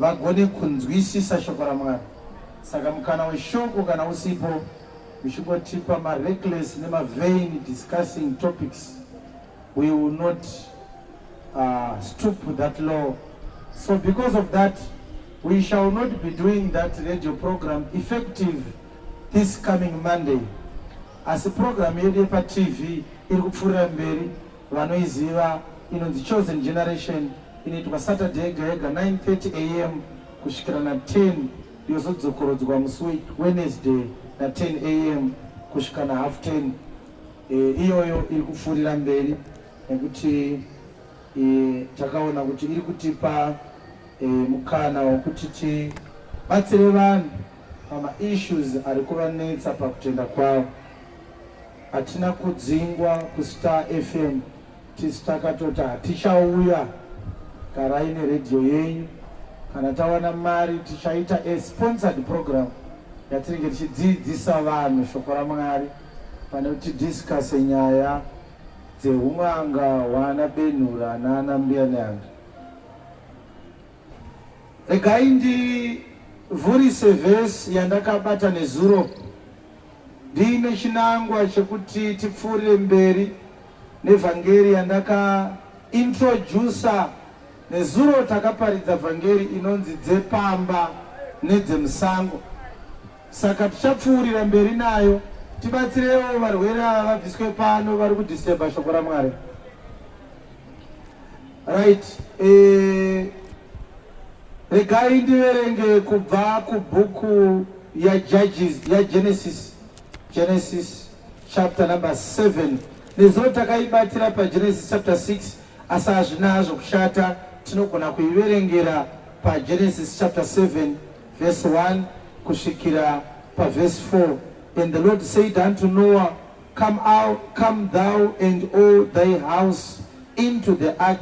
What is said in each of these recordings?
Vagone kunzwisisa shoko raMwari. Saka mukana weshoko kana usipo, uchingotipa mareckless nemavain discussing topics, we will not stoop that low. So because of that, we shall not be doing that radio program effective this coming Monday. Asi program yedu yepaTV iri kupfuurira mberi. Vanoiziva inonzi Chosen Generation, inoitwa Saturday yega yega 9:30 am kusvikira na10, yozodzokorodzwa musi weWednesday na10 am kusvika nahalf 10. Iyoyo iri kupfuurira mberi nekuti takaona kuti iri kutipa mukana wekuti tibatsire vanhu pamaissues ari kuvanetsa pakutenda kwavo. Hatina kudzingwa kuStar FM, tisu takatoti hatichauya, garai neredhiyo yenyu. Kana tawana mari, tichaita a sponsored program yatinenge tichidzidzisa vanhu shoko raMwari pane kuti tidiscuse nyaya dzehun'anga hwana Benhura naana Mbuya Nehanda. Regai ndivhurise vhesi yandakabata nezuro ndiine chinangwa chekuti tipfuurire mberi nevhangeri yandakaintrodusa nezuro. Takaparidza vhangeri inonzi Dzepamba Nedzemusango, saka tichapfuurira mberi nayo. Tibatsirewo varwere ava vabviswe pano, vari kudisturba shoko raMwari. Right, regai ndiverenge kubva kubhuku yaJudges, yaGenesis, Genesis chapter number 7. Nezuro takaibatira paGenesis chapter 6, asi hazvina hazvo kushata, tinogona kuiverengera paGenesis chapter 7 verse 1 kusvikira paverse 4. And the Lord said unto Noah, "Come out, come thou and all thy house into the ark,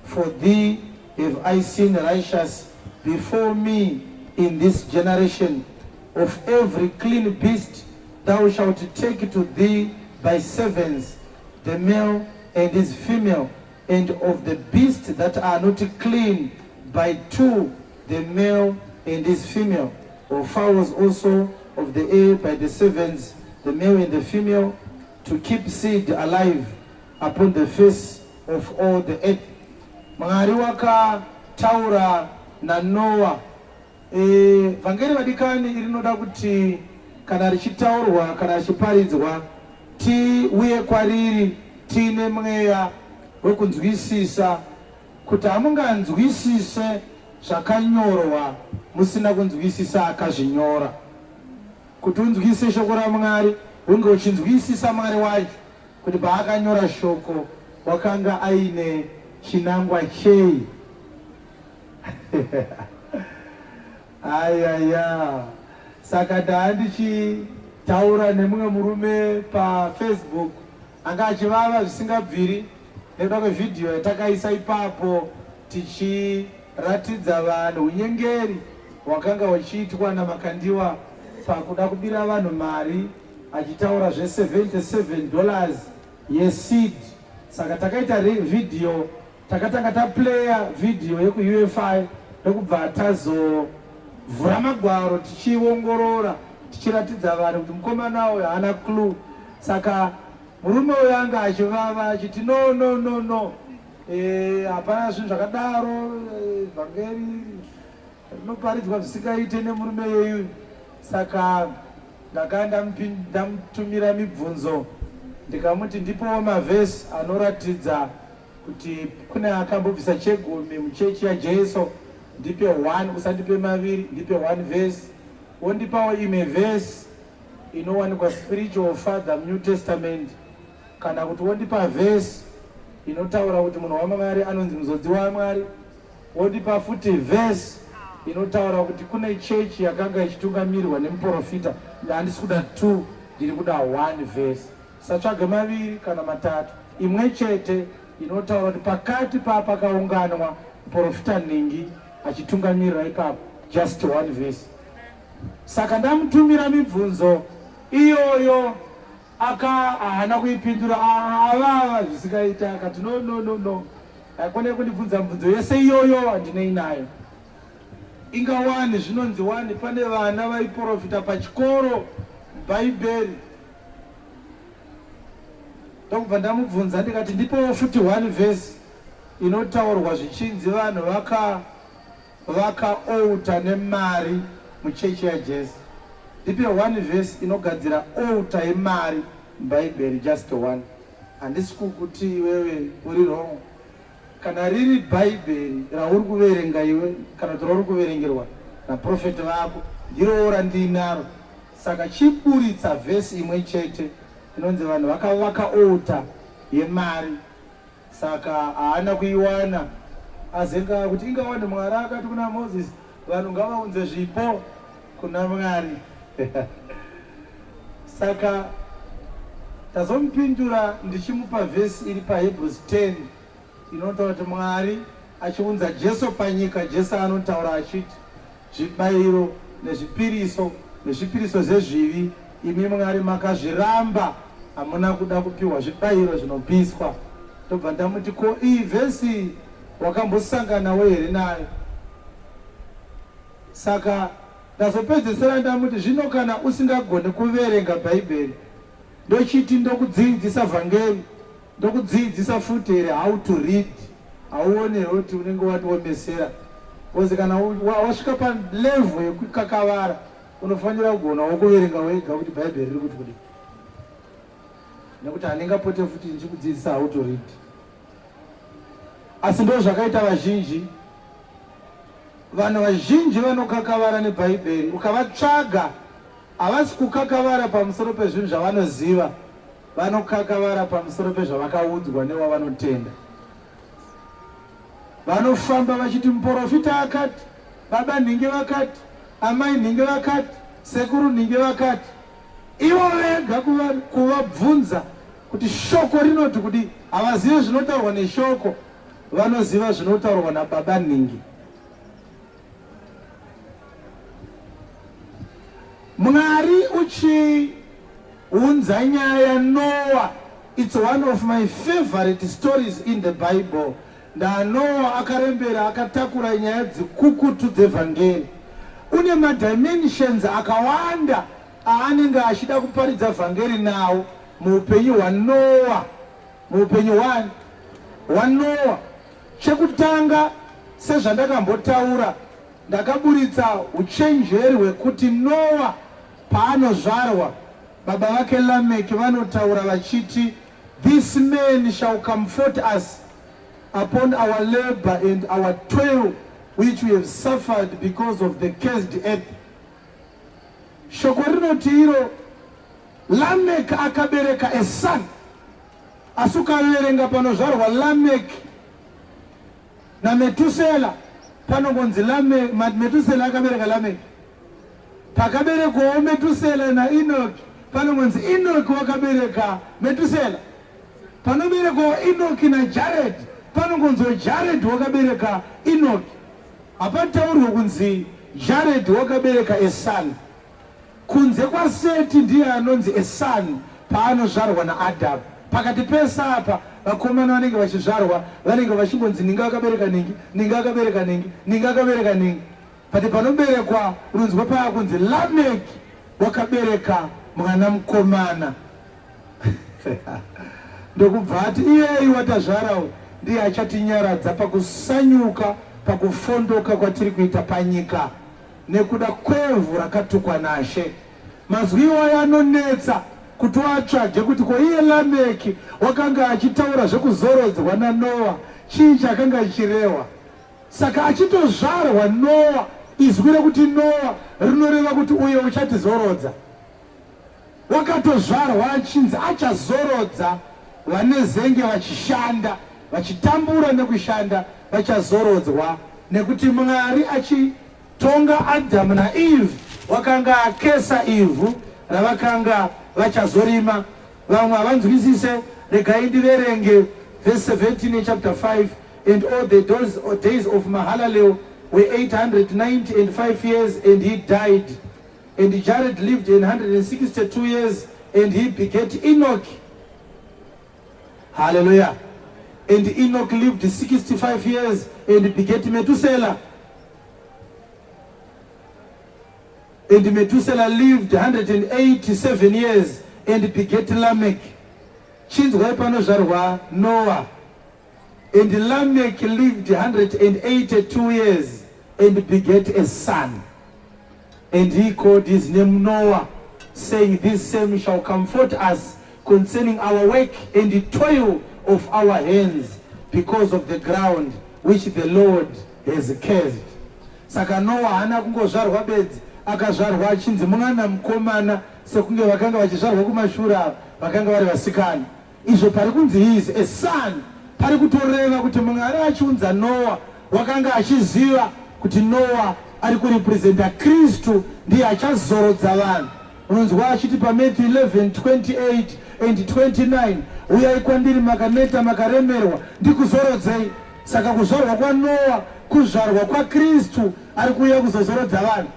for thee have I seen righteous before me in this generation. Of every clean beast thou shalt take to thee by sevens, the male and his female, and of the beasts that are not clean by two, the male and his female, of fowls also of the air by the sevens, the male and the female, to keep seed alive upon the face of all the earth." Mwari wakataura naNoa. Vhangeri, vadikani, rinoda kuti kana richitaurwa, kana richiparidzwa, tiuye kwariri tiine mweya wekunzwisisa, kuti hamunganzwisise zvakanyorwa musina kunzwisisa akazvinyora. Kuti unzwisise shoko raMwari, unge uchinzwisisa Mwari wacho, kuti paakanyora shoko wakanga aine chinangwa chei. Ayaya, saka ndaa ndichitaura nemumwe murume paFacebook anga achivava zvisingabviri nekuda kwevhidhiyo yatakaisa ipapo tichiratidza vanhu unyengeri hwakanga huchiitwa naMakandiwa pakuda kubira vanhu mari, achitaura zve$77 yeseed. Saka takaita vhidhiyo, takatanga taplaya vhidhiyo yekuUFI, ndokubva tazovhura magwaro tichiongorora, tichiratidza vanhu kuti mukomana uyu haana clue. Saka murume uyu anga achivava achiti, "No, no, no, no, hapana zvinhu zvakadaro, vhangeri rinoparidzwa zvisingaite nemurume yeyu." Saka ndaka ndamutumira mibvunzo, ndikamuti ndipowo mavhesi anoratidza kuti kune akambobvisa chegumi muchechi yaJesu. Ndipe one, usandipe maviri, ndipe one verse. Wondipawo imwe verse inowanikwa spiritual father muNew Testament, kana kuti wondipa verse inotaura kuti munhu waMwari anonzi muzodzi waMwari. Wondipa futi verse inotaura kuti kune chechi yakanga ichitungamirirwa nemuprofita. Handisi kuda two, ndiri kuda one verse. Satsvage maviri kana matatu, imwe chete inotaura kuti pakati papakaunganwa muprofita nhingi achitungamirira ipapo, just one verse. Saka ndamutumira mibvunzo iyoyo, aka haana kuipindura, avava zvisingaita. Akati, "No, no, no, no, haikone kundibvunza mibvunzo yese iyoyo, handinei nayo." Inga wani zvinonzi wani pane vana vaiprofita pachikoro Bhaibheri. Ndokubva ndamubvunza ndikati ndipowo futi one verse inotaurwa zvichinzi vanhu vaka vaka altar nemari muchechi yaJesu. Ndipe one verse inogadzira altar yemari muBhaibheri just one. Handisi kukuti iwewe uri wrong. Kana riri Bhaibheri rauri kuverenga iwe kana kuti rauri kuverengerwa naprofeti vako ndirowo randiinaro. Saka chiburitsa vhesi imwe chete inonzi vanhu vakavaka altar yemari. Saka haana kuiwana azenga kuti ingawane Mwari akati kuna Moses vanhu ngavaunze zvipo kuna Mwari. Saka tazomupindura ndichimupa vhesi iri paHebrews 10 inotaura kuti Mwari achiunza Jesu panyika, Jesu anotaura achiti zvibayiro nezvipiriso nezvipiriso zvezvivi imi Mwari makazviramba, hamuna kuda kupiwa zvibayiro zvinopiswa. Ndobva ndamuti ko iyi vhesi wakambosanganawo here nayo? Saka ndazopedzesera ndamuti zvino kana usingagoni kuverenga Bhaibheri ndochiti ndokudziidzisa vhangeri ndokudziidzisa futi here how to read hauone here kuti unenge watiomesera because kana wasvika palevel yekukakavara unofanira kugonawo kuverenga wega kuti Bhaibheri riri kuti kudii nekuti handingapote futi ndichikudzidzisa how to read asi ndo zvakaita vazhinji. Vanhu vazhinji vanokakavara neBhaibheri, ukavatsvaga havasi kukakavara pamusoro pezvinhu zvavanoziva, vanokakavara pamusoro pezvavakaudzwa newavanotenda. Vanofamba vachiti muporofita akati, baba nhingi vakati, amai nhingi vakati, sekuru nhingi vakati. Ivo vega kuvabvunza kuti shoko rinoti kudii, havazive zvinotaurwa neshoko. Vanoziva zvinotaurwa nababa nhingi. Mwari uchiunza nyaya Noah, it's one of my favorite stories in the Bible. NdaNoah akarembera akatakura nyaya dzikukutu dzevhangeri. Une madimensions akawanda aanenge achida kuparidza vhangeri nawo muupenyu hwaNoah. Muupenyu hwani? HwaNoa. Chekutanga, sezvandakambotaura, ndakaburitsa uchenjeri hwekuti Noa paanozvarwa, baba vake Lameki vanotaura vachiti, This man shall comfort us upon our labor and our toil which we have suffered because of the cursed earth. Shoko rinoti iro Lamek akabereka a son. Asi ukaverenga panozvarwa Lamek naMetusela panongonzi Lamek, Metusela akabereka Lamek. Pakaberekwawo Metusela naEnoki panongonzi Enoki wakabereka Metusela. Panoberekwawo Enoki naJared panongonzi Jared wakabereka Enoki. Hapataurwe kunzi Jared wakabereka a son. Kunze kwaSeti ndiye anonzi a son paanozvarwa naAdam. Pakati pese apa vakomana vanenge vachizvarwa vanenge vachingonzi ningi akabereka ningi, ningi akabereka ningi, ningi akabereka ningi. But panoberekwa unonzwa paya kunzi Lamek wakabereka mwana mukomana. Ndokubva ati iyeyu watazvara uyu ndiye achatinyaradza pakusanyuka pakufondoka kwatiri kuita panyika. Nekuda kwevhu rakatukwa naShe. Mazwi iwayo anonetsa kuti uatsvage kuti ko iye Lameki wakanga achitaura zvekuzorodzwa naNoa chii chakanga chichirehwa. Saka achitozvarwa Noa, izwi rekuti Noa rinoreva kuti uyo uchatizorodza. Wakatozvarwa achinzi achazorodza vanezenge vachishanda, vachitambura nekushanda vachazorodzwa nekuti Mwari achitonga Adamu naEve wakanga akesa ivhu ravakanga vachazorima. Vamwe havanzwisise, regai ndiverenge verse 17 yechapter 5 and all the days of Mahalalel were 895 years and he died. And Jared lived 162 years and he begat Enoch. Hallelujah. And Enoch lived 65 years and begat Methuselah. And Methuselah lived 187 years and begat Lamech. Chinzwai panozvarwa Noah. And Lamech lived 182 years and begat a son. And he called his name Noah, saying, This same shall comfort us concerning our work and the toil of our hands, because of the ground which the Lord has cursed. Saka Noah haana kungozvarwa bedzi, akazvarwa achinzi mwana mukomana, sekunge vakanga vachizvarwa kumashure ava vakanga vari vasikana. Izvo pari kunzi he is a son, pari kutoreva kuti Mwari achiunza Noah wakanga achiziva kuti Noah ari kurepresenta Kristu, ndiye achazorodza vanhu. Unonzwa achiti paMatthew 11:28 and 29, "Uyai kwandiri makaneta makaremerwa, ndikuzorodzei." Saka kuzvarwa kwaNoah kuzvarwa kwaKristu ari kuuya kuzozorodza vanhu.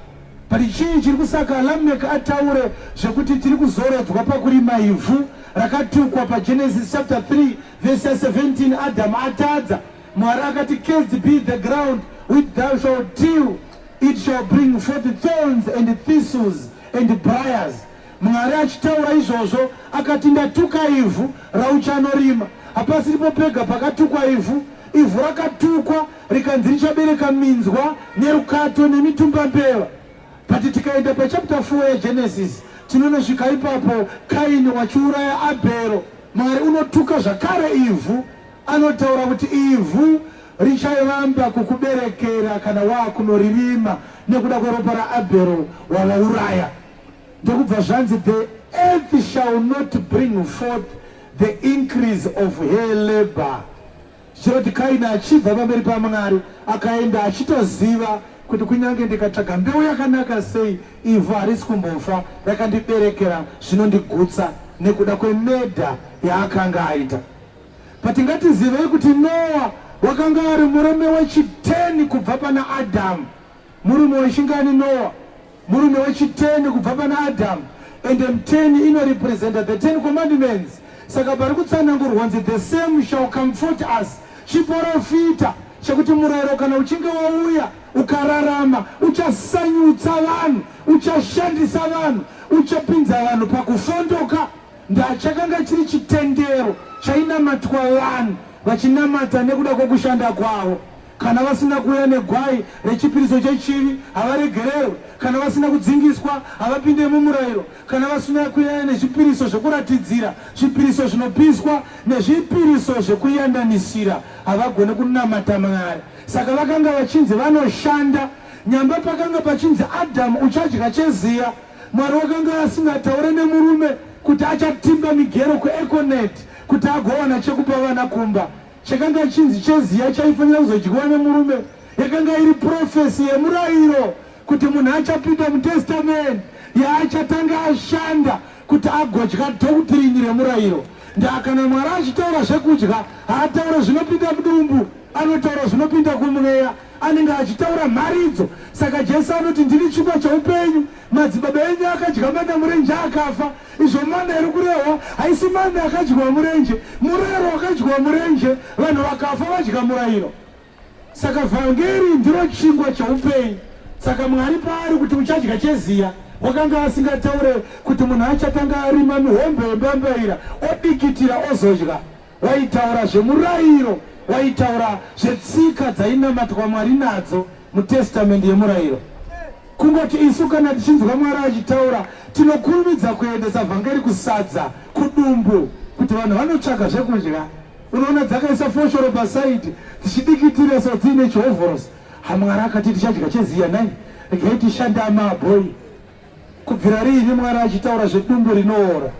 But chii chiri kusaka Lamek ataure zvekuti tiri kuzorodzwa pakurima ivhu rakatukwa? PaGenesis chapter 3 verse ya17, Adamu atadza, Mwari akati, "Cursed be the ground which thou shalt till. It shall bring forth thorns and thistles and briars." Mwari achitaura izvozvo akati, "Ndatuka ivhu rauchanorima." Hapasiripo pega pakatukwa ivhu. Ivhu rakatukwa rikanzi richabereka minzwa nerukato nemitumbambeva. But tikaenda pachapter 4 yeGenesis, tinonosvika ipapo Kaini wachiuraya Abhero. Mwari unotuka zvakare ivhu, anotaura kuti ivhu richavamba kukuberekera kana waakunoririma nekuda kweropa raAbhero wavauraya. Ndokubva zvanzi, "The earth shall not bring forth the increase of her labor." Zvichiroti Kaini achibva pamberi paMwari akaenda achitoziva kuti kunyange ndikatsvaga mbeu yakanaka sei, ivhu harisi kumbofa rakandiberekera zvinondigutsa nekuda kwemurder yaakanga aita. But ngatizivei kuti Noa wakanga ari murume wechi10 kubva pana Adhamu. Murume wechingani Noa? Murume wechi10 kubva pana Adhamu. And 10 inorepresenta the 10 Commandments. Saka pari kutsanangurwa nzi, "The same shall comfort us," chiprofita chekuti murayiro kana uchinge wauya ukararama, uchasanyutsa vanhu, uchashandisa vanhu, uchapinza vanhu pakufondoka. Ndachakanga chiri chitendero chainamatwa vanhu vachinamata nekuda kwokushanda kwavo. Kana vasina kuuya negwai rechipiriso chechivi, havaregererwe. Kana vasina kudzingiswa, havapinde mumurayiro. Kana vasina kuuya nezvipiriso zvekuratidzira, zvipiriso zvinopiswa nezvipiriso zvekuyananisira, havagoni kunamata Mwari. Saka vakanga vachinzi vanoshanda. Nyamba pakanga pachinzi, "Adhamu, uchadya cheziya," Mwari wakanga asingataure nemurume kuti achatimba migero kuEconet kuti agowana chekupa vana kumba. Chakanga chinzi cheziya chaifanira kuzodyiwa nemurume yakanga iri prophecy yemurayiro, kuti munhu achapinda mutestament yaachatanga ashanda kuti agodya doctrine remurayiro. Ndakana Mwari achitaura zvekudya, haataura zvinopinda mudumbu, anotaura zvinopinda kumweya. Anenge achitaura mharidzo. Saka Jesu anoti, "Ndini chingwa cheupenyu. Madzibaba enyu akadya mana murenje akafa." Izvo mana iri kurehwa haisi mana akadyiwa murenje, murayiro wakadyiwa murenje, vanhu vakafa vadya murayiro. Saka vhangeri ndiro chingwa cheupenyu. Saka Mwari paari kuti uchadya cheziya, wakanga asingataure kuti munhu achatanga arima mihombe yembambaira, odikitira, ozodya. Waitaura zvemurayiro, waitaura zvetsika dzainamatwa Mwari nadzo mutestamendi yemurayiro. Kungoti isu kana tichinzwa Mwari achitaura, tinokurumidza kuendesa vhangeri kusadza, kudumbu, kuti vanhu vanotsvaga zvekudya. Unoona dzakaisa foshoro paside, dzichidikitira so dziine chihovhorosi. HaMwari akati tichadya cheziya, nai regai tishande amabhoi. Kubvira riini Mwari achitaura zvedumbu rinoora?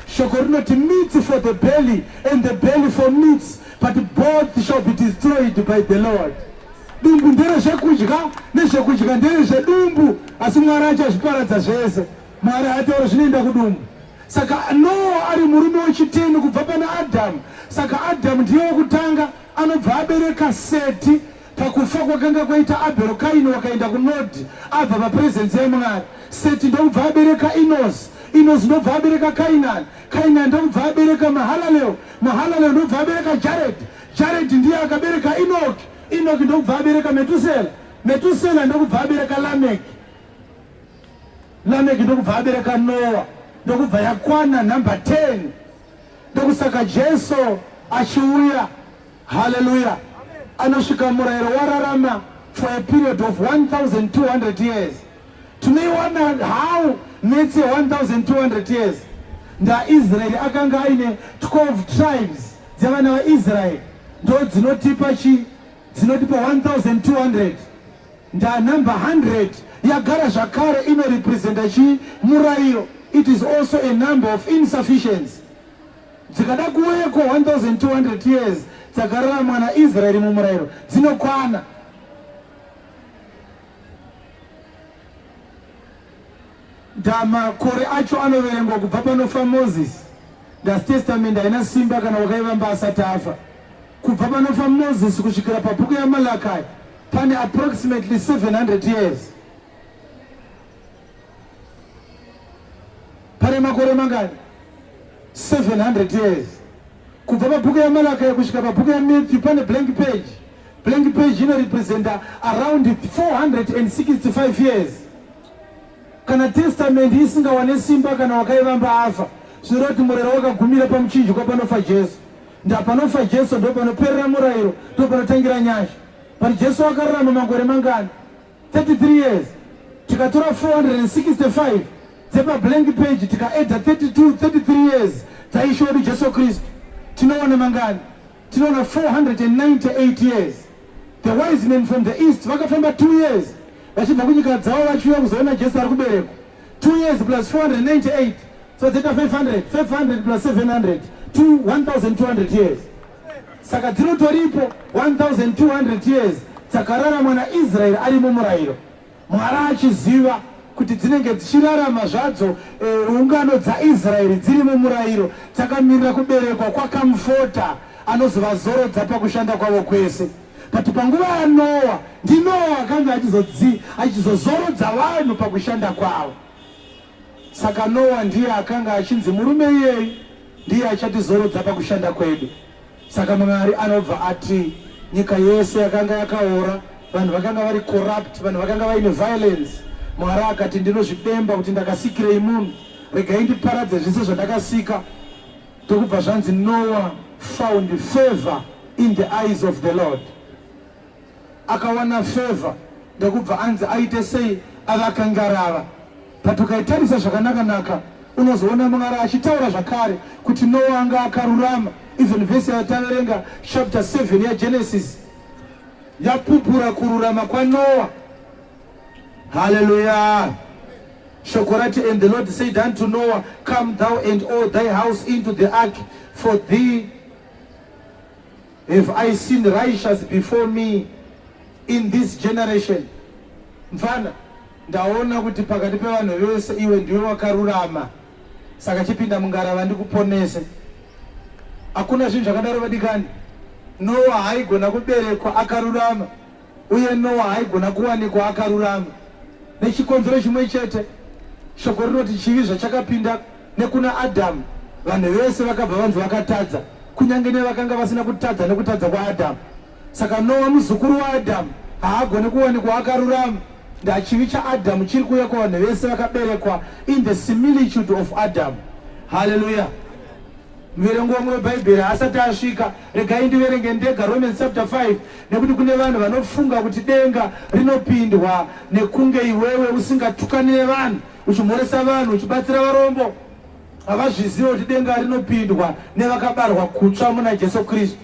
Shoko rinoti, "Meat for the belly and the belly for meats, but both shall be destroyed by the Lord." Dumbu nderezvekudya, nezvekudya nderezvedumbu, asi Mwari achazviparadza zvese. Mwari ataura zvinoenda kudumbu. Saka Noa ari murume wechi10 kubva pana Adhamu. Saka Adhamu ndiye wekutanga anobva abereka Seti. Pakufa kwakanga kwaita Abhero, Kaini wakaenda kunodhi abva papresence yaMwari. Seti ndokubva abereka Inosi. Inosi ndobva abereka Kainani. Kainani ndokubva abereka Mahalaleo. Mahalaleo ndobva abereka Jaredhi. Jaredhi ndiye akabereka Inoki. Inoki ndokubva abereka Metusela. Metusela ndokubva abereka Lameki. Lameki ndokubva abereka Noa, ndokubva yakwana number 10. Ndokusaka Jesu achiuya, haleluya, anosvika murayiro wararama for a period of 1200 years. Tinoiwana how netsi 1200 years? NdaIsraeri akanga aine 12 tribes dzevana vaIsraeri, ndo dzinotipa chi dzinotipa 1200. Nda number 100 yagara zvakare inorepresenta chii? Murayiro. It is also a number of insufficiency. Dzikada kuwekwa 1200 years dzakararamwa naIsraeri mumurayiro dzinokwana. Ndamakore acho anoverengwa kubva panofa Moses. Ndasi Testament haina simba kana wakaivamba asati afa. Kubva panofa Moses kusvikira pabhuku yaMalakai pane approximately 700 years. Pane makore mangani? 700 years. Kubva pabhuku yaMalakai kusvika pabhuku yaMatthew pane blank page. Blank page inorepresenta around 465 years. Kana testament isingawane simba kana wakaivamba afa, zvinoreva kuti murayiro wakagumira pamuchinjikwa panofa Jesu. Ndapanofa Jesu ndopanoperera murayiro, ndopanotangira nyasha. But Jesu akararama makore mangani? 33 years. Tikatora 465 dzepa blank page tikaedha 32 33 years dzaIshe wedu Jesu Kristu, tinoona mangani? Tinoona 498 years. The wise men from the east vakafamba 2 years vachibva kunyika dzavo vachiuya kuzoona Jesu ari kuberekwa. 2 years plus 498 so dzoita 500, 500 plus 700 to 1200 years. Saka dzinotoripo 1200 years dzakararamwa naIsraeri ari mumurayiro. Mwari achiziva kuti dzinenge dzichirarama zvadzo e, ungano dzaIsraeri dziri mumurayiro dzakamirira kuberekwa kwakamfota anozovazorodza pakushanda kwavo kwese. But panguva yaNoa, ndiNoa akanga achizozorodza vanhu pakushanda kwavo. Saka Noa ndiye akanga achinzi murume iyeyu ndiye achatizorodza pakushanda kwedu. Saka Mwari anobva ati nyika yese yakanga yakaora, vanhu vakanga vari corrupt, vanhu vakanga vaine violence. Mwari akati ndinozvidemba kuti ndakasikirei munhu, regai ndiparadze zvese zvandakasika. Ndokubva zvanzi Noah found favor in the eyes of the Lord. Akawana favor ndokubva anzi aite sei? Avaka ngarava. But ukaitarisa zvakanaka-naka unozoona Mwari achitaura zvakare kuti Noah anga akarurama. Even vhesi yataverenga chapter 7 yaGenesis yapupura kururama kwaNoah. Hallelujah. Shoko rati, and the Lord said unto Noah, come thou and all thy house into the ark, for thee have I seen righteous before me in this generation. Mfana, ndaona kuti pakati pevanhu vese iwe ndiwe wakarurama, saka chipinda mungarava ndikuponese. Hakuna zvinhu zvakadaro vadikani. Noah haigona kuberekwa akarurama, uye Noa haigona kuwanikwa akarurama nechikonzero chimwe chete. Shoko rinoti chivi zvachakapinda nekuna Adhamu, vanhu vese vakabva vanzi vakatadza, kunyange nevakanga vasina kutadza nekutadza kwaAdhamu. Saka Noa muzukuru waAdhamu haagoni kuwanikwa akarurama. Ndachivi chaAdhamu chiri kuuya kuvanhu vese vakaberekwa in the similitude of Adam. Hallelujah. Muverengo wangu weBhaibheri haasati asvika. Regai ndiverenge ndega Romans chapter 5 nekuti kune vanhu vanofunga kuti denga rinopindwa nekunge iwewe usingatukani nevanhu, uchimhoresa vanhu, uchibatsira varombo. Havazvizive kuti denga rinopindwa nevakabarwa kutsva muna Jesu Kristu.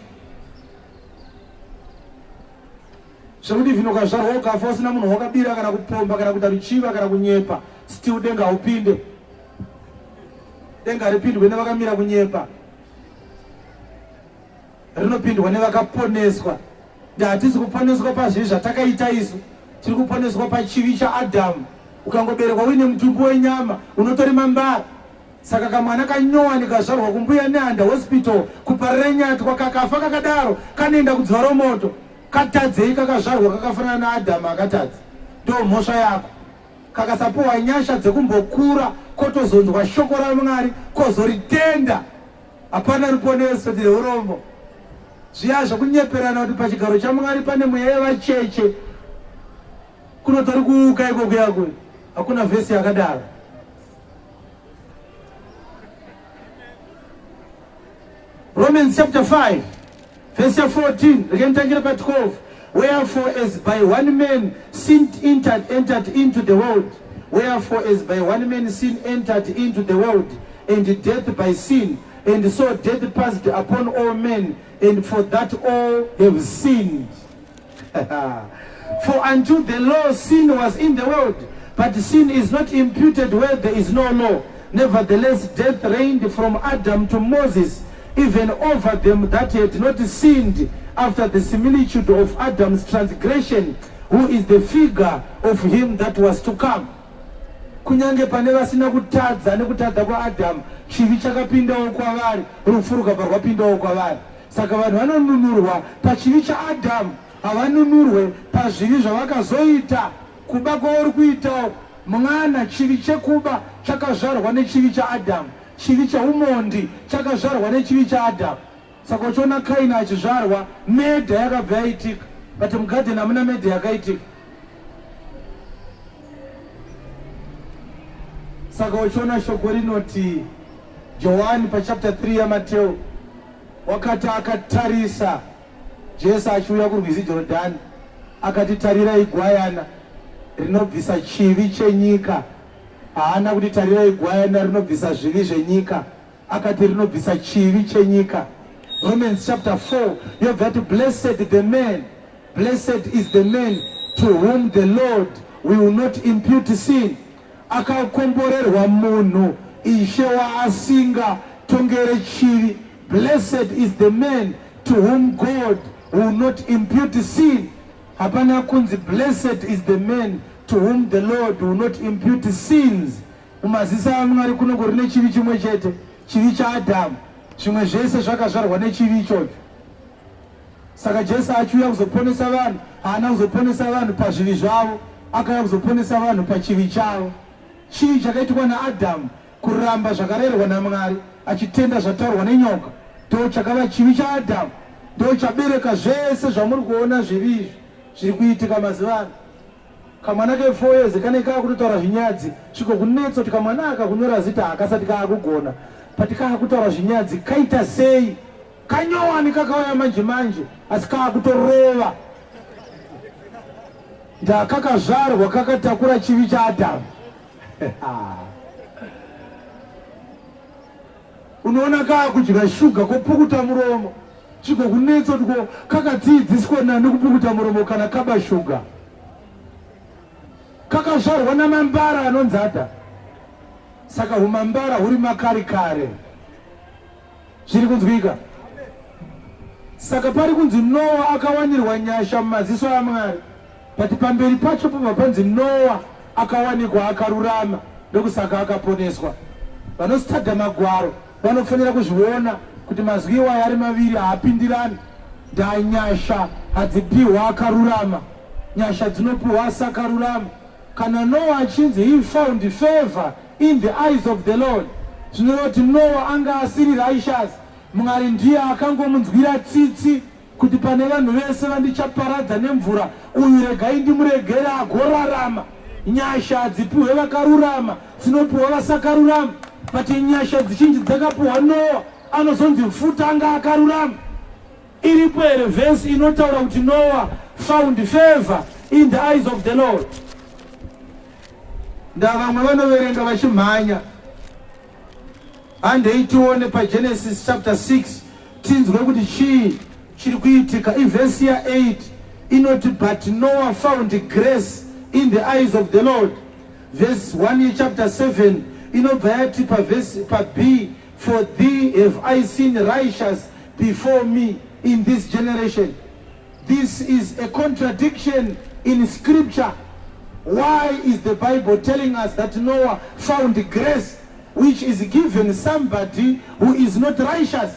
Zvekuti even ukazvarwa ukafa usina munhu wakabira kana kupomba kana kuita ruchiva kana kunyepa, still denga haupinde. Denga haripindwe nevakamira kunyepa, rinopindwa nevakaponeswa. Hatisi kuponeswa pazvivi zvatakaita isu, tiri kuponeswa pachivi chaAdhamu. Ukangoberekwa uine mutumbi wenyama unotori mambara. Saka kamwana kanyowani kazvarwa kumbuya Nehanda Hospital kuParirenyatwa kakafa kakadaro kanoenda kudziva romoto. Katadzei kakazvarwa kakafanana naAdhamu akatadza? Ndo mhosva yako. Kakasapuwa nyasha dzekumbokura kotozonzwa shoko raMwari kozoritenda. Hapana ruponeso, tine urombo. Zviya zvekunyeperana kuti pachigaro chaMwari pane mweya yevacheche kunotori kuuka iko kuya kuya. Hakuna vhesi yakadaro. Romans chapter 5 verse ya 14, rege nditangire pa 12. Wherefore as by one man sin entered into the world, wherefore as by one man sin entered into the world, and death by sin, and so death passed upon all men, and for that all have sinned. For unto the law sin was in the world, but sin is not imputed where there is no law. Nevertheless, death reigned from Adam to Moses, even over them that had not sinned after the similitude of Adam's transgression, who is the figure of him that was to come. Kunyange pane vasina kutadza nekutadza kwaAdhamu, chivi chakapindawo kwavari, rufu rukabva rwapindawo kwavari. Saka vanhu vanonunurwa pachivi chaAdhamu, havanunurwe pazvivi zvavakazoita. Kuba kwauri kuitawo mwana, chivi chekuba chakazvarwa nechivi chaAdhamu, chivi cheumondi chakazvarwa nechivi chaAdhamu. Saka uchiona Kaini achizvarwa, murder yakabva yaitika, but mugadheni hamuna murder yakaitika. Saka uchiona shoko rinoti Johani pachapter 3 yaMateo wakati akatarisa Jesu achiuya kurwizi Jorodhani, akati, tarirai gwayana rinobvisa chivi chenyika. Haana kuti tarirai gwayana rinobvisa zvivi zvenyika, akati rinobvisa chivi chenyika. Romans chapter 4 yobva yati, blessed the man, blessed is the man to whom the Lord will not impute sin. Akakomborerwa munhu Ishe waasinga tongere chivi. Blessed is the man to whom God will not impute sin. Hapana kunzi blessed is the man to whom the Lord will not impute sins. Mumaziso aMwari kunongori nechivi chimwe chete, chivi chaAdhamu. Zvimwe zvese zvakazvarwa nechivi ichocho. Saka Jesu achiuya kuzoponesa vanhu, haana kuzoponesa vanhu pazvivi zvavo, akauya kuzoponesa vanhu pachivi chavo. Chii chakaitwa naAdhamu? Kuramba zvakarerwa naMwari achitenda zvataurwa nenyoka, ndo chakava chivi chaAdhamu, ndo chabereka zvese zvamuri kuona zvivi izvi zviri kuitika mazuva ano. Kamwana ke 4 years kanenge kakutotaura zvinyadzi, sviko kunetsa kuti kamwana aka kunyora zita hakasati kaakugona, but kaakutaura zvinyadzi kaita sei? Kanyowani kakauya manje manje asi kaakutorova. Ndakakazvarwa kakatakura chivi chaAdhamu. Unoona kaakudya shuga kopukuta muromo, chigokunetsa kuti ko kakadziidziswa nani kupukuta muromo kana kaba shuga. Kakazvarwa namambara anonzi Adhamu. Saka humambara huri makari kare. Zviri kunzwika? Saka pari kunzi Noa akawanirwa nyasha mumaziso aMwari, but pamberi pacho pobva panzi Noa akawanikwa akarurama, ndokusaka akaponeswa. Vanositadha magwaro vanofanira kuzviona kuti mazwi iwayo ari maviri haapindirani. Ndanyasha hadzipihwa akarurama, nyasha dzinopiwa asakarurama. Kana Noa achinzi he found favor in the eyes of the Lord, zvinoreva kuti Noa anga asiri righteous. Mwari ndiye akangomunzwira tsitsi kuti pane vanhu vese vandichaparadza nemvura, uyu regai ndimuregere agorarama. Nyasha hadzipiwe vakarurama, dzinopiwa vasakarurama. But nyasha dzichinji dzakapiwa Noa, anozonzi futi anga akarurama. Iripo here vhesi inotaura kuti Noah found favor in the eyes of the Lord? Ndavamwe vanoverenga vachimhanya. Handei tione paGenesis chapter 6 tinzwe kuti chii chiri kuitika. Ivhesi ya8 inoti, but Noah found grace in the eyes of the Lord. Verse 1 yechapter 7 inobva yati pavhesi pab, for thee have I seen righteous before me in this generation. This is a contradiction in scripture. Why is the Bible telling us that Noah found grace which is given somebody who is not righteous?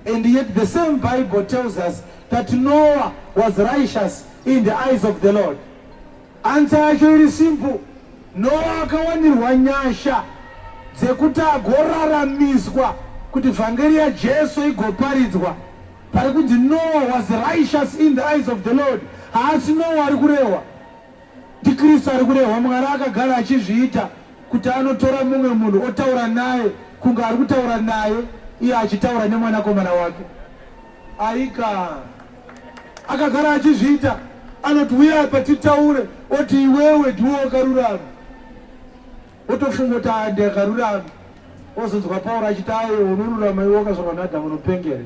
And yet the same Bible tells us that Noah was righteous in the eyes of the Lord. Answer yacho iri simple. Noah akawanirwa nyasha dzekuti agoraramiswa kuti vhangeri yaJesu igoparidzwa. Pari kunzi Noah was righteous in the eyes of the Lord. Haasi Noah ari kurehwa, ndiKristu ari kurehwa. Mwari akagara achizviita kuti anotora mumwe munhu otaura naye kunge ari kutaura naye iye achitaura nemwanakomana wake. Aika akagara achizviita, anoti uya apa titaure, oti iwewe ndiwe wakarurama, wotofunga kuti aya ndiakarurama, wozonzwa Pauro achiti aye unorurama iwe wakazvarwa naAdhamu unopengere,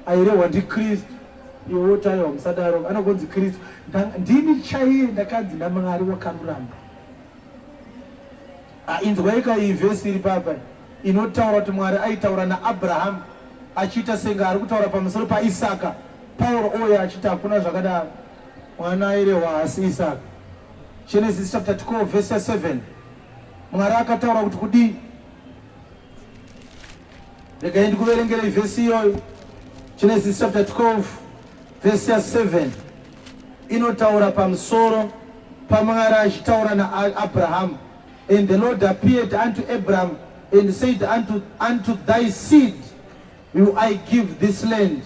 airehwa ndiKristu. Iwe woti aiwa musadaro, anogonzi Kristu. Ndini chaiye ndakanzi naMwari wakarurama. Ah, inzwaika iyi vhesi iri papa inotaura kuti Mwari aitaura naAbrahamu achiita senge ari kutaura pamusoro paIsaka. Pauro ouya achiti hakuna zvakadaro, mwana airehwa haasi Isaka. Genesis chapter 12 verse 7 Mwari akataura kuti kudii? Regai ndikuverengerei vhesi iyoyo. Genesis chapter 12 vhesi ya 7 inotaura pamusoro paMwari achitaura naAbrahamu. And the Lord appeared unto Abraham and said unto thy seed will I give this land.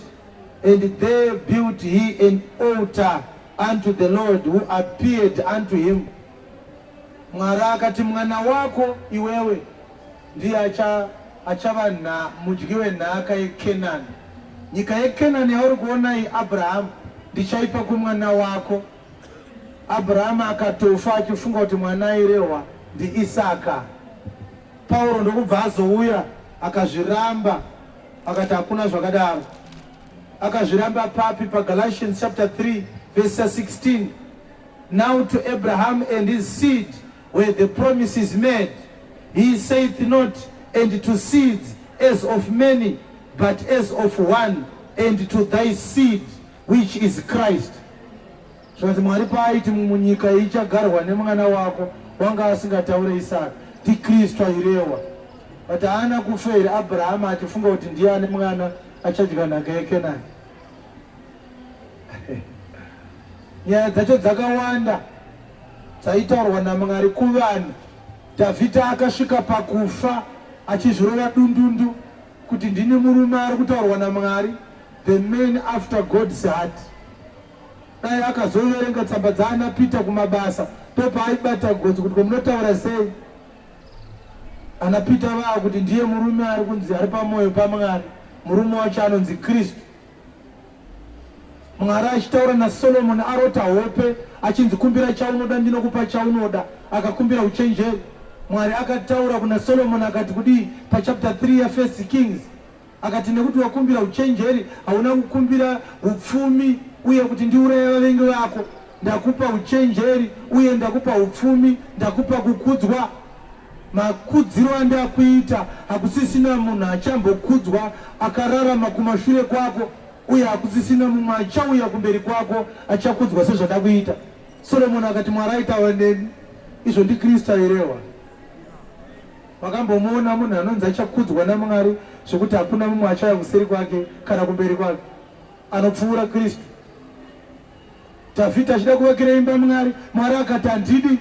And there built he an altar unto the Lord who appeared unto him. Mwari akati mwana wako iwewe ndiye acha, achava nha, mudyi wenhaka yeKenani. Nyika yeKenani yauri kuona iyi Abrahamu ndichaipa kumwana wako. Abrahamu akatofa achifunga kuti mwana airehwa ndiIsaka. Pauro ndokubva azouya akazviramba akati hakuna zvakadaro. Akazviramba papi? PaGalatians chapter 3 verse 16. Now to Abraham and his seed were the promises made. He saith not, and to seeds as of many, but as of one, and to thy seed, which is Christ. Zvanzi Mwari paaiti munyika ichagarwa nemwana wako wanga asingataure Isaka, ndiKristu airehwa. But haana kufa here Abrahama achifunga kuti ndiye ane mwana achadya nhaka yeKenani? Nyaya dzacho dzakawanda dzaitaurwa naMwari kuvanhu. Dhavhidha akasvika pakufa achizvirova dundundu kuti ndini murume ari kutaurwa naMwari, the man after God's heart. Dai akazoverenga tsamba dzaana Peter kumabasa ndopaaibata gotsi kuti komunotaura sei. Ana Peter vaa kuti ndiye murume ari kunzi ari pamwoyo paMwari, murume wacho anonzi Kristu. Mwari achitaura naSolomoni arota hope achinzi kumbira chaunoda ndinokupa chaunoda, akakumbira uchenjeri. Mwari akataura kuna Solomoni akati kudii pachapter 3 yaFirst Kings? Akati nekuti wakumbira uchenjeri hauna kukumbira upfumi uye kuti ndiuraye vavengi vako. Ndakupa uchenjeri uye ndakupa upfumi, ndakupa kukudzwa. Makudziro andakuita hakusisina munhu achambokudzwa akararama kumashure kwako uye hakusisina mumwe achauya kumberi kwako achakudzwa sezvandakuita. Solomoni akati Mwari aitaura neni, izvo ndiKristu airehwa. Makambomuona munhu anonzi achakudzwa naMwari zvekuti hakuna mumwe achauya kuseri kwake kana kumberi kwake anopfuura Kristu? Dhavhidhi achida kuvakira imba Mwari, Mwari akati handidi,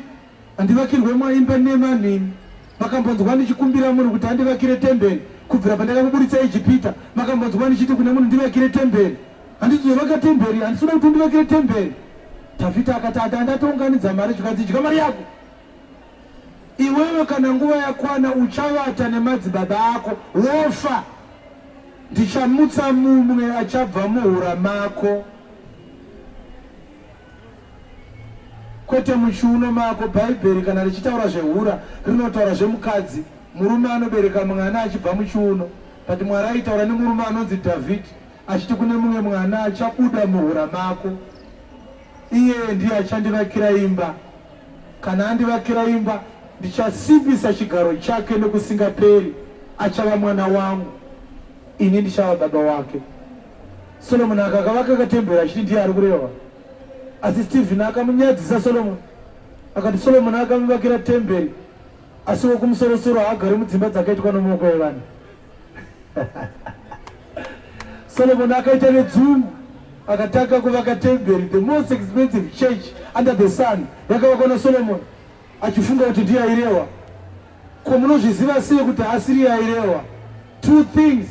handivakirwe imba nevanhu imi. Makambonzwa ndichikumbira munhu kuti andivakire temberi kubvira pandakakuburitsa Ijipita? Makambonzwa ndichiti kune munhu ndivakire temberi? Handizovaka temberi, handisina kuti undivakire temberi. Dhavhidhi akati ati andatounganidza mari, zvikanzi idya mari yako. Iwewe kana nguva yakwana uchavata nemadzibaba ako wofa. Ndichamutsa mumwe achabva muhura mako, kwete muchiuno mako. Bhaibheri kana richitaura zvehura rinotaura zvemukadzi, murume anobereka mwana achibva muchiuno. But Mwari aitaura nemurume anonzi Dhavhidhi achiti kune mumwe mwana achabuda muhura mako, iyeye ndiye achandivakira imba. Kana andivakira imba, ndichasimbisa chigaro chake nokusingaperi, achava mwana wangu, ini ndichava baba wake. Solomoni akakavaka katemberi achiti ndiye ari kurehwa, asi Stephen akamunyadzisa Solomoni akati Solomoni akamuvakira temberi, asi wokumusorosoro haagari mudzimba dzakaitwa nomaoko evanhu. Solomon akaita nedzungu akatanga kuvaka temberi, the most expensive church under the sun yakavakwa naSolomon achifunga kuti ndiye airehwa. Ko munozviziva sei kuti asiri airehwa? Two things.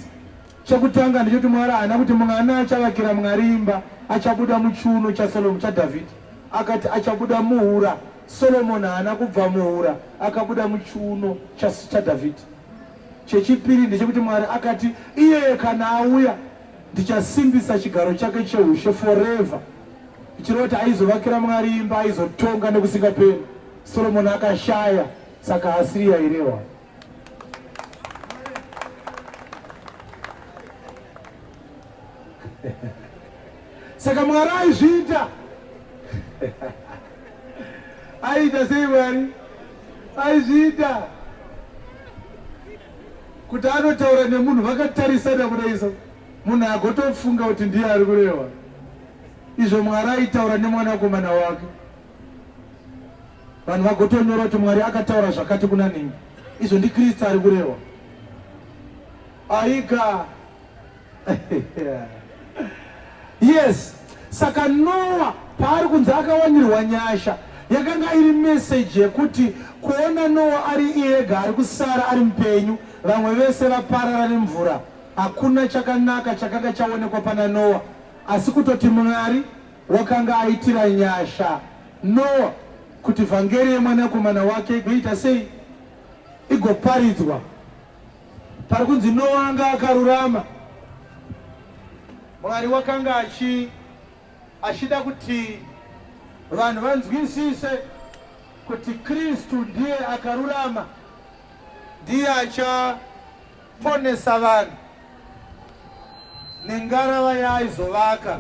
Chekutanga ndechekuti Mwari haana kuti mwana achavakira Mwari imba achabuda muchiuno chaSolomon chaDhavhidhi. Akati achabuda muhura. Solomon haana kubva muhura, akabuda muchiuno chaDhavhidhi. Chechipiri ndechekuti Mwari akati iyeye kana auya Ndichasimbisa chigaro chake cheushe forever. Ichireva kuti aizovakira Mwari imba, aizotonga nekusingaperi. Solomon akashaya, saka asiri yairehwa. Saka Mwari aizviita. Aiita sei Mwari? Aizviita kuti anotaura nemunhu vakatarisana kudai so munhu agotofunga kuti ndiye ari kurehwa. Izvo Mwari aitaura nemwanakomana wake. Vanhu vagotonyora kuti Mwari akataura zvakati kuna nhingi. Izvo ndiKristu ari kurehwa. Aika. Yes. Saka Noa paari kunzi akawanirwa nyasha yakanga iri meseji yekuti kuona Noa ari iye ega ari kusara ari mupenyu, vamwe vese vaparara nemvura, hakuna chakanaka chakanga chaonekwa pana Noa, asi kutoti Mwari wakanga aitira nyasha Noa kuti vhangeri yemwanakomana wake igoita sei? Igoparidzwa. Pari kunzi Noa anga akarurama. Mwari wakanga achi achida kuti vanhu vanzwisise kuti Kristu ndiye akarurama, ndiye achaponesa vanhu nengarava yaaizovaka.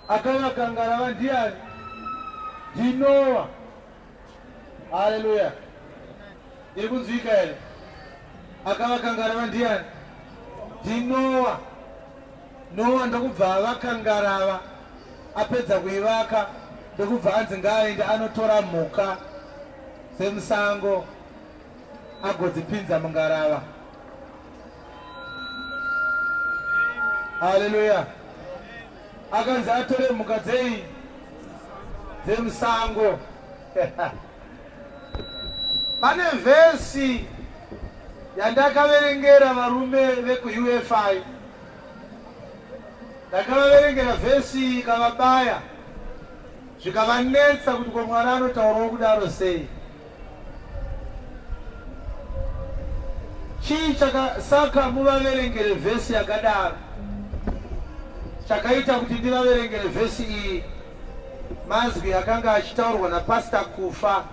Akavaka ngarava ndiani? NdiNoa. Haleluya. Iri kunzwika here? Akavaka ngarava ndiani? NdiNoa. Noa ndokubva avaka ngarava, apedza kuivaka ndokubva anzi ngaaende anotora mhuka dzemusango agodzipinza mungarava. Haleluya. Akanzi atore mhuka dzei? Dzemusango. Pane vhesi yandakaverengera varume vekuUFI. Ndakavaverengera vhesi ikavabaya zvikavanetsa kuti ko Mwari anotaurawo kudaro sei? Chii chaka saka muvaverengere vhesi yakadaro? Chakaita kuti ndivaverengere vhesi iyi mazwi akanga achitaurwa naPastor Kufa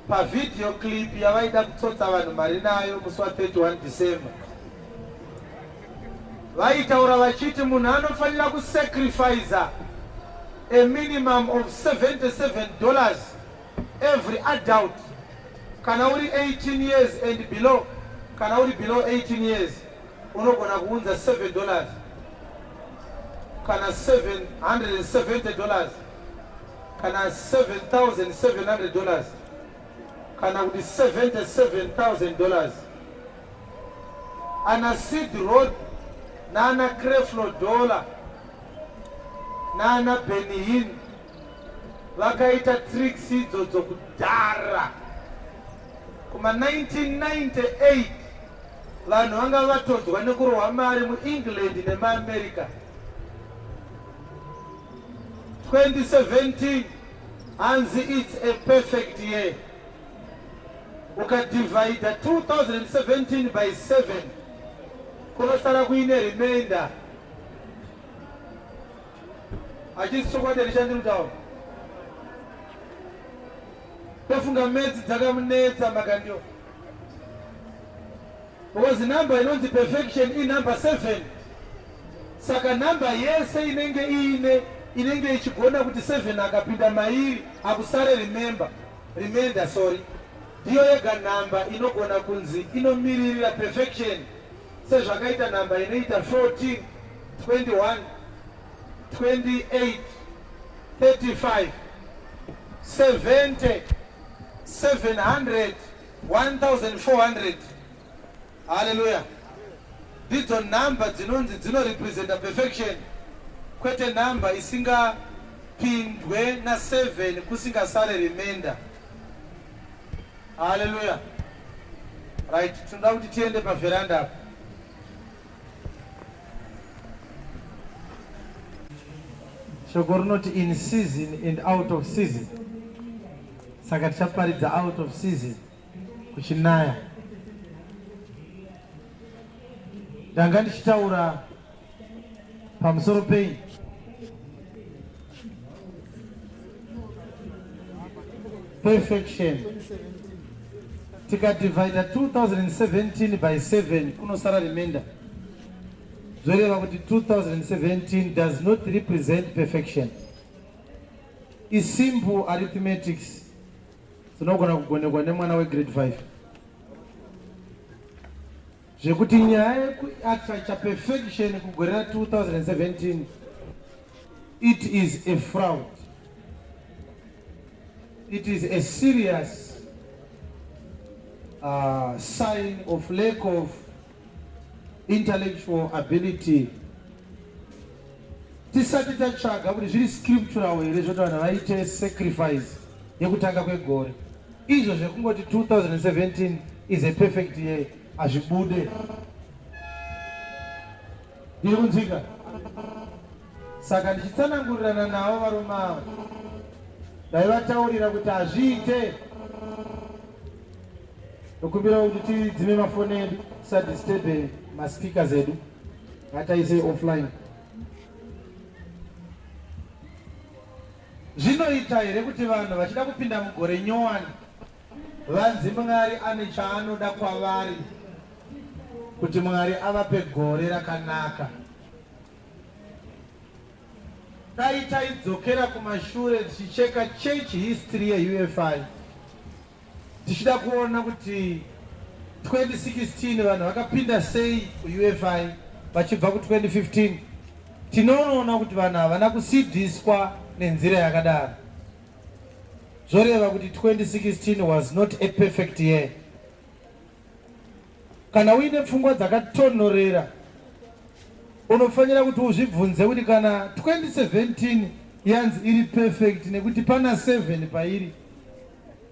pavideo clip yavaida kutsotsa vanhu mari nayo musi wa 31 December. Vaitaura vachiti munhu anofanira kusacrificer a minimum of 77 dollars every adult kana uri 18 years and below. Kana uri below 18 years unogona kuunza 7 dollars kana 770 dollars kana 7700 dollars kana kuti 77000 dollars. Ana Sid Roth naana Creflo Dollar naana Benny Hinn vakaita tricks idzodzo kudhara kuma 1998. Vanhu vanga vatodzwa nekurohwa mari muEngland nemaAmerica. 2017 hanzi it's a perfect year. Ukadivhaidha 2017 by 7 kunosara kuine remainder. Hachisi chokwadi here chandiri kutaura? Ndofunga metsi dzakamunetsa Makandiwa. Because number inonzi perfection inumber 7. Saka number yese inenge iine inenge ichigona kuti 7 akapinda mairi akusare remember remainder sorry. Ndiyo yega number inogona kunzi inomiririra perfection sezvakaita number inoita 14, 21, 28, 35, 70, 700, 1400. Haleluya. Ndidzo nhamba dzinonzi dzinorepresenta perfection, kwete nhamba isingapindwe na 7 kusingasare remainder. Haleluya. Right, tinoda kuti tiende paveranda apa. Shoko rinoti in season and out of season. Saka tichaparidza out of season kuchinaya. Ndanga ndichitaura pamusoro pei? Perfection. Tikadivhaidha 2017 by 7 kunosara remainder. Zvoreva kuti 2017 does not represent perfection. Isimple arithmetics dzinogona kugonekwa nemwana wegrade 5. Zvekuti nyaya yekuattracha perfection kugore ra 2017 it is a fraud. It is a serious sign of lack of intellectual ability. Tisati tatsvaga kuti zviri scriptural here zvoti vanhu vaite sacrifice yekutanga kwegore. Izvo zvekungoti 2017 is a perfect year hazvibude. Ndiri kunzwika? Saka ndichitsanangurirana navo varume ava ndaivataurira kuti hazviite. Ndokumbira kuti tidzime mafoni edu tisadisturbe maspeakers edu, ngataise offline. Zvinoita here kuti vanhu vachida kupinda mugore nyowani vanzi Mwari ane chaanoda kwavari kuti Mwari avape gore rakanaka? Dai taidzokera kumashure tichicheka church history yeUFI tichida kuona kuti 2016 vanhu vakapinda sei kuUFI vachibva ku2015, tinoona kuti vanhu havana kusidhiswa nenzira yakadaro. Zvoreva kuti 2016 was not a perfect year. Kana uine pfungwa dzakatonhorera unofanira kuti uzvibvunze kuti kana 2017 yanzi iri perfect nekuti pana 7 pairi,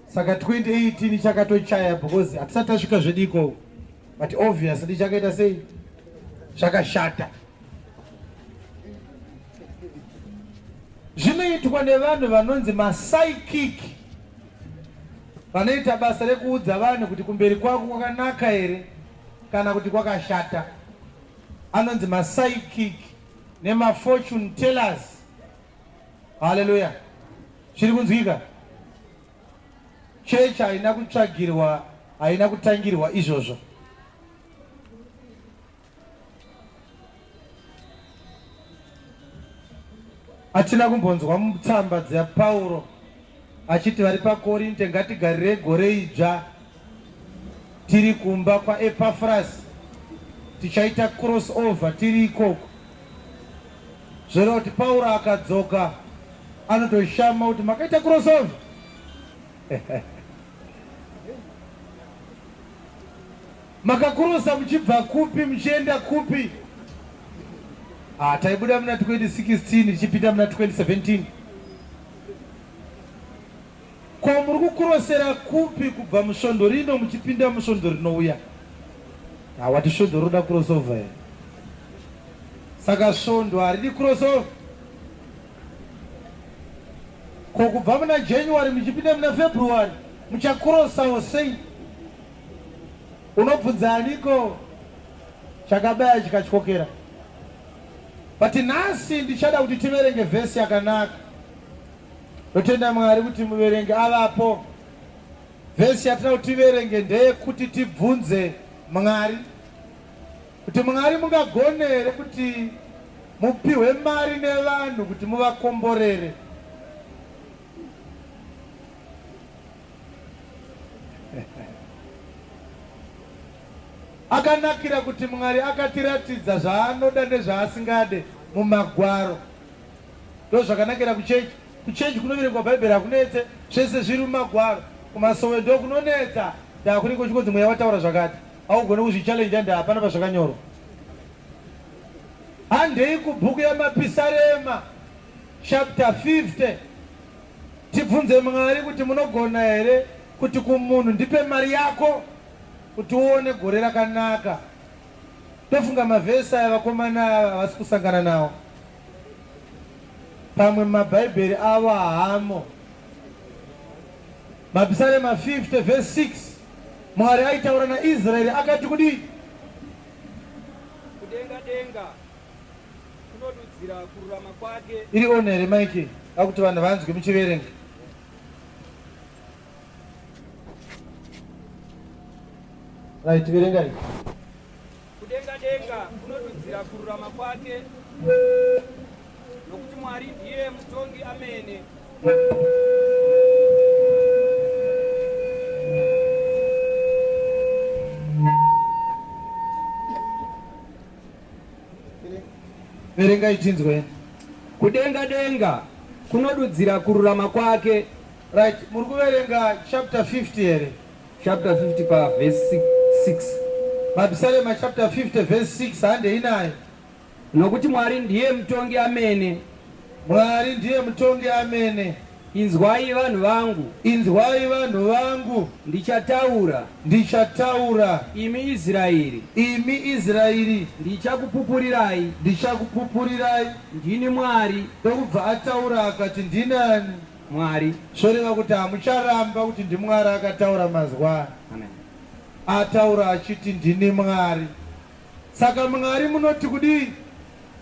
saka 2018 chakatochaya because hatisati tasvika zvedu ikoko, but obviously chakaita sei zvakashata. Zvinoitwa nevanhu vanonzi mapsychic vanoita basa rekuudza vanhu kuti kumberi kwako kwakanaka here kana kuti kwakashata. Anonzi mapsychic nemafortune tellers. Haleluya! Zviri kunzwika? Chechi haina kutsvagirwa, haina kutangirwa izvozvo. Hatina kumbonzwa mutsamba dzaPauro achiti vari paKorinte ngatigarire gore idzva tiri kumba kwaEpafrasi tichaita cross over tiri ikoko. Zvoreva kuti Pauro akadzoka anotoshama kuti makaita cross over. Makakurosa muchibva kupi muchienda kupi? Ah, taibuda muna 2016 tichipinda muna 2017. Ko muri kukurosera kupi kubva musvondo rino muchipinda musvondo rinouya? Ah, wati svondo roda crossover here? Saka svondo haridi crossover? Ko kubva muna January muchipinda muna February muchakurosawo sei? Unobvunza aniko chakabaya chikatyokera? But nhasi ndichada kuti tiverenge vhesi yakanaka. Ndotenda Mwari kuti muverengi avapo. Vhesi yatinoda kuti tiverenge ndeyekuti tibvunze Mwari kuti Mwari mungagone here kuti mupihwe mari nevanhu kuti muvakomborere. Akanakira kuti Mwari akatiratidza zvaanoda nezvaasingade mumagwaro. Ndozvakanakira kuchechi. Kuchechi kunoverengwa Bhaibheri hakunetse, zvese zviri mumagwaro. Kumasowe ndokunonetsa, ndakunenge kuchingonzi mweya wataura zvakati. Haugone kuzvichallenja ndaa hapana pazvakanyorwa. Handei kubhuku yaMapisarema chapter 50. Tibvunze Mwari kuti munogona here kuti kumunhu ndipe mari yako kuti uone gore rakanaka. Tofunga mavhesi aya vakomana ava havasi kusangana nawo. Pamwe mumabhaibheri avo haamo. Mapisarema 50 vhesi 6 Mwari aitaura naIsraeri akati kudii? Kudenga denga kunodudzira kururama kwake. Iri on here maiki akuti vanhu vanzwe muchiverenga. Right, verengai. Kudenga denga kunodudzira kururama kwake, nokuti Mwari ndiye mutongi amene. Verengai tinzwe. Kudenga denga kunodudzira kururama kwake. Right, muri kuverenga chapter 50 here? Chapter 50 pa verse 6. Mapisarema chapter 50 verse 6 handei nayo. Nokuti Mwari ndiye mutongi amene. Mwari ndiye mutongi amene. Inzwai vanhu vangu. Inzwai vanhu vangu. Ndichataura. Ndichataura. Imi Israeri. Imi Israeri. Ndichakupupurirai. Ndichakupupurirai. Ndini Mwari. Ndokubva ataura akati ndinani? Mwari. Zvoreva kuti hamucharamba kuti ndiMwari akataura mazwa aya. Amen. Ataura achiti ndini Mwari. Saka Mwari munoti kudii?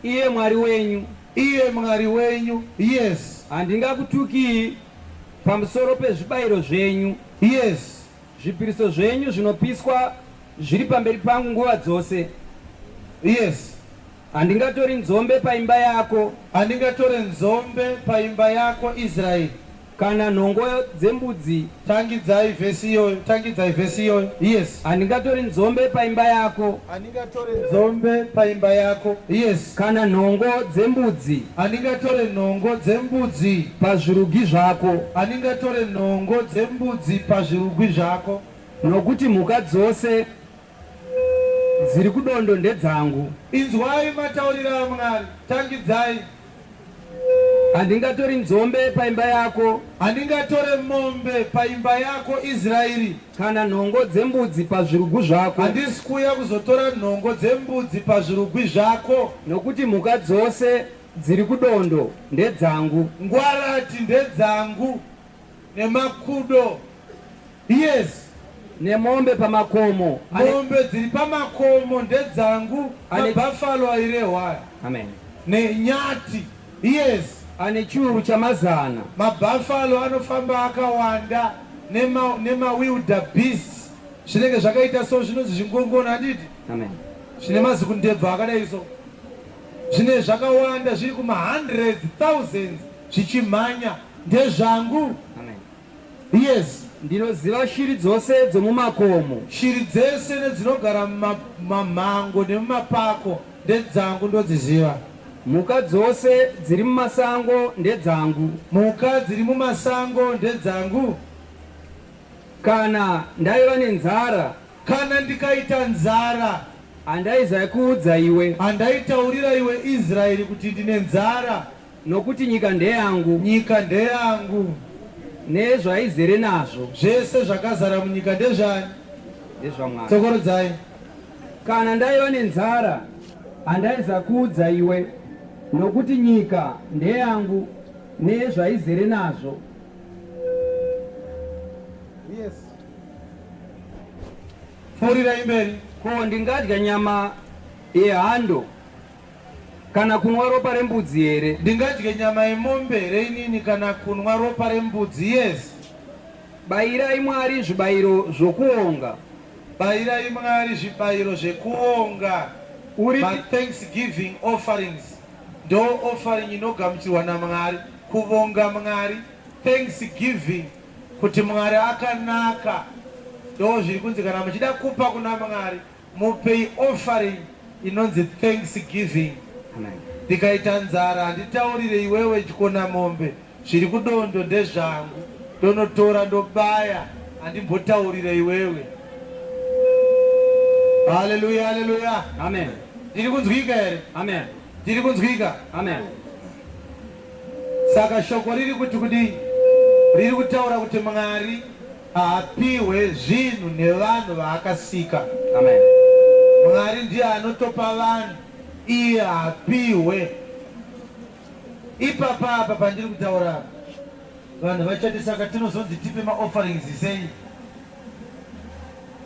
Iye Mwari wenyu. Iye Mwari wenyu. Yes. Handingakutukii pamusoro pezvibayiro zvenyu. Yes. Zvipiriso zvenyu zvinopiswa zviri pamberi pangu nguva dzose. Yes. Handingatori nzombe paimba yako. Handingatore nzombe paimba yako Israeri. Kana nhongo dzembudzi. Tangidzai vhesi iyoyo. Tangidzai vhesi iyoyo. Yes. Handingatori nzombe paimba yako. Handingatore nzombe paimba yako. Yes. Kana nhongo dzembudzi. Handingatore nhongo dzembudzi. Pazvirugi zvako. Handingatore nhongo dzembudzi pazvirugwi zvako. Nokuti mhuka dzose dziri kudondo ndedzangu. Inzwai matauriro aMwari. Tangidzai. Handingatori nzombe paimba yako. Handingatore mombe paimba yako Israeri. Kana nhongo dzembudzi pazvirugu zvako. Handisi kuuya kuzotora nhongo dzembudzi pazvirugwi zvako. Nokuti mhuka dzose dziri kudondo ndedzangu. Ngwarati ndedzangu nemakudo. Yes. Nemombe pamakomo. Mombe dziri pamakomo ndedzangu, mabuffalo airehwa aya. Amen. Nenyati. Yes. Ane chiuru chamazana. Mabuffalo anofamba akawanda nema nemawildebeests zvinenge zvakaita so zvinonzi zvingongona handiti? Amen. Zvine mazikundebvu akadai so. Zvine zvakawanda zviri kuma hundreds, thousands zvichimhanya ndezvangu. Amen. Yes. Ndinoziva shiri dzose dzomumakomo. Shiri dzese nedzinogara mumamhango nemumapako ndedzangu ndodziziva. Mhuka dzose dziri mumasango ndedzangu. Mhuka dziri mumasango ndedzangu. Kana ndaiva nenzara. Kana ndikaita nzara. Handaizaikuudza iwe. Handaitaurira iwe Israeri kuti ndine nzara. Nokuti nyika ndeyangu. Nyika ndeyangu. Nezvaizere nazvo. Zvese zvakazara munyika ndezvani? NdezvaMwari. Tsokorodzai. Kana ndaiva nenzara, handaizakuudza iwe, nokuti nyika ndeyangu nezvaizere nazvo. Yes. Pfuurirai mberi. Ko ndingadya nyama yehando Kana kunwa ropa rembudzi here? Ndingadye nyama yemombe here inini kana kunwa ropa rembudzi? Yes. Bayirai Mwari zvibayiro zvokuonga. Bayirai Mwari zvibayiro zvekuonga. Uri Ma thanksgiving offerings ndo offering inogamuchirwa naMwari. Kuvonga Mwari, thanksgiving kuti Mwari akanaka. Ndo zviri kunzi kana muchida kupa kuna Mwari Mupei offering inonzi thanksgiving. Ndikaita nzara handitaurire iwewe chikonamombe zviri kudondo ndezvangu ndonotora ndobaya handimbotaurire iwewe. Hallelujah hallelujah. Amen. Ndiri kunzwika here? Amen. Ndiri kunzwika? Amen. Saka shoko riri kuti kudii? Riri kutaura kuti Mwari Haapihwe zvinhu nevanhu vaakasika. Amen. Mwari ndiye anotopa vanhu, iye haapihwe. Ipapa apa pandiri kutaura apa, vanhu vachati saka tinozonzi tipe maofferings sei?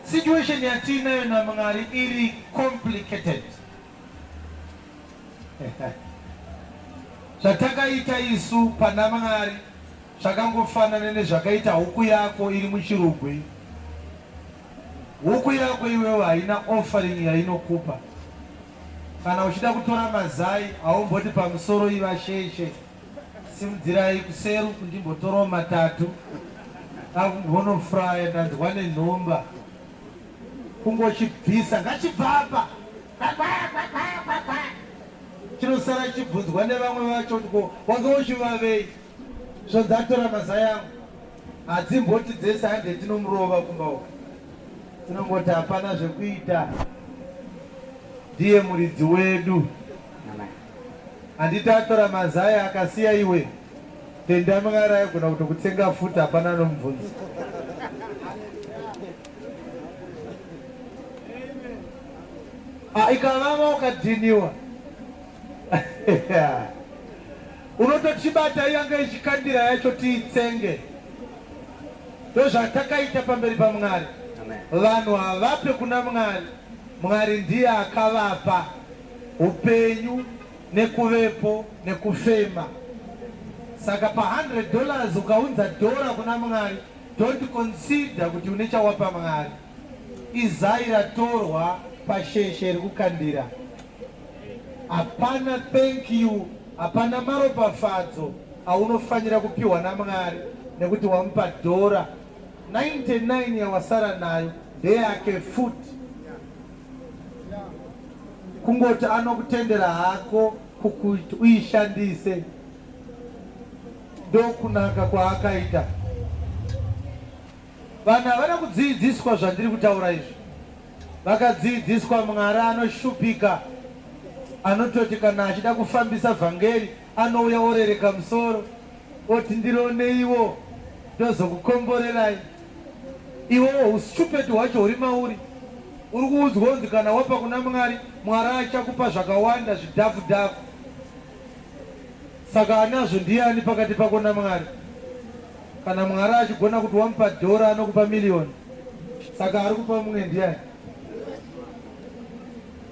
Situation yatiinayo naMwari iri complicated. Zvatakaita isu pana Mwari zvakangofanana nezvakaita huku yako iri muchirugwi. Huku yako iwewe haina offering yainokupa. Kana uchida kutora mazai haumboti pamusoro iva sheshe. Simudzirai kuseru kundimbotorawo matatu. Akumbonofraya ndanzwa nenhomba. Kungochibvisa ngachibvapa. Chinosara chibvunzwa nevamwe vacho kuti ko wanga uchivavei? Zvonzi atora mazai angu. Hadzimboti dzese hande tinomurova kumba uko. Dzinongoti hapana zvekuita. Ndiye muridzi wedu. Handiti atora mazai akasiya iwe. Tenda Mwari aigona kutokutsenga futi hapana anomubvunza. Ah, ikavava ukadhiniwa unotochibata yanga ichikandira yacho tiitsenge. Ndozvatakaita pamberi paMwari. Vanhu havape kuna Mwari, Mwari ndiye akavapa upenyu nekuvepo nekufema. Saka pa 100 dollars ukaunza dhora kuna Mwari, don't consider kuti une chawapa Mwari. Izai ratorwa pasheshe rekukandira. Hapana thank you, hapana maropafadzo aunofanira kupiwa naMwari nekuti wamupa dhora 99 yawasara nayo ndeyake futi. Kungoti anokutendera hako kukuti uishandise ndokunaka kwaakaita. Vanhu havana kudziidziswa zvandiri kutaura izvi. Vakadziidziswa Mwari anoshupika anototi kana achida kufambisa vhangeri anouya orereka musoro oti ndironeiwo ndozokukomborerai. Iwewo hustupid hwacho huri mauri. Uri kuudzwa kunzi kana wapa kuna Mwari, Mwari achakupa zvakawanda zvidhafu dhafu. Saka anazvo ndiani pakati pako naMwari? Kana Mwari achigona kuti wamupa dhora anokupa miriyoni, saka ari kupa mumwe ndiani?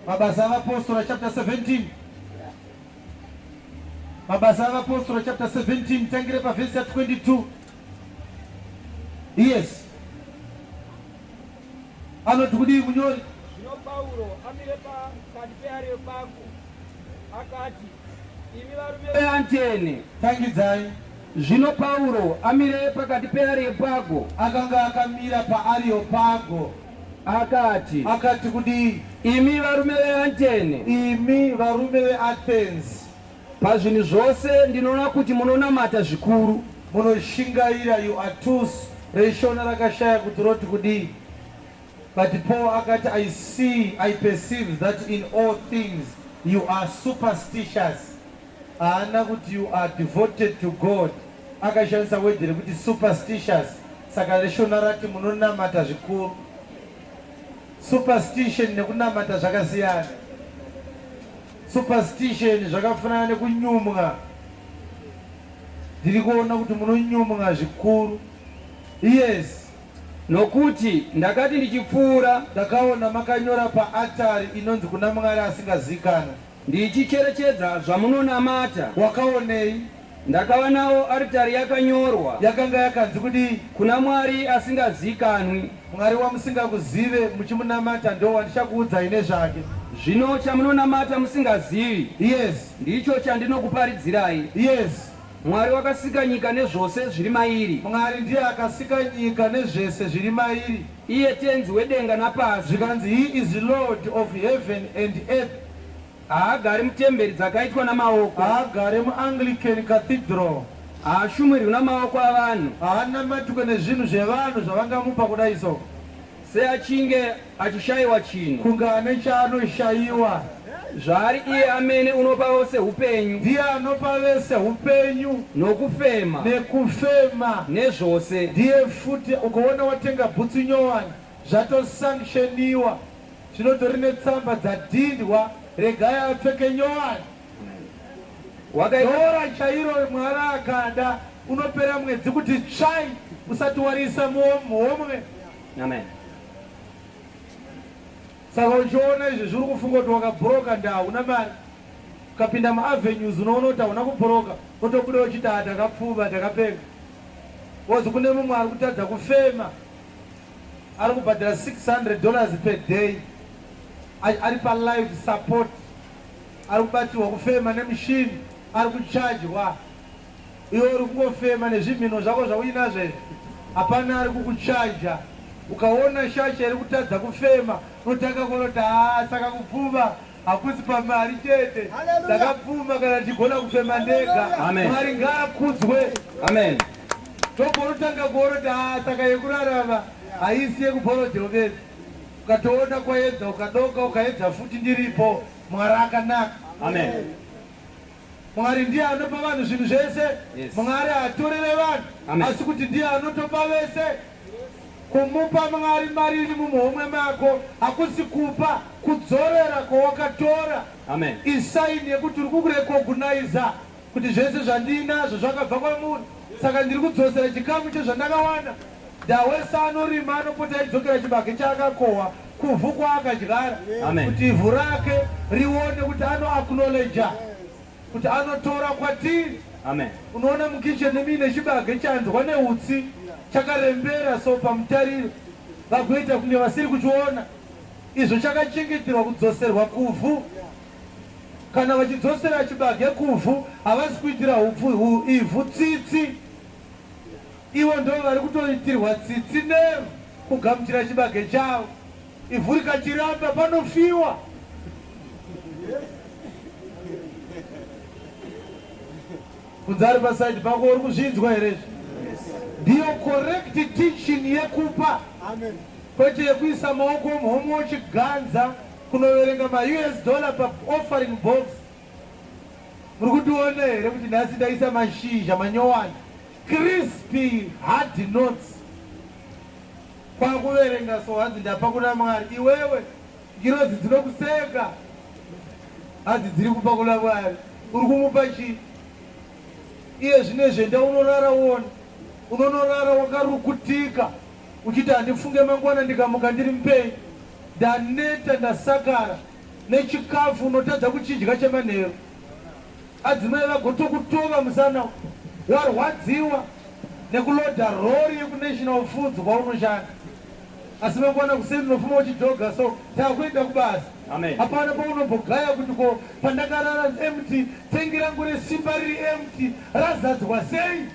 Mabasa avapostora chapter 17. Mabasa avapostora chapter 17 tangire pavhesi ya 22. Yes. Anoti kudii munyori? Zvino Pauro amire pakati peAreopago akati, Imi varume veAtene, Tangidzai. Zvino Pauro amire pakati peAreopago Akanga akamira paAreopago. akati, Akati kudii? Imi varume veAtene, Imi varume veAthens, pazvinhu zvose ndinoona kuti munonamata zvikuru. Munoshingaira, you are too reshona rakashaya kuti roti kudii. But Paul akati I see, I perceive that in all things you are superstitious. Haana kuti you are devoted to God. Akashandisa word rekuti superstitious. Saka reshona rati munonamata zvikuru. Superstition nekunamata zvakasiyana. Superstition zvakafanana nekunyumwa. Ndiri kuona kuti munonyumwa zvikuru. Yes. Nokuti ndakati ndichipfuura. Ndakaona makanyora paatari inonzi kuna Mwari asingazivikanwi. Ndichicherechedza zvamunonamata. Wakaonei? Ndakawanawo aritari yakanyorwa. Yakanga yakanzi kudii? Kuna Mwari asingazikanwi. Mwari wamusingakuzive muchimunamata ndo wandichakuudzai nezvake. Zvino chamunonamata musingazivi. Yes. Ndicho chandinokuparidzirai. Yes. Mwari wakasika nyika nezvose zviri mairi. Mwari ndiye akasika nyika nezvese zviri mairi. Iye Tenzi wedenga napasi. Zvikanzi he is Lord of heaven and earth. Haagari mutemberi dzakaitwa namaoko. Haagare muAnglican Cathedral. Haashumirwi namaoko avanhu. Haanamatwe nezvinhu zvevanhu zvavangamupa kudai so. Seachinge achishayiwa chinhu. Kunge ane chaanoshayiwa. Zvaari iye amene unopa vose upenyu. Ndiye anopa vese upenyu. Nokufema. Nekufema. Nezvose. Ndiye futi ukaona watenga bhutsu nyowani zvatosanctioniwa zvinotori netsamba dzadhindwa regai apfeke nyowani. Dora chairo Mwari akada unopera mwedzi kuti tsvai usati wariisa muhomwe. Amen. Saka uchiona izvi zviri kufunga kuti wakabhuroka ndi hauna mari. Ukapinda muavenues unoona kuti hauna kubhuroka, wotobuda uchiti haa takapfuma, takapenga. Wozi kune mumwe ari kutadza kufema, ari kubhadhara 600 dollars per day, ari palife support, ari kubatsirwa kufema nemushini, ari kuchajwa. Iwe uri kungofema nezvimhino zvako zvauinazvo izvi, hapana ari kukuchaja. Ukaona shasha iri kutadza kufema, unotanga kuona kuti haa saka kupfuma hakusi pamari chete. Ndakapfuma kana ndichigona kufema ndega. Mwari ngaakudzwe. Amen. Ndopaunotanga kuona kuti haa saka yekurarama haisi yekubhorodhero bedzi. Ukatoona kwaedza ukadoka ukaedza futi ndiripo. Mwari akanaka. Amen. Mwari ndiye anopa vanhu zvinhu zvese. Yes. Mwari haatorere vanhu Amen. asi kuti ndiye anotopa vese. Kumupa Mwari mari iri mumuhomwe mako hakusi kupa, kudzorera kwawakatora. Amen. Isaini yekuti uri kukurekogunaiza kuti zvese zvandiinazvo zvakabva kwamuri, saka ndiri kudzosera chikamu chezvandakawana. Dawese anorima anopota achidzokera chibage chaakakohwa kuvhu kwaakadyara kuti ivhu rake rione kuti ano acknowledger kuti anotora kwatiri. Amen. Unoona mukitchen muine chibage chanzwa neutsi chakarembera so pamutariro vagoita kunge vasiri kuchiona izvo chakachengeterwa kudzoserwa kuvhu. Kana vachidzosera chibage kuvhu havasi kuitira hupfu ivhu tsitsi. Ivo ndivo vari kutoitirwa tsitsi nevhu kugamuchira chibage chavo. Ivhu rikachiramba panofiwa. Bvunza ari paside pako uri kuzvinzwa here izvi? Ndiyo correct teaching yekupa. Kwete yekuisa maoko muhomwe uchiganza kunoverenga maUS dollar paoffering box. Muri kundiona here kuti nhasi ndaisa mashizha manyowani crispy hard notes kwakuverenga so hanzi ndapa kuna Mwari iwewe ngirozi dzinokuseka hanzi dziri kupa kuna Mwari uri kumupa chii iye zvinezvi enda unorara uone unonorara wakarukutika uchiti handifunge mangwana ndikamuka ndiri mupenyu ndaneta ndasakara nechikafu unotadza kuchidya chemanheru adzimai vagotokutova musana warwadziwa nekuloda rori yekunational foods kwaunoshanda asi mangwana kuseni unofuma uchijoga so takuenda kubasa hapana paunombogaya kuti ko pandakarara empty tengi rangu resimba riri empty razadzwa sei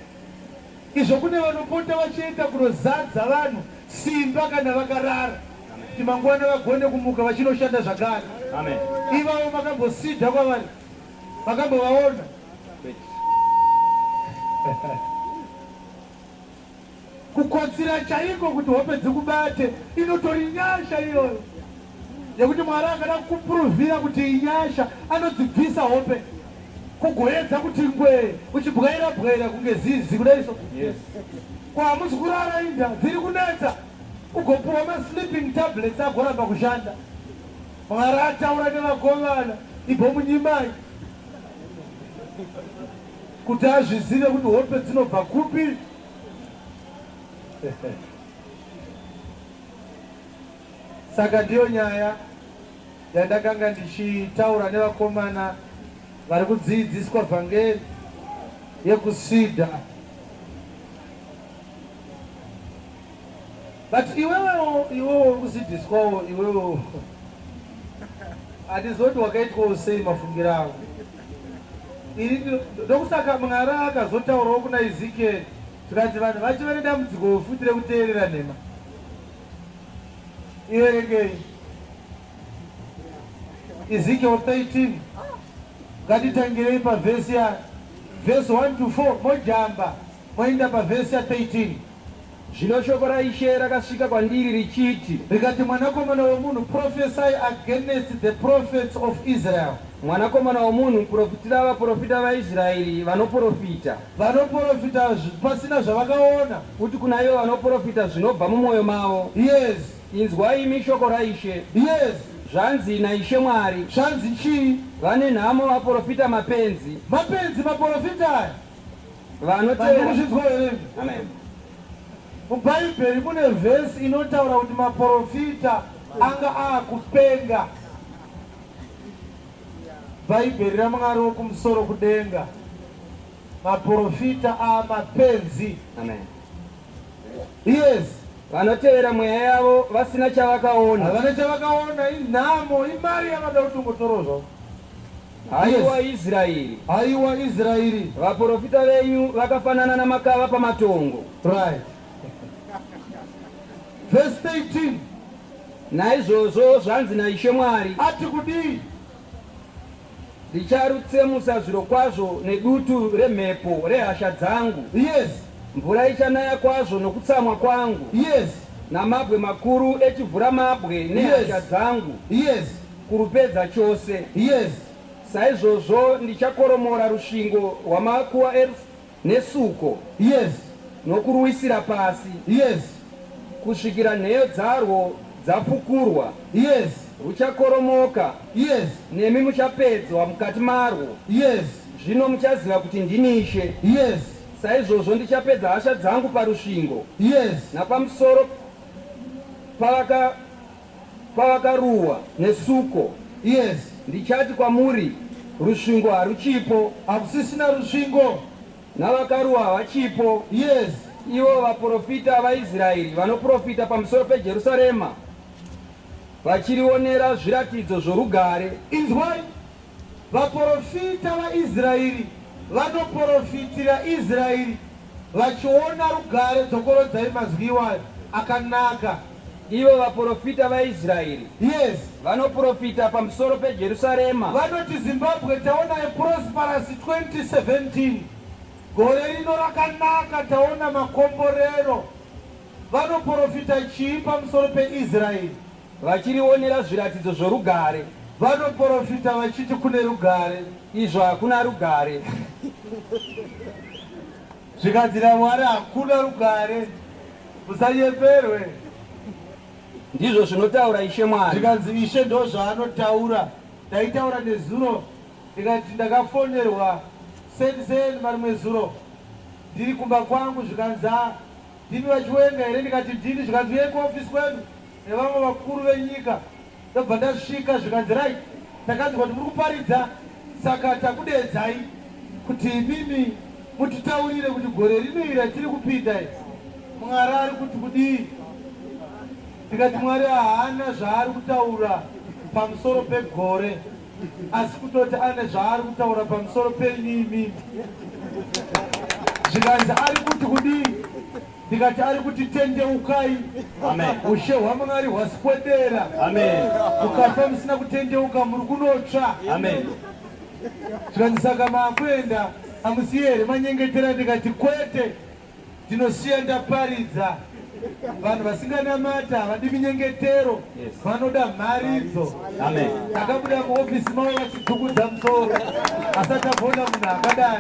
Izvo kune vanopota vachienda kunozadza vanhu simba kana vakarara kuti mangwana vagone kumuka vachinoshanda zvakare. Amen. Ivavo makambosidha kwavari? Makambovaona? Kukotsira chaiko kuti hope dzikubate inotori nyasha iyoyo yekuti Mwari akada kukupuruvhira kuti inyasha anodzibvisa hope kugoedza kuti ngwee uchibwaira bwaira kunge zizi kudai so. Yes. Ko hamusi kurara inda dziri kunetsa ugopuwa masleeping tablets agoramba kushanda. Mwari ataura nevakomana ibomunyimai kuti azvizive kuti hope dzinobva kupi. Saka ndiyo nyaya yandakanga ndichitaura nevakomana vari kudziidziswa vhangeri yekusida. But iwewewo iwewo uri kusidhiswawo iwewewo handizoti wakaitwawo sei mafungiro ako. Ini ndokusaka Mwari akazotaurawo kuna Ezekiel zvikanzi vanhu vacho vane dambudziko futi rekuteerera nhema. Iverengei. Ezekiel 13 ngatitangirei pavhesi ya vhesi 1 to 4 mojamba moenda pavhesi ya 13. Zvino shoko raIshe rakasvika kwandiri richiti. Rikati, Mwanakomana womunhu, prophesy against the prophets of Israel. Mwanakomana womunhu, profitira vaprofita vaIsraeri vanoprofita. Vanoprofita pasina zvavakaona. Uti kuna ivo vanoprofita zvinobva mumwoyo mavo. Yes. Inzwai imi shoko raIshe. Yes. Zvanzi naIshe Mwari. Zvanzi chii? Vane nhamo vaprofita mapenzi. Mapenzi maprofita aya. Vanotevera. Kuzvinzwa here? Amen. MuBhaibheri mune vhesi inotaura kuti maprofita anga aakupenga. Bhaibheri raMwari wokumusoro kudenga. Maporofita amapenzi. Amen. Yes. Vanotevera mweya yavo vasina chavakaona. Havana chavakaona, inhamo, imari yavada kutongotorozva. Haiwa Israeri. Haiwa Israeri. Vaporofita venyu vakafanana namakava pamatongo. Right. Verse 13. Naizvozvo zvanzi naIshe Mwari. Ati kudii? Ndicharutsemusa zvirokwazvo nedutu remhepo rehasha dzangu. Yes. Mvura ichanaya kwazvo nokutsamwa kwangu. Yes. Namabwe makuru echivhuramabwe nehasha dzangu. Yes. Kurupedza chose. Yes. Saizvozvo ndichakoromora rusvingo rwamakuva nesuko. Yes. Nokuruwisira pasi. Yes. Kusvikira nheyo dzarwo dzafukurwa. Yes. Ruchakoromoka. Yes. Nemi muchapedzwa mukati marwo. Yes. Zvino muchaziva kuti ndini Ishe. Yes. Saizvozvo ndichapedza hasha dzangu parusvingo. Yes. Napamusoro pavakaruwa nesuko. Yes. Ndichati kwamuri, rusvingo haruchipo. Hakusisina rusvingo. Navakaruwa havachipo. Yes. Ivo vaprofita vaIsraeri vanoprofita pamusoro peJerusarema vachirionera zviratidzo zvorugare. Inzwai, vaprofita vaIsraeri vanoprofitira Israeri vachiona rugare. Dzokorodzai mazwi iwayo akanaka. Ivo vaprofita vaIsraeri vanoprofita pamusoro peJerusarema. Vanoti Zimbabwe taona a prosperous 2017, gore rino rakanaka, taona makomborero. Vanoprofita chii pamusoro peIsraeri? Vachirionera zviratidzo zvorugare. Vanoprofita vachiti kune rugare. Izvo hakuna rugare. Zvikanzi naMwari hakuna rugare, musanyeperwe. Ndizvo zvinotaura Ishe Mwari. Zvikanzi Ishe ndozvaanotaura. Ndaitaura nezuro ndikati ndakafonerwa seni seni marimwe zuro ndiri kumba kwangu, zvikanzi a ndimi VaChiwenga here? Ndikati ndini. Zvikanzi uyai kuofisi kwedu nevamwe vakuru venyika. Ndobva ndasvika, zvikanzi right, takanzwa kuti muri kuparidza, saka takudeedzai kuti imimi mutitaurire kuti gore rino iri ratiri kupinda iri Mwari ari kuti kudii. Ndikati Mwari haana zvaari kutaura pamusoro pegore, asi kutoti ane zvaari kutaura pamusoro penyu imimi. Zvikanzi ari kuti kudii? Ndikati ari kuti tendeukai, ushe hwaMwari hwaswedera. Mukafa musina kutendeuka muri kunotsva. Zvikanzi saka maakuenda hamusiye here manyengetera? Ndikati kwete, ndinosiya ndaparidza. Vanhu vasinganamata havadi minyengetero, vanoda mharidzo. Ndakabuda muofisi mavo vachidzungudza musoro, asati avona munhu akadai.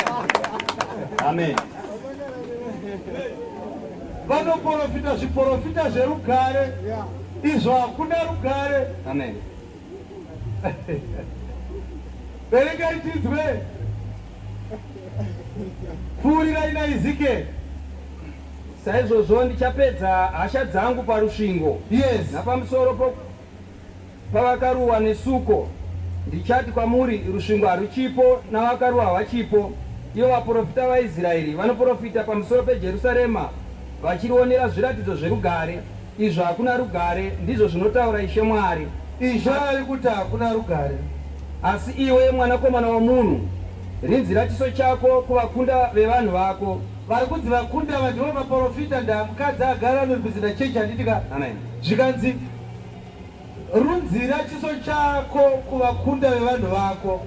Amen. Vanoprofita zviprofita zverugare, izvo hakuna rugare. Amen. Verengai tinzwe. Pfuurirai naEzekiel. Saizvozvo ndichapedza hasha dzangu parusvingo. Napamusoro pavakaruwa nesuko. Ndichati kwamuri, rusvingo haruchipo, navakaruwa havachipo. Ivo vaprofita vaIsraeri vanoprofita pamusoro peJerusarema vachirionera zviratidzo zverugare, izvo hakuna rugare, ndizvo zvinotaura Ishe Mwari. Ishe ari kuti hakuna rugare. Asi iwe, mwanakomana womunhu, rinzira chiso chako kuvakunda vevanhu vako. Vari kunzi vakunda ava ndivo maporofita, ndaamukadzi agara anorepresenta chechi, handiti ka? Amen. Zvikanzi runzira chiso chako kuvakunda vevanhu vako.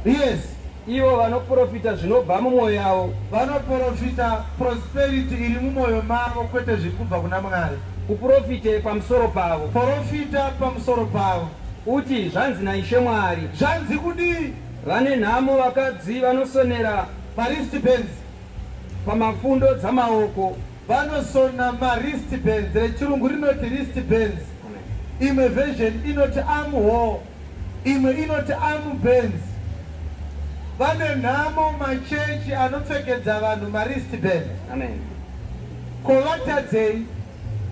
Yes. Ivo vanoprofita zvinobva mumwoyo yavo. Vanoprofita prosperity iri mumwoyo mavo, kwete zviri kubva kuna Mwari. Uprofite pamusoro pavo. Profita pamusoro pavo. Uti, zvanzi naIshe Mwari. Zvanzi kudii? Vane nhamo vakadzi vanosonera Mawristbands. pamafundo dzamaoko. Vanosona mawristbands. Rechirungu rinoti wristbands. Imwe version inoti armhole. Imwe inoti armbands. Vane nhamo machechi anopfekedza vanhu mawristbands. Amen. Ko vatadzei?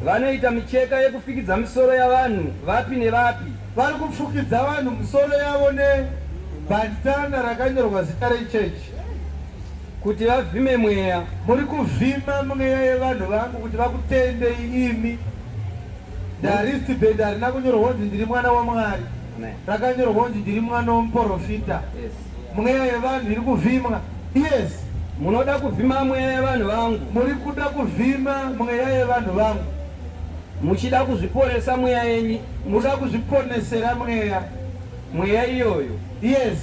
Vanoita micheka yekufikidza misoro yavanhu vapi nevapi. Vari kufukidza vanhu misoro yavo ne. Bandana rakanyorwa zita rechechi. Kuti vavhime mweya. Muri kuvhima mweya yevanhu vangu kuti vakutendei imi. Wristband harina kunyorwa kunzi ndiri mwana waMwari. Rakanyorwa kunzi ndiri mwana womuporofita. Mweya yevanhu iri kuvhimwa. Yes. Munoda kuvhima mweya yevanhu vangu. Muri kuda kuvhima mweya yevanhu vangu. Muchida kuzviporesa mweya yenyu. Muda kuzviponesera mweya. Mweya iyoyo. Yes.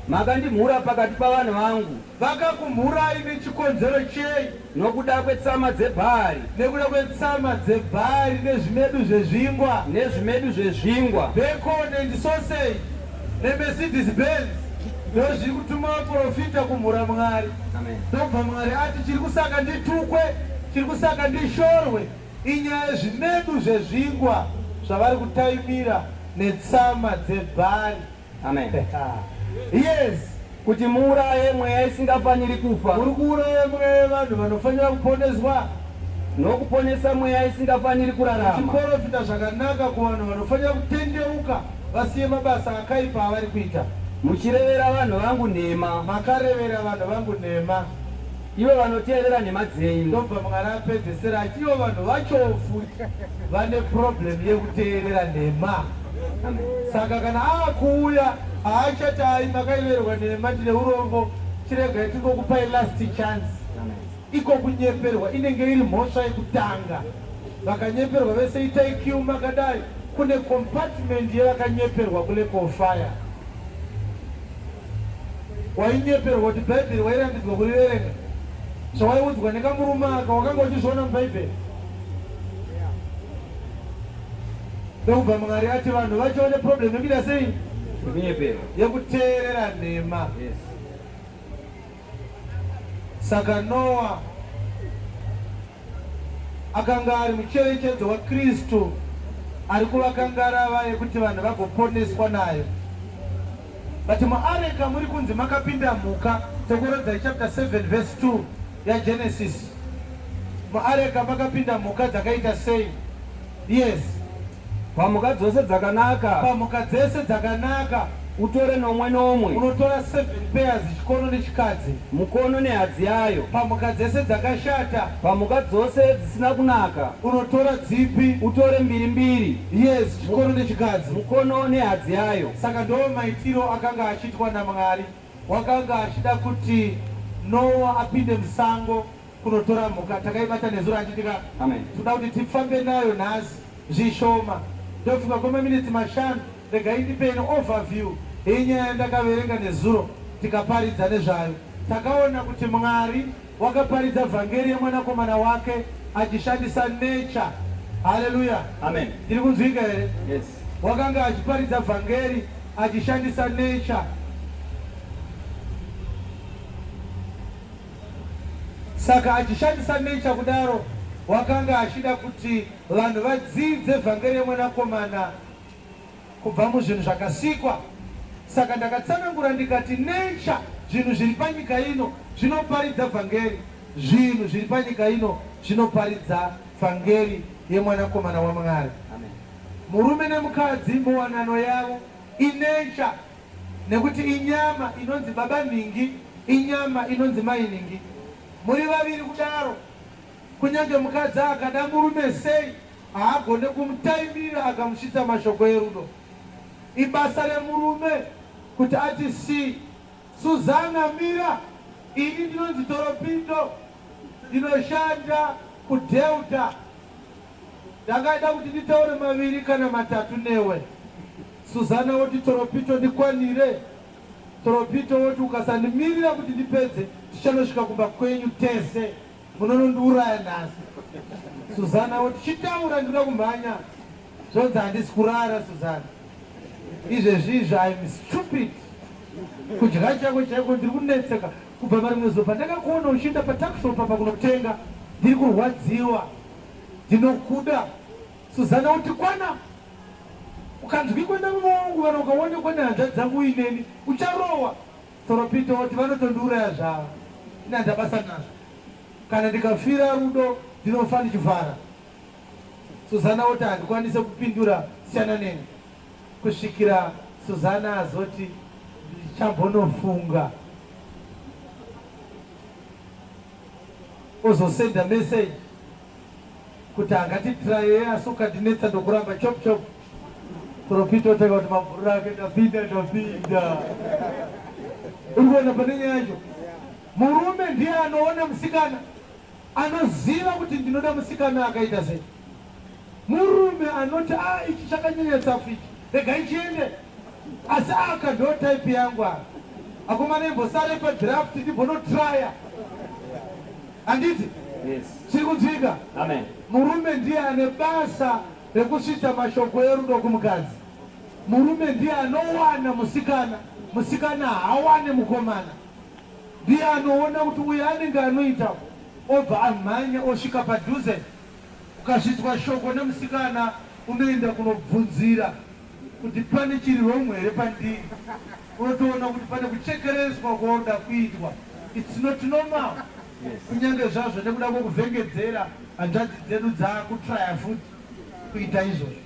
Makandimhura pakati pavanhu vangu. Vakakumhurai nechikonzero chei? Nokuda kwetsama dzebhari. Nekuda kwetsama dzebhari nezvimedu zvezvingwa. Nezvimedu zvezvingwa. Bacon and sausage neMercedes Benz ndozviri kutuma vaprofita kumhura Mwari. Ndobva Mwari ati chiri kusaka nditukwe, chiri kusaka ndishorwe inyaya yezvimedu zvezvingwa zvavari kutaimira netsama dzebhari. Amen. Yes. Kuti muuraye mweya isingafaniri kufa. Muri kuuraya mweya yevanhu vanofanira kuponeswa. Nokuponesa mweya isingafaniri kurarama. Muchiporofita zvakanaka kuvanhu vanofanira kutendeuka vasiye mabasa akaipa avari kuita. Muchirevera vanhu vangu nhema. Makarevera vanhu vangu nhema. Ivo vanoteerera nhema dzenyu. Ndobva Mwari apedzesera ati ivo vanhu vachowo futi vane problem yekuteerera nhema. Saka kana akuuya haachati ai makaiverwa nhema tine urombo chiregai tingokupai last chance. Iko kunyeperwa inenge iri mhosva yekutanga. Vakanyeperwa vese itai queue makadai kune compartment yevakanyeperwa kulake of fire. Wainyeperwa kuti Bhaibheri wairambidzwa kuriverenga. Zvawaiudzwa nekamurume aka wakanga uchizviona muBhaibheri. Ndokubva Mwari ati vanhu vacho vane problem yekuita sei? Yekunyeperwa. Yekuteerera nhema. Yes. Saka Noa akanga ari mucherechedzo waKristu ari kuvaka ngarava yekuti vanhu vagoponeswa nayo. But muareka muri kunzi makapinda mhuka, Dzokorodzai chapter 7 verse 2 yaGenesis. Muareka makapinda mhuka dzakaita sei? Yes. Pamhuka dzose dzakanaka. Pamhuka dzese dzakanaka. Utore nomwe nomwe. Unotora 7 pairs chikono nechikadzi. Mukono nehadzi yayo. Pamhuka dzese dzakashata. Pamhuka dzose dzisina kunaka. Unotora dzipi? Utore mbiri mbiri. Yes, chikono nechikadzi. Mukono nehadzi yayo. Saka ndo maitiro akanga achiitwa naMwari. Wakanga achida kuti Noa apinde musango kunotora mhuka. Takaibata nezuro achitika. Amen. Toda kuti tifambe nayo nhasi zvishoma. Ndofunga kwemaminitsi mashanu regai ndipe an overview yenyaya yandakaverenga nezuro tikaparidza nezvayo. Takaona kuti Mwari wakaparidza vhangeri yemwanakomana wake achishandisa nature. Haleluya. Amen. Ndiri kunzwika here? Yes. Wakanga achiparidza vhangeri achishandisa nature. Saka achishandisa nature kudaro wakanga achida kuti vanhu vadzidze vhangeri yemwanakomana kubva muzvinhu zvakasikwa. Saka ndakatsanangura ndikati nature zvinhu zviri panyika ino zvinoparidza vhangeri. Zvinhu zviri panyika ino zvinoparidza vhangeri yemwanakomana waMwari. Amen. Murume nemukadzi muwanano yavo inature nekuti inyama inonzi baba nhingi inyama inonzi mai nhingi. Muri vaviri kudaro kunyange mukadzi akada murume sei haagone kumutaimira akamusvitsa mashoko erudo. Ibasa remurume kuti ati si Suzana mira ini ndinonzi Toropindo ndinoshanda kuDelta ndangada kuti nditaure maviri kana matatu newe. Suzana woti Toropito ndikwanire. Toropito woti ukasandimirira kuti ndipedze tichanosvika kumba kwenyu tese munonondiuraya nhasi. Suzana woti chitaura ndinoda kumhanya. Zvonzi handisi kurara Suzana. Izvezvi izvi I'm stupid. Kudya chako chaiko ndiri kunetseka kubva marimwe zuva pandakakuona uchienda patuckshop apa kunotenga ndiri kurwadziwa. Ndinokuda. Suzana woti kwana. Ukanzwikwa namama wangu kana ukaonekwa nehanzvadzi dzangu uineni ucharohwa. Toropito woti vanotondiuraya zvavo. Ini handina basa nazvo. Kana ndikafira rudo ndinofa ndichivhara. Suzana woti handikwanise kupindura siyana neni. Kusvikira Suzana azoti. Ndichambonofunga. Ozosenda message kuti angatitraye asi ukandinetsa ndokuramba chop chop. Profita otanga kuti mabvuriro ake ndapinda ndapinda. Uri kuona pane nyaya yacho? Murume ndiye anoona musikana anoziva kuti ndinoda musikana akaita sei. Murume anoti ah ichi chakanyanya tsafu ichi regai chiende asi aka ndo type yangu aka. Akomana imbosare padraft ndimbonotraya. Handiti? Yes. Chiri kunzwika? Amen. Murume ndiye ane basa rekusvitsa mashoko erudo kumukadzi. Murume ndiye anowana musikana, musikana haawane mukomana. Ndiye anoona kuti uyu anenge anoita obva amhanya osvika padhuze. Ukasvitswa shoko nemusikana unoenda kunobvunzira kuti pane chiri wrong here pandiri. Unotoona kuti pane kuchekereswa kwaunoda kuitwa. It's not normal. Kunyange zvazvo nekuda kwekuvhengedzera hanzvadzi dzedu dzakutraya futi kuita izvozvo.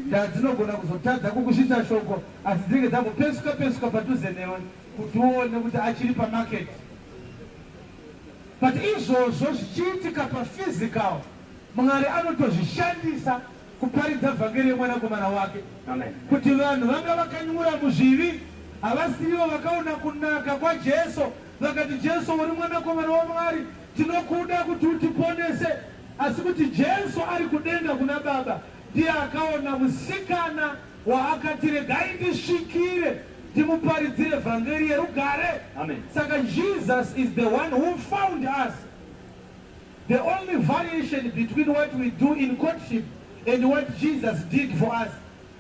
Ndadzinogona kuzotadza kukusvitsa shoko asi dzinenge dzambopesuka pesuka padhuze newe kuti uone kuti achiri pamarket. But izvozvo zvichiitika paphysical, Mwari anotozvishandisa kuparidza vhangeri yemwanakomana wake. Amen. Kuti vanhu vanga vakanyura muzvivi havasirivo vakaona kunaka kwaJesu vakati Jesu uri mwanakomana waMwari tinokuda kuti utiponese, asi kuti Jesu ari kudenga kuna Baba ndiye akaona musikana waakati regai ndisvikire ndimuparidzire vhangeri yerugare. Amen. Saka Jesus is the one who found us. The only variation between what we do in courtship and what Jesus did for us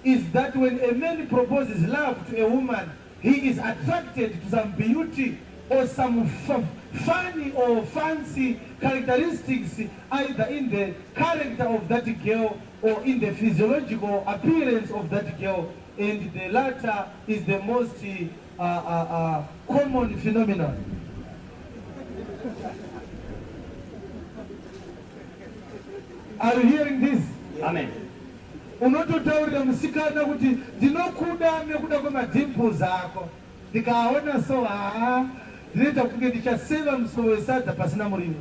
is that when a man proposes love to a woman, he is attracted to some beauty or some funny or fancy characteristics either in the character of that girl or in the physiological appearance of that girl, and the latter is the most common phenomenon. Are you hearing this? Amen. Unototaurira musikana kuti ndinokuda nekuda kwemadimples ako. Ndikaona so haa ndinoita kunge ndichaseva musoro wesadza pasina muriwo.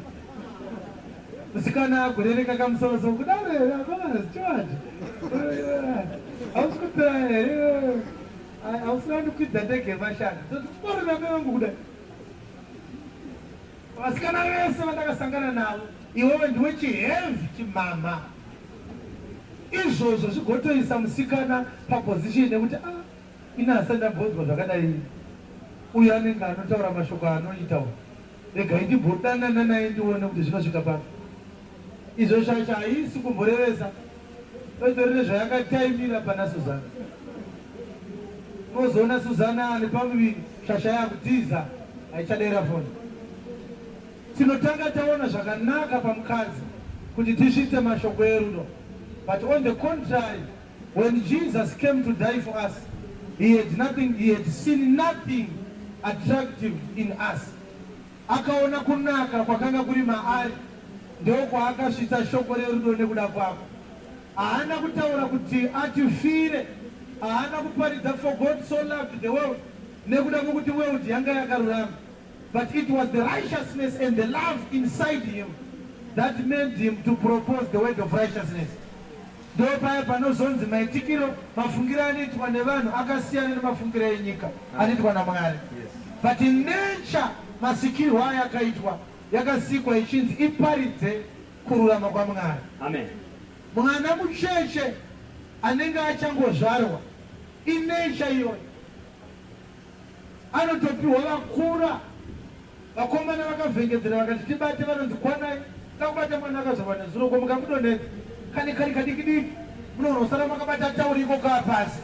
Musikana agorereka kamusoro so kudaro here akomana zichiwaje. Hausi kupera here? Hausi kundikwidza ndege mashana. Ndotipore namai vangu kudai. Vasikana vese vandakasangana navo iwewe ndiwe chiheavy chimhamha. Izvozvo zvigotoisa musikana paposition yekuti ah ini hasati ndambonzwa zvakadai. Uyu anenge anotaura mashoko anoita uyu. Regai ndimbodanana naye ndione kuti zvinosvika papi. Izvo shasha haisi kumborevesa. Itori nezvayakataimira pana Suzana. Unozoona Suzana ane pamuviri shasha yakutiza haichadaira foni. Tinotanga taona zvakanaka pamukadzi kuti tisvitse mashoko erudo. But on the contrary, when Jesus came to die for us, he had nothing, he had seen nothing attractive in us. Akaona kunaka kwakanga kuri maari, ndokwaakasvitsa shoko rerudo nekuda kwako. Haana kutaura kuti atifire, haana kuparidza for God so loved the world nekuda kwekuti world yanga yakarurama, but it was the righteousness and the love inside him that made him to propose the word of righteousness. Ndopaya panozonzi maitikiro, mafungiro anoitwa nevanhu akasiyana nemafungiro enyika anoitwa naMwari. But in nature, masikirwo ayakaitwa, yakasikwa ichinzi iparidze kururama kwaMwari. Amen. Mwana mucheche anenge achangozvarwa, inature iyoyo. Anotopiwa vakura vakomana vakavhengedzera vakati tibate vanonzi kwanai takubata mwana akazvarwa nezuro ko mukamudonhedza kane kari kadiki diki munoona kusara makabata tauri iko kaa pasi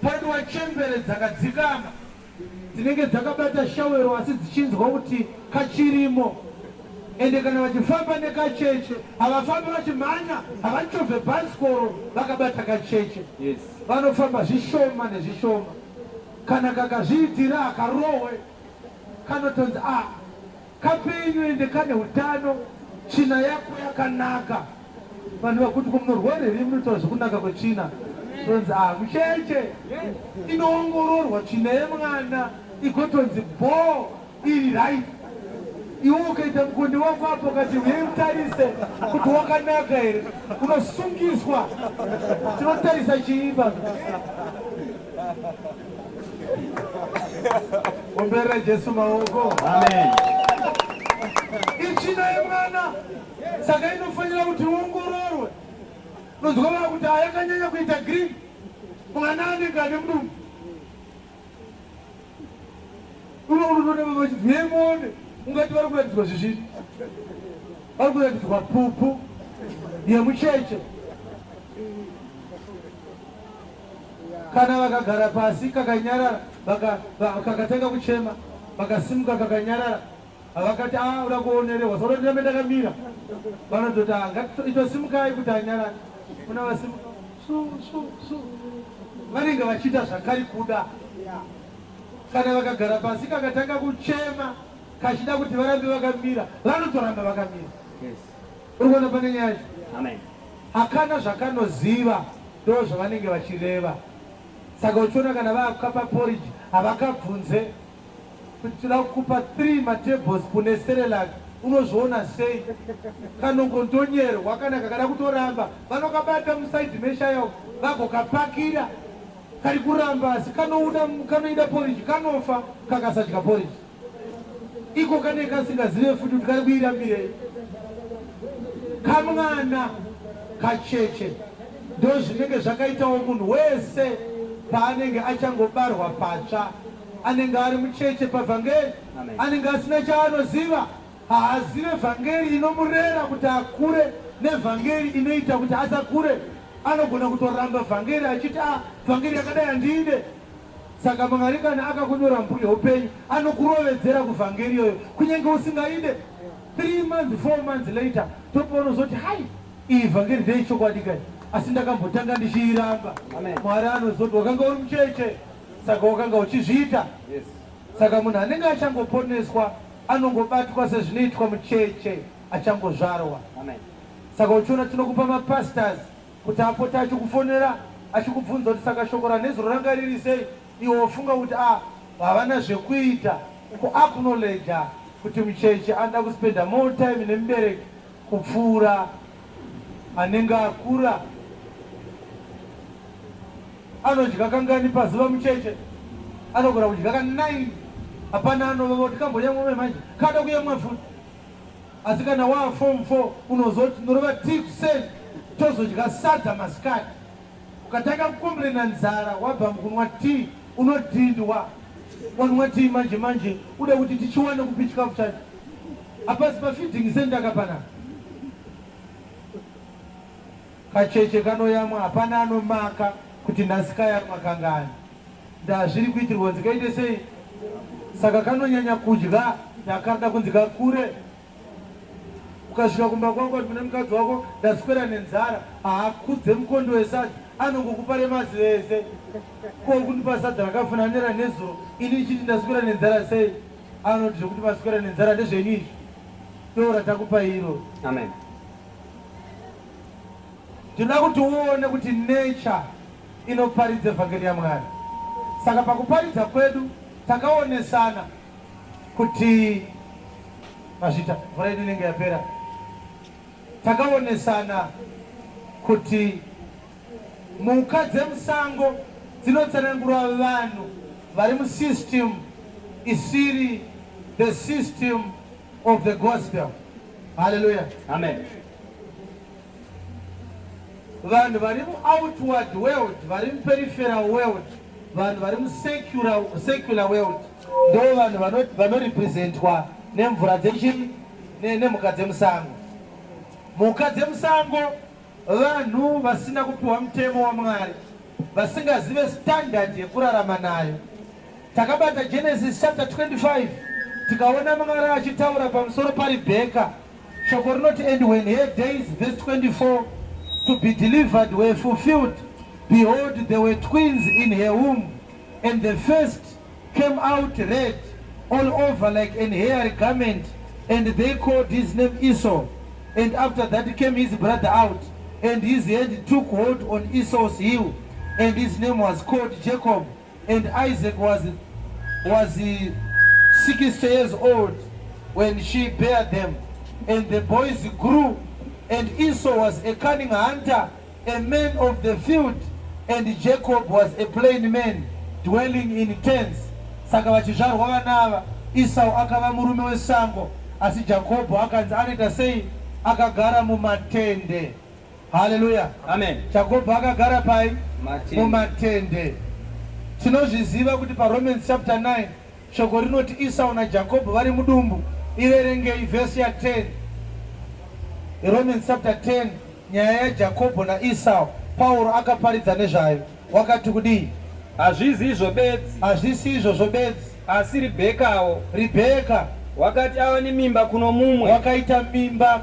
panodiwa chembere dzakadzikama dzinenge dzakabata shawero asi dzichinzwa kuti kachirimo ende kana vachifamba nekacheche havafambi vachimhanya havachovhe bhasikoro vakabata kacheche Yes. vanofamba zvishoma nezvishoma Kana kakazviitira hakarohwe kanotonzi ah kapenyu ende kane hutano tsvina yako yakanaka. Vanhu vakuti ko munorwarerei munotaura zvekunaka kwetsvina. Tonzi ah mucheche inoongororwa tsvina yemwana igotonzi bhoo iri right. Iwe ukaita mukonde wako apo ukati huyai mutarise kuti wakanaka here unosungiswa. Tinotarisa chii pano? Omberera Jesu maoko. Amen. Itsvina yemwana saka inofanira kuti iongororwe. Unonzwa vava kuti yakanyanya kuita green, mwana anenge ane mudumbu. Unoona baba vachinzi uyai muone, ungati vari kuratidzwa zvisviri, vari kuratidzwa pupu yemucheche. Kana vakagara pasi kakanyarara, kakatanga kuchema, vakasimuka kakanyarara, Vakati ah uda kuonererwa saka ndirambe ndakamira. Vanototi ah itosimukai kuti anyarare. Kuna vasimuka su su su. Vanenge vachiita zvakari kuda. Kana vakagara pasi kakatanga kuchema kachida kuti varambe vakamira vanotoramba vakamira. Yes. Uri kuona pane nyaya yacho? Amen. Hakana zvakanoziva ndo zvavanenge vachireva. Saka uchiona kana vakukapa porridge havakabvunze Kuti tinoda kukupa 3 matablespoon eCerelac unozviona sei? Kanongondonyerwa kana kakada kutoramba vanokabata muside meshaya umu vagokapakira kari kuramba asi kanouda kanoida porridge kanofa kakasadya porridge. Iko kanenge kasingazive futi kuti kari kuirambirei. Kamwana kacheche ndozvinenge zvakaitawo munhu wese paanenge achangobarwa patsva. Anenge ari mucheche pavhangeri, anenge asina chaanoziva. Haazive vhangeri inomurera kuti akure nevhangeri inoita kuti asakure. Anogona kutoramba vhangeri achiti, ah, vhangeri yakadai handiide. Saka Mwari kana akakunyora mubhuku yeupenyu, anokurovedzera kuvhangeri iyoyo kunyange usingaide. 3 months, 4 months later, topaunozoti, hai, iyi vhangeri ndeyechokwadi kai, asi ndakambotanga ndichiiramba. Mwari anozoti, wakanga uri mucheche. Saka wakanga uchizviita. Yes. Saka munhu anenge achangoponeswa anongobatwa sezvinoitwa mucheche achangozvarwa. Amen. Saka uchiona tinokupa mapastors kuti apote achikufonera achikubvunza kuti saka shoko ranezuro ranga riri sei, iwe wofunga kuti ah havana zvekuita kuacknowledger kuti mucheche anoda kuspenda more time nemubereki kupfuura anenge akura. Anodya kangani pazuva mucheche? Anogona kudya ka 9. Hapana anovava kuti kamboyamwa manje. Kada kuyamwa futi. Asi kana waa form 4 unozoti norova tea kuseni tozodya sadza masikati. Ukatanga kucomplaina nzara wabva mukunwa tea unodhindwa. Wanwa tea manje manje uda kuti tichiwane kupi chikafu chacho? Hapasi pafeeding center ka panapa. Kacheche kanoyamwa hapana anomaka kuti nhasi kayamwa kangani. Ndazviri kuitirwa kunzi kaite sei? Saka kanonyanya kudya ndakarda kunzi kakure. Ukasvika kumba kwako kuti mune mukadzi wako ndaswera nenzara haakudze mukondo wesadza anongokupa remazivese. Ko kundipa sadza rakafanana neranezuro ini ndichiti ndaswera nenzara sei? Anoti zvekuti maswera nenzara ndezvenyu izvi. Ndoratakupa iro. Amen. Tinoda kuti uone kuti nature inoparidza evhangeri yaMwari. Saka pakuparidza kwedu takaonesana kuti mazvita mvura yedu inenge yapera. Takaonesana kuti mhuka dzemusango dzinotsanangura vanhu vari musystem isiri the system of the gospel. Hallelujah. Amen. Vanhu vari muoutward world, vari muperipheral world, vanhu vari musecular secular world ndo vanhu vanorepresentwa nemvura dzechi nemhuka dzemusango. Mhuka dzemusango vanhu vasina kupiwa mutemo waMwari, vasingazive standard yekurarama nayo. Takabata Genesis chapter 25 tikaona Mwari achitaura pamusoro paRibheka. Shoko rinoti and when her days, verse 24, to be delivered were fulfilled, behold there were twins in her womb, and the first came out red all over like an hairy garment, and they called his name Esau. And after that came his brother out, and his hand took hold on Esau's heel. And his name was called Jacob. And Isaac was 60 years old when she bare them. And the boys grew, and Esau was a cunning hunter, a man of the field, and Jacob was a plain man, dwelling in tents. Saka vachizvarwa vana ava, Esau akava murume wesango, asi Jakobho akanzi anoita sei? Akagara mumatende. Haleluya. Amen. Jakobho akagara pai? Matende. Mumatende. Tinozviziva kuti paRomans chapter 9 shoko rinoti Esau naJakobho vari mudumbu. Iverengei vhesi ya 10. Romans chapter 10, nyaya yaJakobho naEsau, Pauro akaparidza nezvayo. Wakati kudii? Hazvizi izvo bedzi. Hazvisi izvozvo bedzi. Asi Ribhekawo. Ribheka wakati ava nemimba kuno mumwe. Wakaita mimba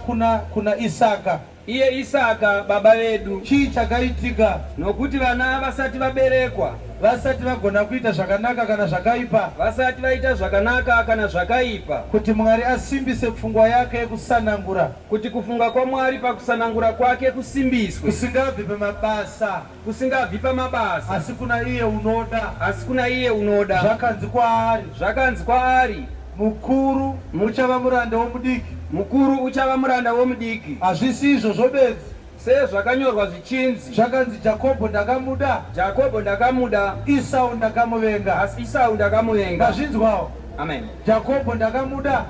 kuna Isaka. Iye Isaka baba vedu. Chii chakaitika? Nokuti vana vasati vaberekwa. Vasati vagona kuita zvakanaka kana zvakaipa. Vasati vaita zvakanaka kana zvakaipa. Kuti Mwari asimbise pfungwa yake yekusanangura. Kuti kufunga kwaMwari pakusanangura kwake kusimbiswe. Kusingabvi pamabasa. Kusingabvi pamabasa. Asi kuna iye unoda. Asi kuna iye unoda. Zvakanzi kwaari. Zvakanzi kwaari. Mukuru uchava muranda womudiki. Mukuru uchava muranda womudiki. Hazvisi izvozvo bedzi. Sezvakanyorwa zvichinzi. Zvakanzi Jakobho ndakamuda. Jakobho ndakamuda. Esau ndakamuvenga. Asi Esau ndakamuvenga. Mazvinzwawo? Amen. Jakobho ndakamuda.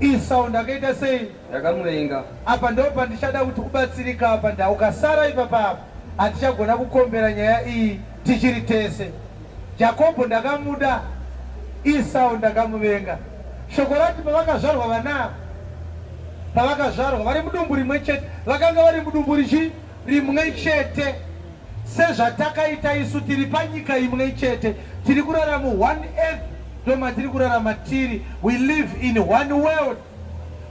Esau ndakaita sei? Ndakamuvenga. Apa ndo pandichada kuti ubatsirika apa nda ukasara ipapa apa hatichagona kukombera nyaya iyi tichiri tese. Jakobho ndakamuda, Esau ndakamuvenga. Shoko rati pavakazvarwa vana ava, pavakazvarwa vari mudumbu rimwe chete, vakanga vari mudumbu richi rimwe chete, sezvatakaita isu tiri panyika imwe chete, tiri kurarama one earth, ndo matiri kurarama tiri. We live in one world.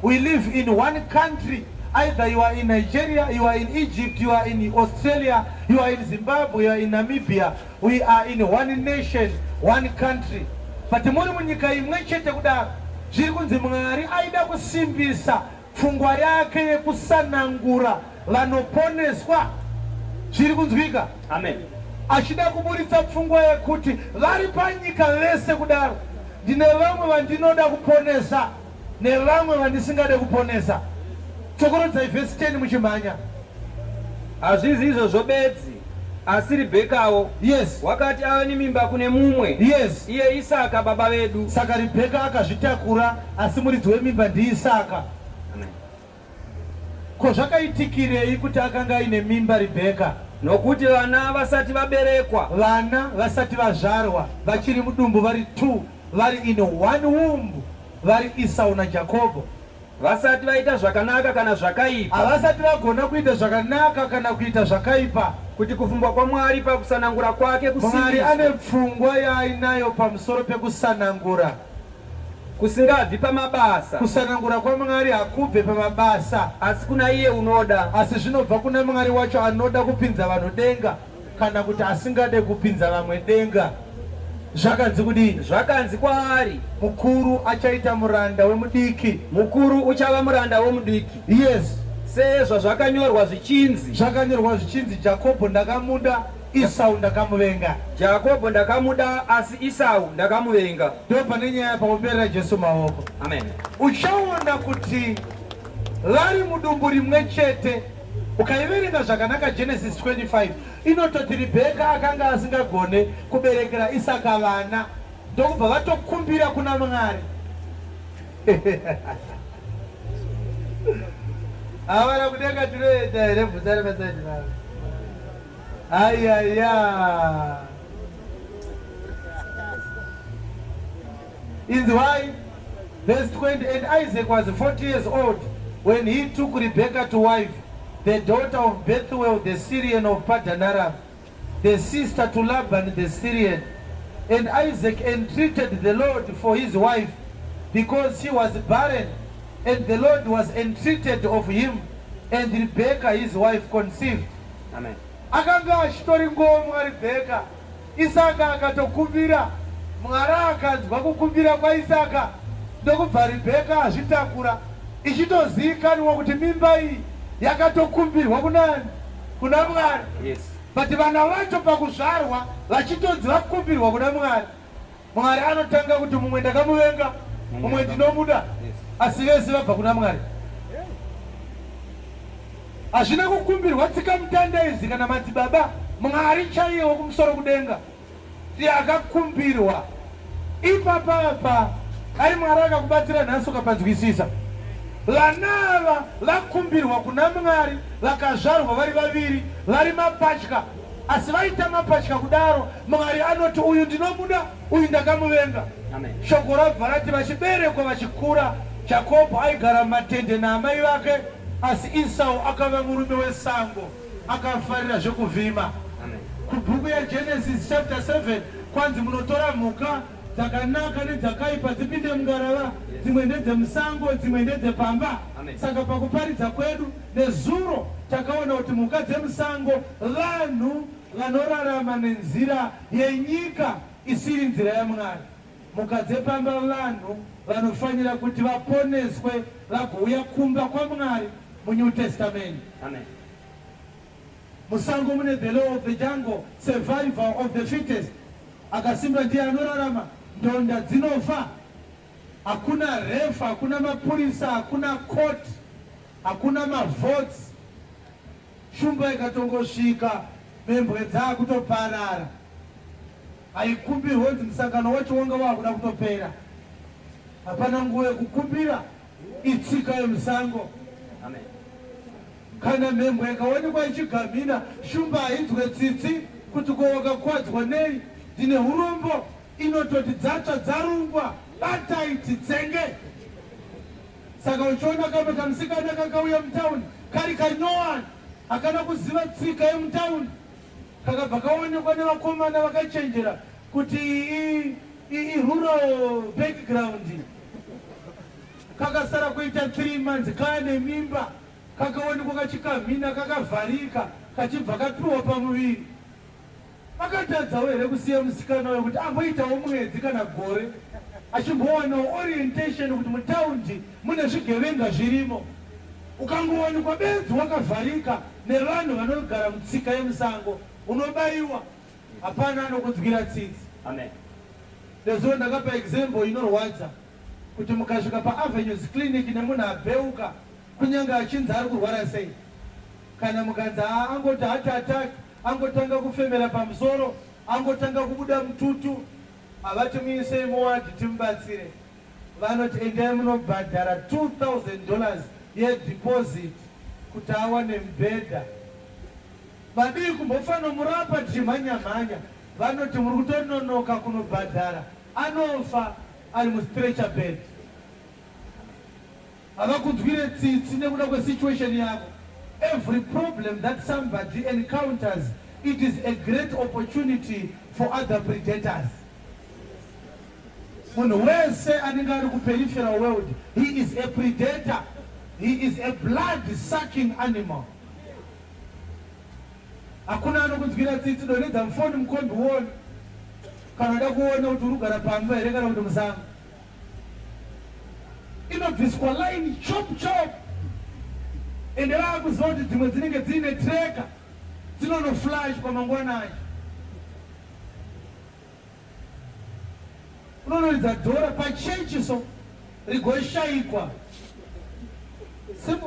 We live in one country. Either you are in Nigeria, you are in Egypt, you are in Australia, you are in Zimbabwe, you are in Namibia. We are in one nation, one country. But muri munyika imwe chete kudaro, zviri kunzi Mwari aida kusimbisa pfungwa yake yekusanangura vanoponeswa. Zviri kunzwika? Amen. Achida kuburitsa pfungwa yekuti vari panyika vese kudaro, ndine vamwe vandinoda kuponesa nevamwe vandisingade kuponesa. Tsokorodzai vhesi 10 muchimhanya. Hazvizi izvozvo bedzi, asi Ribhekawo. Yes. Wakati ava nemimba kune mumwe. Yes. Iye Isaka baba vedu. Saka Ribheka akazvitakura, asi muridzi wemimba ndiIsaka. Amen. Ko zvakaitikirei kuti akanga aine mimba Ribheka? Nokuti vana vasati vaberekwa. Vana vasati vazvarwa, vachiri mudumbu vari two, vari in one womb, vari Esau naJakobho. Vasati vaita zvakanaka kana zvakaipa. Havasati vagona kuita zvakanaka kana kuita zvakaipa. Kuti kufungwa kwaMwari pakusanangura kwake Mwari ane kusimbiswe. pfungwa yaainayo pamusoro pekusanangura. Kusingabvi pamabasa. Kusanangura kwaMwari hakubve pamabasa. Asi kuna iye unoda. Asi zvinobva kuna Mwari wacho anoda kupinza vanhu denga kana kuti asingade kupinza vamwe denga. Zvakanzi kudii? Zvakanzi kwaari. Mukuru achaita muranda wemudiki. Mukuru uchava muranda womudiki. Yes. Sezvazvakanyorwa zvichinzi. Zvakanyorwa zvichinzi Jakobho ndakamuda, Esau ndakamuvenga. Jakobho ndakamuda, asi Esau ndakamuvenga. Ndo pane nyaya paomberera Jesu maoko. Amen. Uchaona kuti vari mudumbu rimwe chete. Ukaiverenga zvakanaka Genesis 25 inototi Ribheka akanga asingagone kuberekera Isaka vana, ndokubva vatokumbira kuna Mwari. Havana kudenga tinoenda here bvunzani masaidi vavo. Ayaya. Inzwai verse 20, and Isaac was 40 years old when he took Rebekah to wife, the daughter of Bethuel the Syrian of Padanaram, the sister to Laban the Syrian. And Isaac entreated the Lord for his wife, because she was barren, and the Lord was entreated of him, and Rebekah his wife conceived. Amen. Akanga achitori ngomwa Rebheka. Isaka akatokumbira, Mwari akanzwa kukumbira kwaIsaka, ndokubva Rebheka azvitakura, ichitozivikanwa kuti mimba iyi yakatokumbirwa kunani? Kuna Mwari. Yes. But vana vacho pakuzvarwa vachitonzi vakumbirwa kuna Mwari, Mwari anotanga kuti mumwe ndakamuvenga, mumwe ndinomuda, asi vese vabva kuna Mwari. Hazvina kukumbirwa tsikamutanda izvi kana madzibaba, Mwari chaiye wokumusoro kudenga ndiye akakumbirwa. Ipapapa dai Mwari akakubatsira nhasi ukapanzwisisa. Vana ava vakumbirwa kuna Mwari vakazvarwa vari vaviri vari mapatya asi vaita mapatya kudaro Mwari anoti uyu ndinomuda uyu ndakamuvenga. Shoko rabva rati vachiberekwa vachikura Jakobho aigara mumatende naamai vake asi Esau akava murume wesango akafarira zvekuvhima. Kubhuku yaGenesis chapter 7 kwanzi munotora mhuka dzakanaka nedzakaipa dzipinde mungarava, dzimwe ndedzemusango dzimwe ndedzepamba. Saka pakuparidza kwedu nezuro takaona kuti mhuka dzemusango vanhu vanorarama nenzira yenyika isiri nzira yaMwari. Mhuka dzepamba vanhu vanofanira kuti vaponeswe vagouya kumba kwaMwari muNew Testament. Amen. Musango mune the law of the jungle, survival of the fittest. Akasimba ndiye anorarama, ndonda dzinofa. Hakuna ref, hakuna mapurisa, hakuna court, hakuna mavotes. Shumba ikatongosvika mhembwe dzakutoparara. Haikumbirwe kunzi musangano wacho wanga wakuda kutopera. Hapana nguva yekukumbira, itsika yemusango. Amen. Kana mhembwe ikaonekwa ichigamhina, shumba hainzwe tsitsi kuti ko wakakwadzwa nei, ndine urombo, inototi dzatsva dzarungwa, batai titsenge. Saka uchiona kamwe kamusikana kakauya mutauni kari kanyowani, hakana kuziva tsika yemutauni, kakabva kaonekwa nevakomana vakachenjera kuti irural background. Kakasara kuita 3 months kaane mimba, kakaonekwa kachikamhina kakavharika kachibva kapiwa pamuviri. Vakatadzawo here kusiya musikana uyo kuti amboitawo mwedzi kana gore achimbowanawo orientation kuti mutaundi mune zvigevenga zvirimo? Ukangowanikwa bedzi wakavharika nevanhu vanogara mutsika yemusango unobaiwa, hapana anokunzwira tsitsi. Amen. Nezuro ndakapa example inorwadza kuti mukasvika paAvenues Clinic nemunhu abheuka kunyange achinzi ari kurwara sei, kana mukanzi haa angoti heart attack, angotanga kufemera pamusoro, angotanga kubuda mututu, havati muisei muwadhi timubatsire. Vanoti endai munobhadhara 2000 dollars yedeposit kuti awane mubhedha. Madii kumbofanomurapa tichimhanya mhanya, vanoti muri kutononoka kunobhadhara, anofa ari mustretcher bed. Havakunzwire tsitsi nekuda kwesituation yako. Every problem that somebody encounters, it is a great opportunity for other predators. Munhu wese anenge ari kuperipheral world, he is a predator. He is a blood sucking animal. Hakuna anokunzwira tsitsi, donhedza mufoni mukombi uone kana uda kuona kuti uri kugara pamba here kana kuti musango. Inobviswa line chop chop, ende vaakuziva kuti dzimwe dzinenge dziine tracker dzinonoflash kwamangwana acho. Unonoridza dhora pachechi so rigoshaikwa.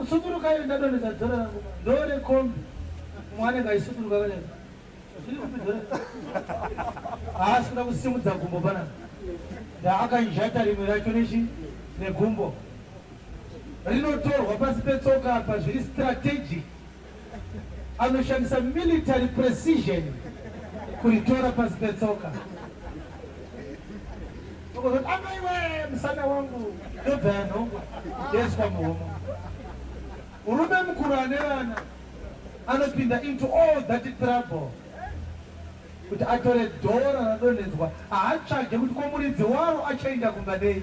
Sudurukai ndadonhedza dhora rangu ndore kombi. Mumwe anenge aisuduruka kadai. Zviri kupi dhora? Haasi kuda kusimudza gumbo panapa. Ndaakanjata rimwe racho nechi negumbo. Rinotorwa pasi petsoka apa zviri strategic. Anoshandisa military precision kuritora pasi petsoka. Okozoti amaiwe musana wangu ndobva yanhongwa yoiswa muhomwe. Murume mukuru ane vana anopinda into all that trouble kuti atore dhora radonhedzwa, haatsvage kuti ko muridzi waro achaenda kumba nei.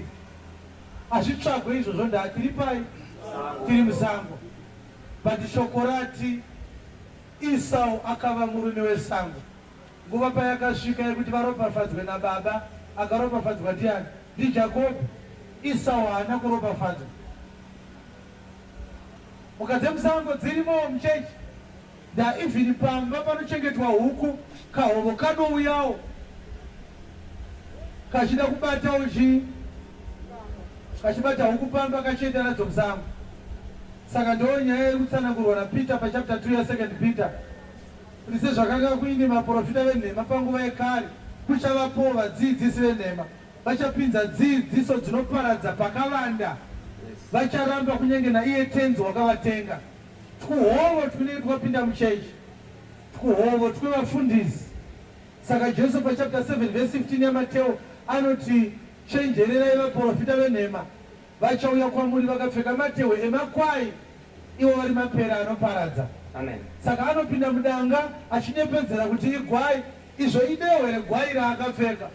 Hazvitsvagwe izvozvo, ndaa tiri pai? Tiri musango. But shoko rati Esau akava murume wesango. Nguva payakasvika yekuti varopafadzwe nababa, akaropafadzwa ndiani? NdiJakobho. Esau haana kuropafadzwa. Mhuka dzemusango dzirimowo muchechi. Nda even pamba panochengetwa huku kahovo kanouyawo kachida kubatawo chii kachibata huku pamba kachienda nadzo musango. Saka ndoo nyaya iri kutsanangurwa naPeter pachapter 2 yasecond Peter kuti sezvakanga kuine maprofita venhema panguva yekare kuchavapowo vadziidzisi venhema vachapinza dziidziso dzinoparadza pakavanda vacharamba kunyange naiye tenzi wakavatenga. Twuhovo twunenge twapinda muchechi, twuhovo twevafundisi. Saka Jesu pachapter 7 verse 15 yaMateo anoti chenjererai vaprofita venhema vachauya kwamuri vakapfeka matehwe emakwai ivo vari mapere anoparadza. Amen. Saka anopinda mudanga achinyepedzera kuti igwai, izvo idehwe regwai raakapfeka.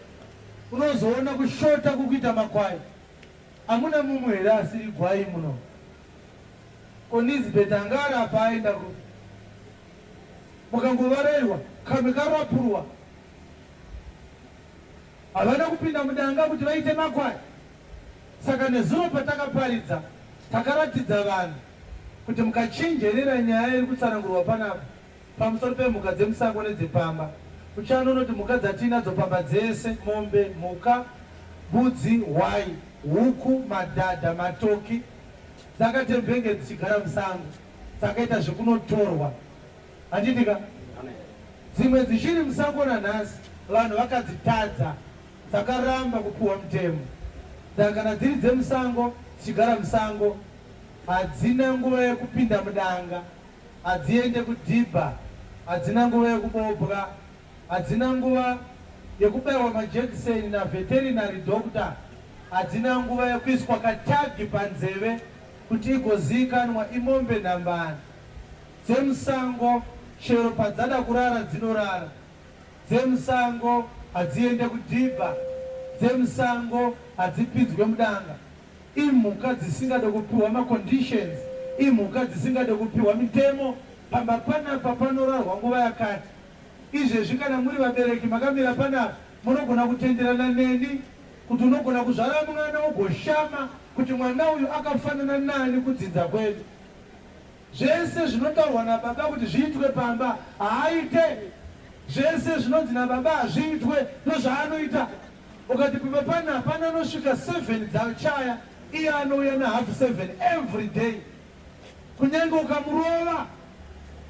Unozoona kushota kukuita makwai. Amuna mumwe here asiri gwai muno? Ko Nizbet anga ari apa aenda kupi? Mukangovarairwa kamwe karapurwa. Havana kupinda mudanga kuti vaite makwai. Saka nezuro patakaparidza takaratidza vanhu kuti mukachenjerera nyaya iri kutsanangurwa panapa pamusoro pemhuka dzemusango nedzepamba, uchaona kuti mhuka dzatiinadzo pamba dzese, mombe, mhuka, mbudzi, hwai, huku, madhadha, matoki, dzakatembenge dzichigara musango, dzakaita zvekunotorwa. Handiti ka? Dzimwe dzichiri musango nanhasi, vanhu vakadzitadza, dzakaramba kupiwa mutemo. Saka kana dziri dzemusango, dzichigara musango, hadzina nguva yekupinda mudanga. Hadziende kudhibha, hadzina nguva yekubobwa, hadzina nguva yekubaiwa majekiseni naveterinary doctor, hadzina nguva yekuiswa katagi panzeve kuti igoziikanwa imombe nhambani. Dzemusango chero padzada kurara dzinorara. Dzemusango hadziende kudhibha, dzemusango hadzipinzwe mudanga. Imhuka dzisingade kupiwa maconditions, imhuka dzisingade kupiwa mitemo, pamba panapa panorarwa nguva yakati. Izvezvi kana muri vabereki makamira panapa munogona kutenderana neni kuti unogona kuzvara mwana ugoshama kuti mwana uyu akafanana nani kudzinza kwedu. Zvese zvinotaurwa nababa kuti zviitwe pamba haaite. Zvese zvinonzi nababa hazviitwe ndozvaanoita. Ukati pamba pana hapana anosvika 7 dzachaya iye anouya na half 7 every day. Kunyange ukamurova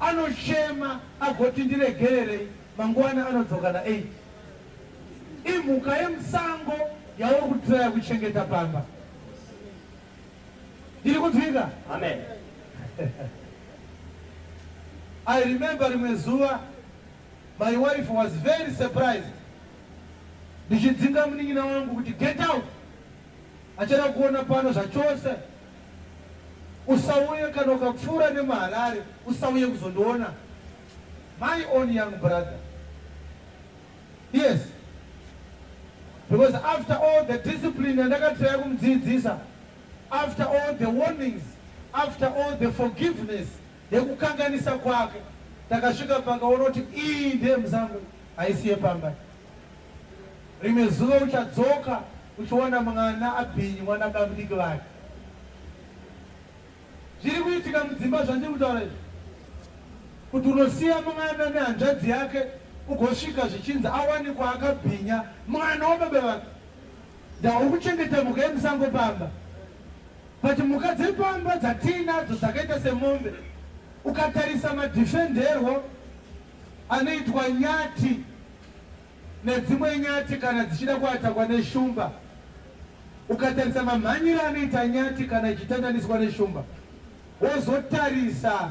anochema agoti ndiregererei mangwana anodzoka na 8. Imhuka yemusango yauri kutraya kuchengeta pamba. Ndiri kunzwika? Amen. I remember rimwe zuva my wife was very surprised ndichidzinga munin'ina wangu kuti get out, achada kuona pano zvachose, usauye kana ukapfuura nemuHarare usauye kuzondiona, my own young brother. Yes, because after all the discipline yandakatraya kumudziidzisa, after all the warnings, after all the forgiveness yekukanganisa kwake, takasvika pakaona kuti iyi ndeyemusango, haisi yepamba. Rimwe zuva uchadzoka uchiwana mwana abhinywa nabamudiki vake. Zviri kuitika mudzimba zvandiri kutaura izvi, kuti unosiya mwana nehanzvadzi yake ugosvika zvichinzi awanikwa akabhinya mwana wababa vake. Ndauri kuchengeta mhuka yemusango pamba, but mhuka dzepamba dzatiinadzo dzakaita semombe, ukatarisa madhifenderwo anoitwa nyati nedzimwe nyati kana dzichida kuatakwa neshumba. Ukatarisa mamhanyiro anoita nyati kana ichitandaniswa neshumba, wozotarisa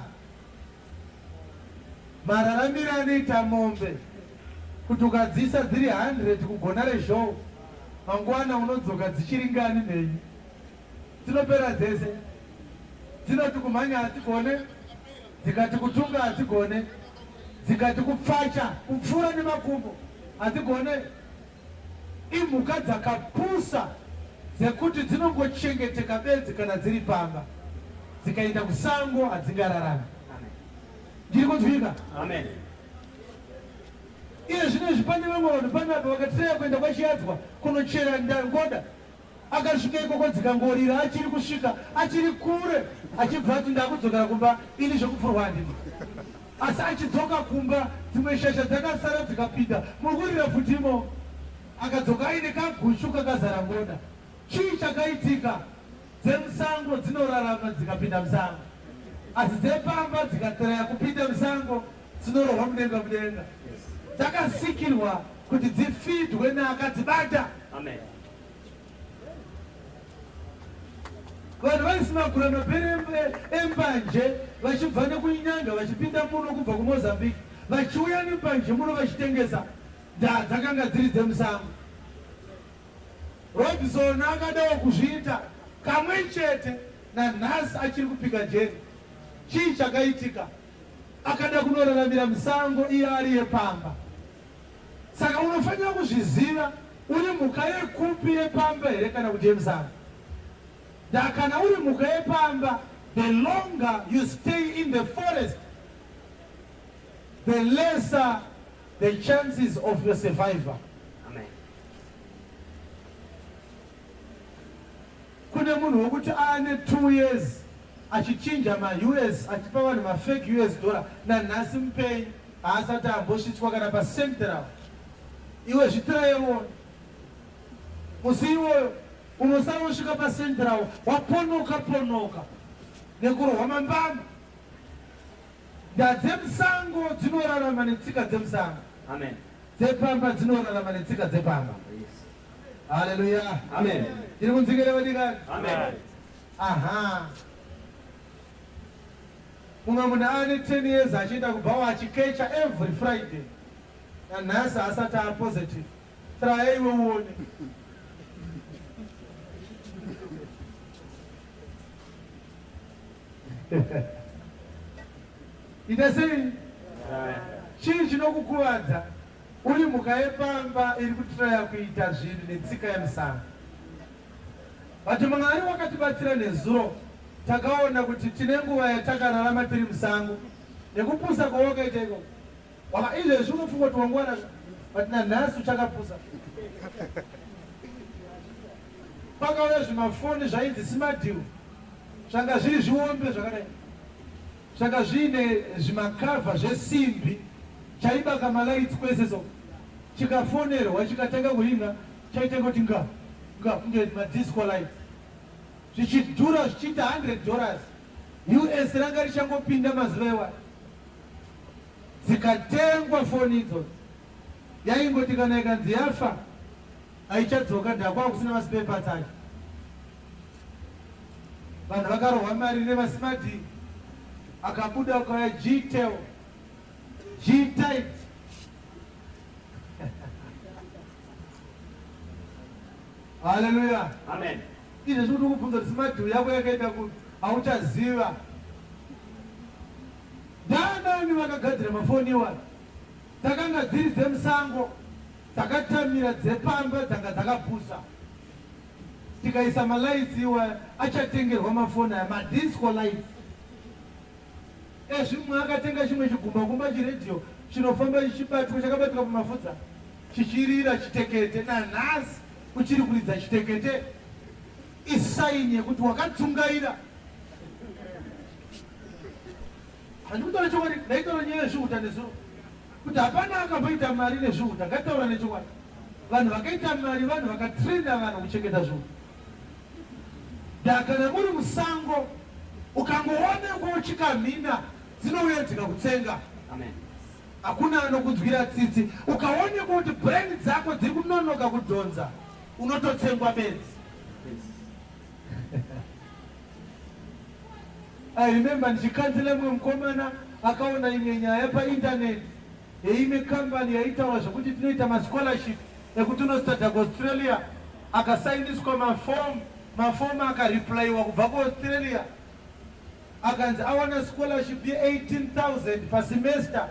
mararamiro anoita mombe, kuti ukadziisa dziri 100 kugona rezhou, mangwana unodzoka dzichiri ngani mhenyu, dzinopera dzese. Dzinoti kumhanya hadzigone, dzikati kutunga hadzigone, dzikati kupfacha, kupfuura nemakumbo hadzigone. Imhuka dzakapusa dzekuti dzinongochengeteka bedzi kana dziri pamba, dzikaenda kusango hadzingararami. Ndiri kunzwika? Amen. Iye zvino izvi pane vamwe vanhu panapa vakatiraya kuenda kwaChiyadzwa kunochera ndangoda. Akasvika ikoko dzikangorira achiri kusvika achiri kure achibva ati ndakudzokera kumba ini zvekupfurwa handidi. Asi achidzoka kumba, dzimwe shasha dzakasara dzikapinda mukurira pfuti imomo. Akadzoka aine kagushu kakazara ngoda. Chii chakaitika? Dzemusango dzinorarama dzikapinda musango, asi dzepamba dzikatiraya kupinda musango dzinorohwa mudenga mudenga. Dzakasikirwa kuti dzifidwe neakadzibata. Amen. Vanhu vaisimagura mapere embanje vachibva nekuinyanga vachipinda muno kubva kuMozambique vachiuya nembanje muno vachitengesa ndaa dzakanga dziri dzemusango. Robson akadawo kuzviita kamwe chete nanhasi achiri kupika jeri. Chii chakaitika? Akada kunoraramira musango iye ari yepamba. Saka unofanira kuzviziva uri mhuka yekupi yepamba here kana kuti yemusango. Ndaa kana uri mhuka yepamba the longer you stay in the forest the lesser the chances of your survival. Amen. Kune munhu wekuti aane 2 years achichinja maUS achipa vanhu mafake US dollar nanhasi mupenyu haasati ambosvitswa kana pacentral. Iwe zvitiraye uone. Musi iwoyo unosara wosvika pacentral waponoka ponoka nekurohwa mambama. Nda dzemusango dzinorarama netsika dzemusango. Amen. Dzepamba dzinorarama netsika dzepamba. Yes. Haleluya. Amen. Tiri kunzwikira vadikani? Amen. Aha. Mumwe munhu ane 10 years achienda kubhawa achikecha every Friday. Nanhasi asati apositive. Traya iwe uone. Ita sei? Chii chinokukuvadza? Uri mhuka yepamba iri kutraya kuita zvinhu netsika yemusango. But Mwari wakatibatsira nezuro takaona kuti tine nguva yatakararama tiri musango nekupusa kwawakaita ikoko. Waka izvezvi unofunga kuti wangwara but nanhasi uchakapusa. Kwakauya zvimafoni zvainzi smart zvanga zviri zviombe zvakadai zvanga zviine zvimakavha zvesimbi chaibaka malights kwese so chikafonerwa chikatanga kuringa chaitanga kuti nga nga kunge madisco lights zvichidhura zvichiita 100 dollars us ranga richangopinda mazuva iwayo dzikatengwa foni idzodzo yaingoti kana ikanzi yafa haichadzoka ndakwa kusina maspare parts acho Vanhu vakarohwa mari nemasimadi akabuda akauya G-tel, G-tight. Haleluya. Amen. Izvezvi kuti ukubvunza kuti smart yako yakaenda kupi hauchaziva. Ndaanani vakagadzira mafoni iwayo? Dzakanga dziri dzemusango dzakatamira dzepamba dzanga dzakapusa. Tikaisa malights iwaya achatengerwa mafoni aya madisco lights ezvimwe akatenga chimwe chigumbakumba chiradio chinofamba chichibatwa chakabatwa pamafudza chichirira chitekete nanhasi uchiri kuridza chitekete isaini yekuti wakadzungaira handikutaura chokwadi ndaitaura nyaya yezvihuta nezuro kuti hapana akamboita mari nezvihuta ngataura nechokwadi Vanhu vakaita mari vanhu vakatrainer vanhu kuchengeta zvinhu. Da kana muri musango ukangoonekwa uchikamhina dzinouya dzikakutsenga. Amen. Hakuna anokunzwira tsitsi. Ukaonekwa kuti brain dzako dziri kunonoka kudhonza unototsengwa bedzi. Yes. I remember ndichikanzela mumwe mukomana akaona imwe nyaya painternet yeimwe kambani yaitaura zvekuti tinoita mascholarship ekuti unostada kuAustralia akasainiswa mafomu mafomu akareplyiwa kubva kuAustralia akanzi awana scholarship ye18000 pasemester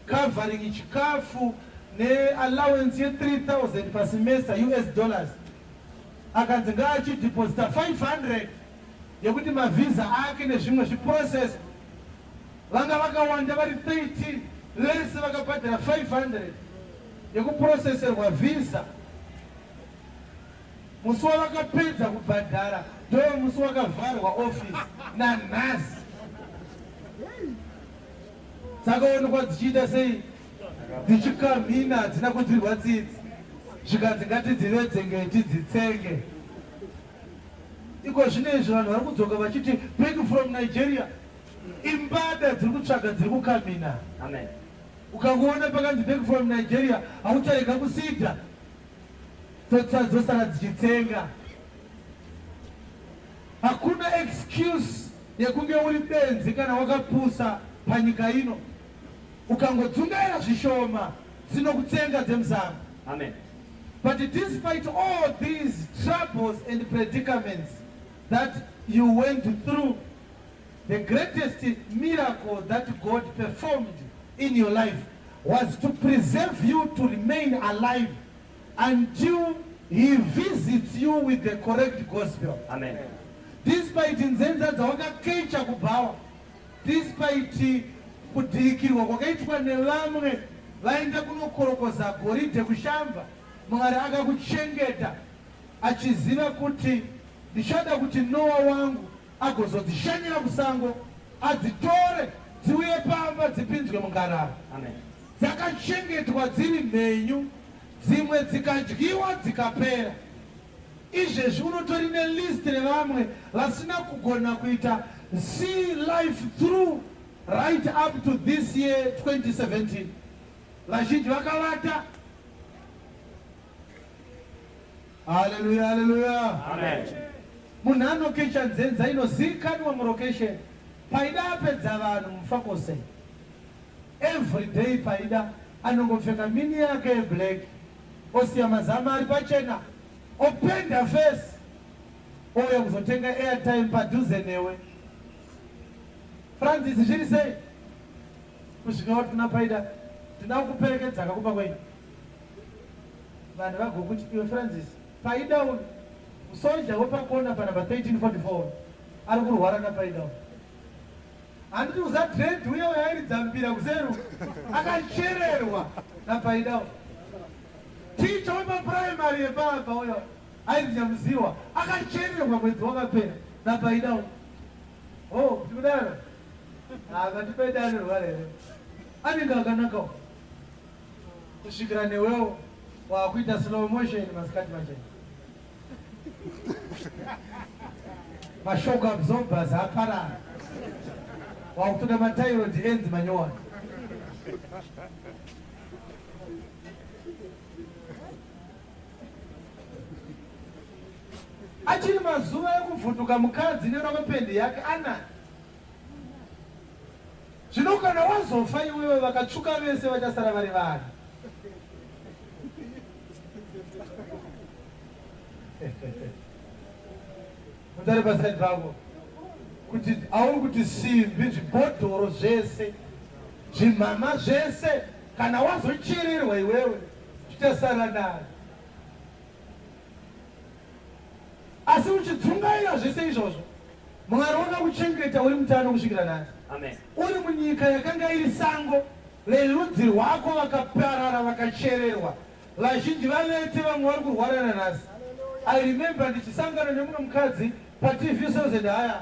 covering chikafu neallowance ye3000 pasemester us dollars akanzi ngaachideposita 500 yekuti mavhisa ake nezvimwe zviprocess Vanga vakawanda vari 13 vese vakabhadhara 500 yekuproseserwa visa. Musi wavakapedza kubhadhara ndo musi wakavharwa office nanhasi. Dzakaonekwa dzichiita sei? Dzichikamhina, hadzina kunzwirwa tsitsi. Zvikanzi ngatidzivedzenge tidzitsenge. Iko zvino izvi vanhu vari kudzoka vachiti back from Nigeria. Imbada dziri kutsvaga dziri kukamhina. Amen. Ukangoona pakanzi back from Nigeria haucharega kusidha. Tsotsa dzosara dzichitsenga. Hakuna excuse yekunge uri benzi kana wakapusa panyika ino. Ukangodzungaira zvishoma dzinokutsenga dzemusango. Amen. But despite all these troubles and predicaments that you went through, the greatest miracle that God performed in your life was to preserve you to remain alive until he visits you with the correct gospel. Amen. Despite nzenza dzawakakecha kubhawa, despite kudhirikirwa kwakaitwa nevamwe vaenda kunokorokoza goridhe kushamba, Mwari akakuchengeta achiziva kuti ndichada kuti Noa wangu agozodzishanyira kusango adzitore dziuye pamba dzipinzwe mungarava. Amen. Dzakachengetwa dziri mhenyu, dzimwe dzikadyiwa dzikapera. Izvezvi unotori nelist revamwe vasina kugona kuita see life through right up to this year 2017. Vazhinji vakavata. Haleluya, haleluya. Amen. Munhu anokecha nzenza inozivikanwa murokesheni. Paida apedza vanhu mufakose. Every day Paida anongopfeka mini yake yeblack osiya mazama ari pachena openda face ouya kuzotenga airtime padhuze newe. Francis zviri sei? Kusvika wati kuna Paida ndinoda kukuperekedza kakumba kwenyu. Vanhu vagokuti iwe Francis Paida uyu musoja wepakona panumber 1344 ari kurwara naPaida uyu. Handiti uza dread uya uya airidza mbira kuseru akachererwa naPaida. Ticha wepapuraimari yepapa uya ainzi Nyamuziwa akachererwa mwedzi wakapera naPaida. Oh, kuti kudaro? Ah, but Paida anorwara here? Anenge akanaka kusvikira newewo wakuita slow motion masikati machena. Mashock absorbers aparara, wakutoda matairoid enzi manyowani. Achiri mazuva ekuvhunduka mukadzi nerokopendi yake ana Zvino kana wazofa iwewe vakatsvuka vese vachasara vari vana. Mutare paside pako kuti auri kuti simbi zvibhodhoro zvese zvimhama zvese kana wazochererwa iwewe zvichasara nani asi uchidzungaira zvese izvozvo Mwari wakakuchengeta uri mutano kusvikira nhasi. Amen. Uri munyika yakanga iri sango, verudzi rwako vakaparara vakachererwa, vazhinji vavete, vamwe vari kurwara nanhasi. I remember ndichisangana nemumwe mukadzi paTV Sales and Hire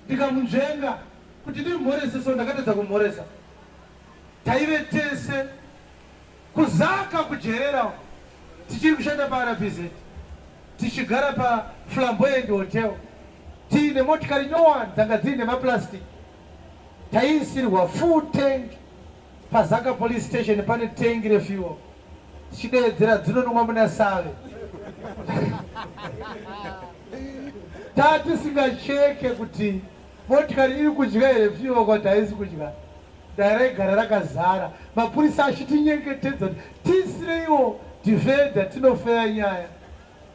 ndikamunzvenga kuti ndimhorese so ndakatadza kumhoresa. Taive tese KuZaka kuJerera uko tichiri kushanda paRBZ tichigara paFlamboyant Hotel tiine motikari nyowani dzanga dziine maplastic taiisirwa full tank paZaka police station pane tank refuel tichideedzera dzinonwa muna Save tatisingacheke kuti motikari iri kudya here fuel kwati haisi kudya Dare raigara rakazara, mapurisa achitinyengetedza kuti tiisireiwo defender tinofeya nyaya,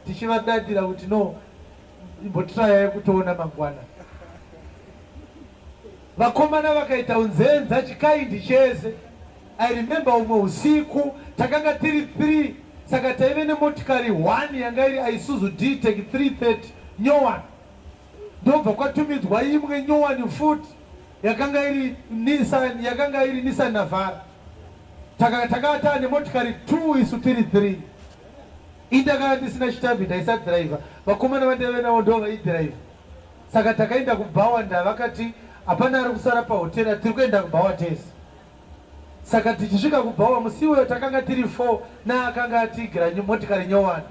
tichivadadira kuti no, imbotirayai kutoona mangwana. Vakomana vakaita unzenza chikaindi chese. I remember umwe usiku takanga tiri 3 saka taive nemotikari 1 yanga iri Isuzu D-Tech 330 nyowani. Ndobva kwatumidzwa imwe nyowani futi yakanga iri Nissan, yakanga iri Nissan Navara. Taka takanga taane motikari 2 isu tiri 3. Ini ndakanga ndisina chitambi ndaisadriver. Vakomana vandaive navo ndo vaidriver. Saka takaenda kubhawa ndavakati hapana ari kusara pahotera tiri kuenda kubhawa tese. Saka tichisvika kubhawa musi iwoyo takanga tiri 4 naakanga atiigira motikari nyowani.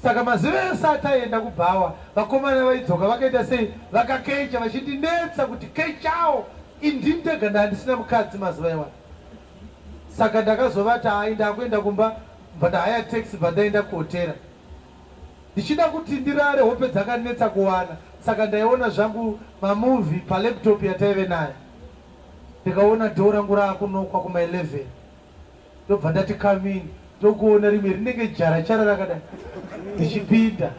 Saka mazuva ese ataienda kubhawa vakomana vaidzoka vakaita sei vakakecha vachindinetsa kuti kechawo indini ndega ndandisina mukadzi mazuva iwayo. Saka ndakazovati hayi ndakuenda kumba bva ndahaya taxi bva ndaenda kuhotera. Ndichida kuti ndirare hope dzakanetsa kuwana saka ndaiona zvangu mamovie palaptop yataive nayo. Ndikaona door rangu raakunokwa kuma 11 ndobva ndati come in ndokuona rimwe rinenge jara chara rakadai ndichipinda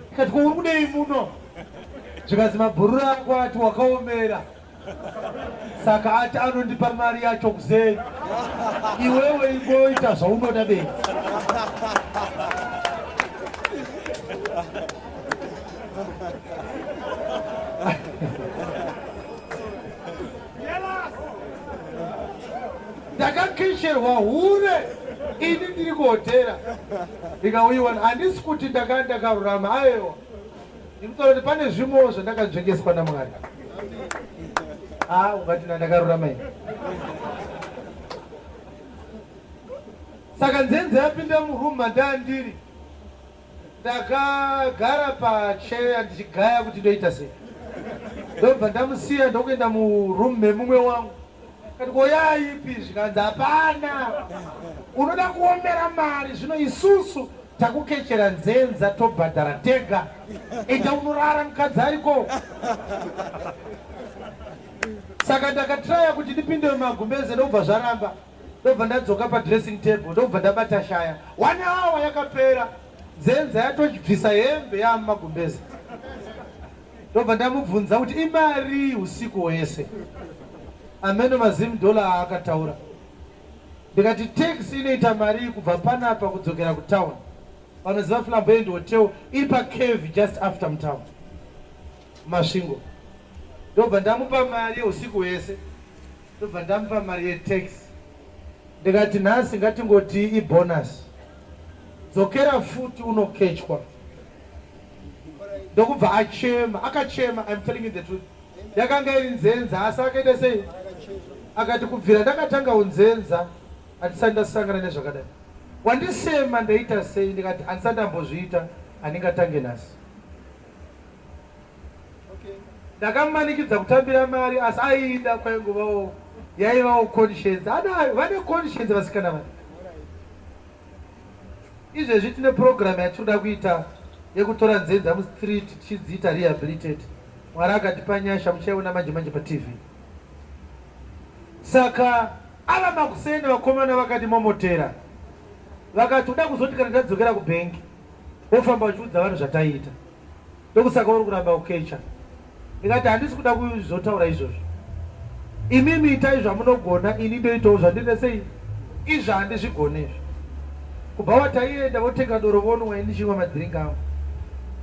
ndikati ko uri kudei muno zvikanzi mabhururu ako ati wakaomera saka ati anondipa mari yacho kuseni iwewe ingoita zvaunoda bedzi ndakakisherwa hure ini ndiri kuhotera ndikauyiwa handisi kuti ndaka ndakarurama aiwa ndikutaura kuti pane zvimwewo zvandakanzvengeswa namwari a ungati nandakarurama ini saka nzenze yapinda muroom mandandiri Ndakagara pachair ndichigaya kuti ndoita sei. Ndobva ndamusiya ndokuenda muroom memumwe wangu. Kati ko yaipi zvikanzi hapana. Unoda kuomera mari zvino isusu takukechera nzenza tobhadhara tega. Enda unorara mukadzi ariko. Saka ndakatraya kuti ndipinde mumagumbeze ndobva zvaramba. Ndobva ndadzoka padressing table ndobva ndabata shaya. One hour yakapera nzenza yatobvisa hembe yaamumagumbeze. Ndobva ndamubvunza kuti imarii usiku hwese. Ameno mazim dollar aakataura. Ndikati taxi inoita marii kubva panapa kudzokera kutown. Vanoziva Flamboyant Hotel iri pacurve just after mutown. Masvingo. Ndobva ndamupa mari yeusiku hwese. Ndobva ndamupa mari yetax ndikati nhasi ngatingotii ibonus dzokera futi unokechwa. Ndokubva achema akachema I'm telling you the truth. Yakanga iri nzenza asi akaita sei? Akati kubvira ndakatanga unzenza handisati ndasangana nezvakadai. Wandisema ndaita sei? Ndikati handisati ndambozviita handingatange nhasi. Ndakamumanikidza kutambira mari asi aiida kwaingovawo yaivawo conscience. Anayo vane conscience vasikana vaya. Izvezvi tine program yatinoda kuita yekutora nzenza mustreet tichidziita rehabilitate. Mwari akatipa nyasha muchaiona manje manje paTV. Saka ava makuseni vakomana vakandimomotera vakati uda kuzoti kana tadzokera kubhengi wofamba uchiudza vanhu zvataiita. Ndokusaka uri kuramba kukecha. Ndikati handisi kuda kuzotaura izvozvo. Imimi itai zvamunogona ini ndoitawo zvandine sei izvi handizvigone izvi. Kubhawa taienda votenga doro vonwa ini ndichinwa madrink angu.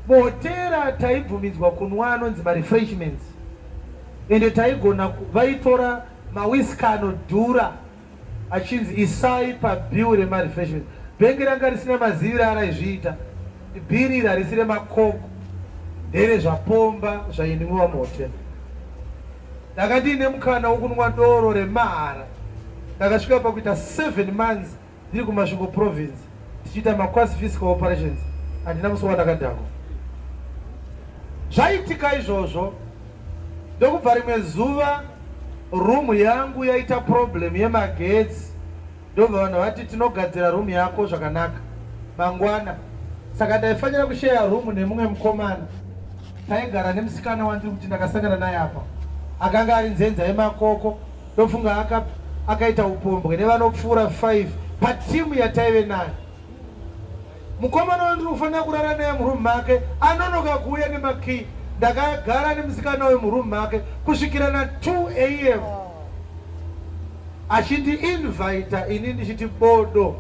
Muhotera taibvumidzwa kunwa anonzi marefreshments ende taigona vaitora mawhiskey anodhura achinzi isai pabill remarefreshments. Bhengi ranga risina maziviro araizviita. Bhiri iri harisi remakoko ndere zvapomba zvainwiwa muhotel. Ndanga ndiine mukana wokunwa doro remahara. Ndakasvika pakuita 7 months ndiri kuMasvingo province tichiita maquasi fiscal operations handina musi wandakadhakwa. Zvaitika izvozvo ndokubva rimwe zuva room yangu yaita problem yemagetsi ndobva vanhu vati tinogadzira room yako zvakanaka mangwana saka ndaifanira kusheya room nemumwe mukomana taigara nemusikana wandiri kuti ndakasangana naye apa akanga ari nzenza yemakoko ndofunga akaita upombwe nevanopfuura 5 patimu yataive nayo Mukomana wandiri kufanira kurara naye muroom make anonoka kuuya nemakey. Ndakagara nemusikana uyu muroom make kusvikira na 2 am achindiinvita ini ndichiti bodo.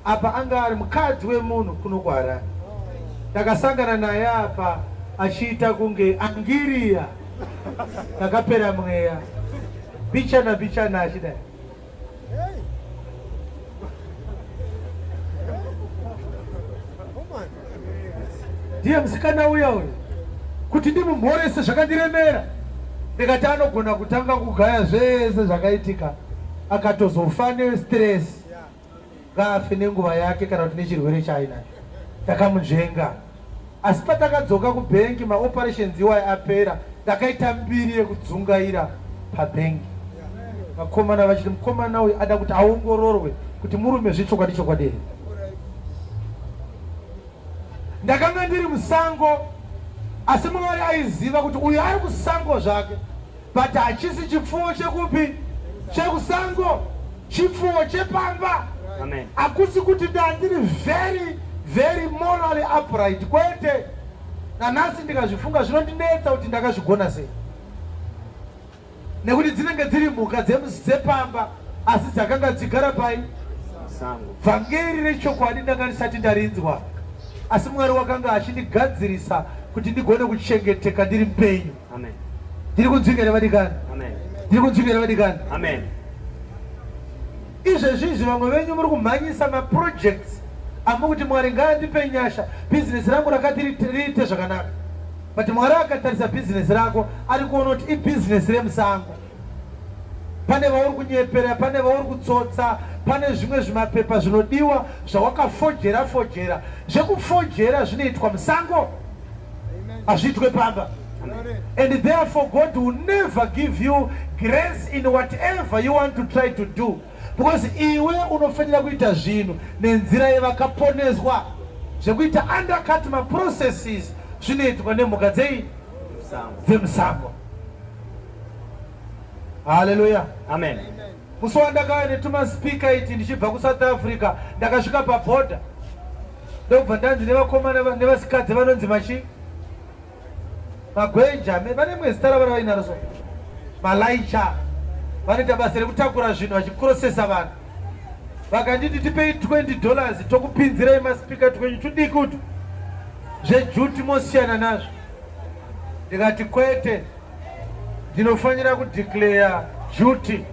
Apa anga ari mukadzi wemunhu kuno kuHarare. Ndakasangana naye apa achiita kunge angiriya. Ndakapera mweya bichana bichana achidai. Ndiye musikana uya uyu kuti ndimumhorese zvakandiremera ndikati anogona kutanga kugaya zvese zvakaitika. Akatozofa nestress. Ngaafe nenguva yake kana kuti nechirwere chaainacho. Takamunzvenga. Asi patakadzoka kubhengi maoperations iwayo apera, ndakaita mbiri yekudzungaira pabhengi. Vakomana vachiti mukomana uyu ada kuti aongororwe kuti murume zvechokwadi chokwadi here. Ndakanga ndiri musango asi Mwari aiziva kuti uyu ari kusango zvake but hachisi chipfuwo chekupi chekusango chipfuwo chepamba. Hakusi kuti ndandiri very very morally upright kwete. Nanhasi ndikazvifunga zvinondinetsa kuti ndakazvigona sei. Nekuti dzinenge dziri mhuka dzepamba asi dzakanga dzigara pai? Vhangeri rechokwadi ndanga ndisati ndarinzwa asi Mwari wakanga achindigadzirisa kuti ndigone kuchengeteka ndiri mupenyu. Amen. Ndiri kunzwika here vadikani? Amen. Ndiri kunzwika here vadikani? Amen. Izvezvi izvi vamwe venyu muri kumhanyisa maprojects amukuti Mwari ngaandipe nyasha bhizinesi rangu rakati riite zvakanaka. But Mwari akatarisa bhizinesi rako ari kuona kuti ibhizinesi remusango. Pane vauri kunyepera, pane vauri kutsotsa, pane zvimwe zvimapepa zvinodiwa zvawakafojera fojera. Zvekufojera zvinoitwa musango, hazviitwe pamba. And therefore God will never give you grace in whatever you want to try to do because iwe unofanira kuita zvinhu nenzira yevakaponeswa. Zvekuita undercut maprocesses zvinoitwa nemhuka dzei? Dzemusango. Haleluya. Amen. Musi wandakauya netumaspeaker iti ndichibva kuSouth Africa ndakasvika pabhodha ndokubva ndanzi nevakomana nevasikadzi vanonzi machi magwenja vane rimwe zita ravara vainaro so malaicha vanoita basa rekutakura zvinhu vachikrosesa vanhu vakanditi tipei 20 dollars tokupinzirai maspeaker twenyu tudiki utu zvejuti mosiyana nazvo ndikati kwete ndinofanira kudeclare duty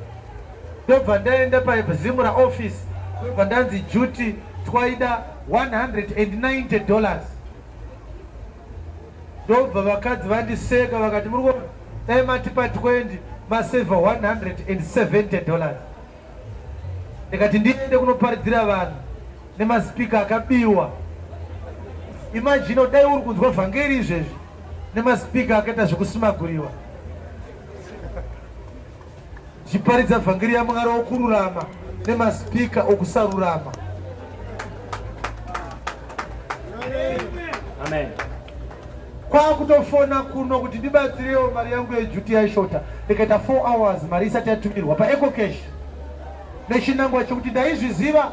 ndobva ndaenda pazimura office ndobva ndanzi duty twaida 190 dollars ndobva vakadzi vandiseka vakati muri kuona dai matipa 20 masevha 170 dollars ndikati ndiende kunoparidzira vanhu nemaspeaker akabiwa. Imagine dai uri kunzwa vhangeri izvezvi nemaspeaker akaita zvekusimaguriwa chiparidza vhangeri yaMwari okururama nemaspeaker okusarurama. Amen. Kwakutofona kuno kuti ndibatsirewo mari yangu yejuti yaishota ndikaita 4 hours mari isati yatumirwa paecocash nechinangwa chekuti ndaizviziva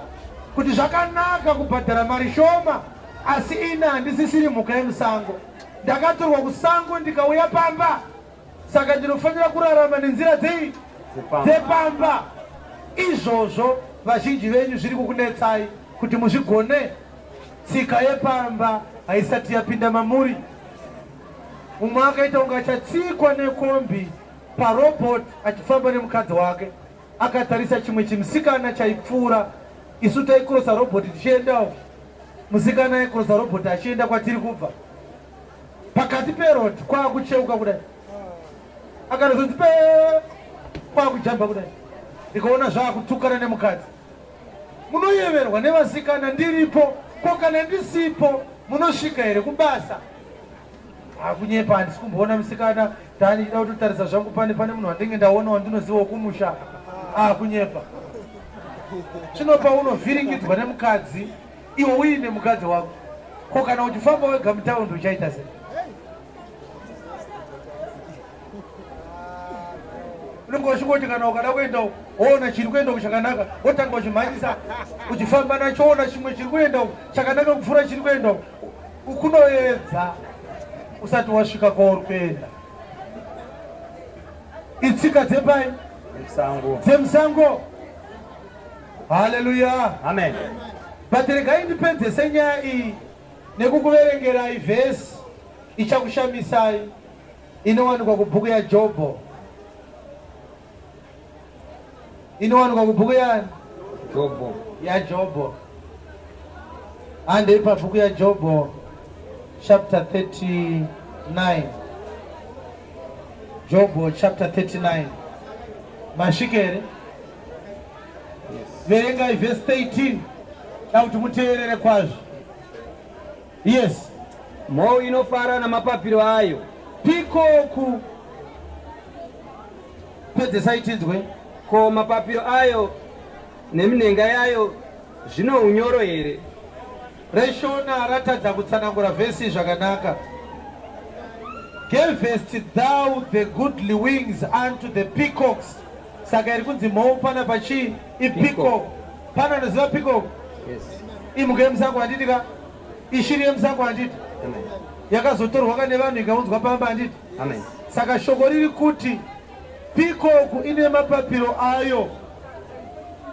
kuti zvakanaka kubhadhara mari shoma asi ini handisisiri mhuka yemusango ndakatorwa kusango ndikauya pamba saka ndinofanira kurarama nenzira dzei dzepamba izvozvo vazhinji venyu zviri kukunetsai kuti muzvigone Tsika yepamba haisati yapinda mamuri. Mumwe akaita kunge achatsikwa nekombi parobot achifamba nemukadzi wake akatarisa chimwe chimusikana chaipfuura. Isu taikrosa robot tichiendawo. Musikana aikrosa robot achienda kwatiri kubva. Pakati peroad kwakucheuka kudai. Akatozonzi pe kwakujamba kudai. Ndikaona zvakutukana nemukadzi. Munoyeverwa nevasikana ndiripo, ko kana ndisipo munosvika here kubasa? Hakunyepa, handisi kumboona musikana ndanichida kutotarisa zvangu pane pane munhu wandenge ndaona wandinoziva wokumusha. Akunyepa. Zvino paunovhiringidzwa nemukadzi iwe uine mukadzi wako, ko kana uchifamba wega mutaundi uchaita sei? Unenge uchingoti kana ukada kuenda woona chiri kuenda uku chakanaka wotanga uchimhanyisa uchifamba nacho woona chimwe chiri kuenda uku chakanaka kupfuura chiri kuenda uku kunoedza usati wasvika kwauri kuenda. Itsika dzepai? Dzemusango. Haleluya. Amen. But regai ndipedzese nyaya iyi nekukuverengerai vhesi ichakushamisai inowanikwa kubhuku yaJobho. Inowanikwa kubhuku yani? Jobho. YaJobho. Handei pabhuku yaJobho chapter 39. Jobho chapter 39. Masvika here? Verengai vhesi 13 da kuti muteerere kwazvo. Yes. Mhou inofara namapapiro ayo. Peacock. Pedzesai tinzwe. Ko mapapiro ayo neminhenga yayo zvino unyoro here? ReShona ratadza kutsanangura vhesi zvakanaka. Gavest thou the goodly wings unto the peacocks. Saka iri kunzi mhou pana pachii? Ipeacock. Pana anoziva peacock? Yes. Imhuka yemusango handiti ka? Ishiri yemusango handiti? Amen. Yakazotorwa ka nevanhu ikaunzwa pamba handiti? Amen. Saka shoko riri kuti peacock ine mapapiro ayo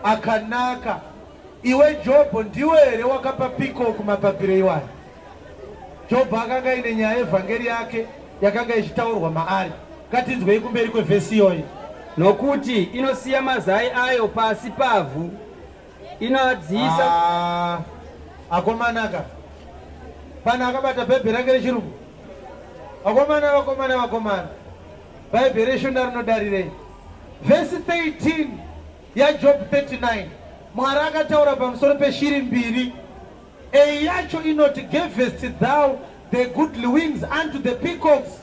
akanaka. Iwe Jobho, ndiwe here wakapa peacock mapapiro iwayo? Jobho akanga aine nyaya yevhangeri yake yakanga ichitaurwa maari. Ngatinzwei kumberi kwevhesi iyoyi. Nokuti inosiya mazai ayo pasi pavhu, inoadziisa. Ah, akomanaka, pane akabata bhaibheri rake rechirungu? Vakomana, vakomana, vakomana, bhaibheri reShona rinodarirei? Vhesi 13 yaJob 39, Mwari akataura pamusoro peshiri mbiri. Eyi yacho inoti, Gavest thou the goodly wings unto the peacocks,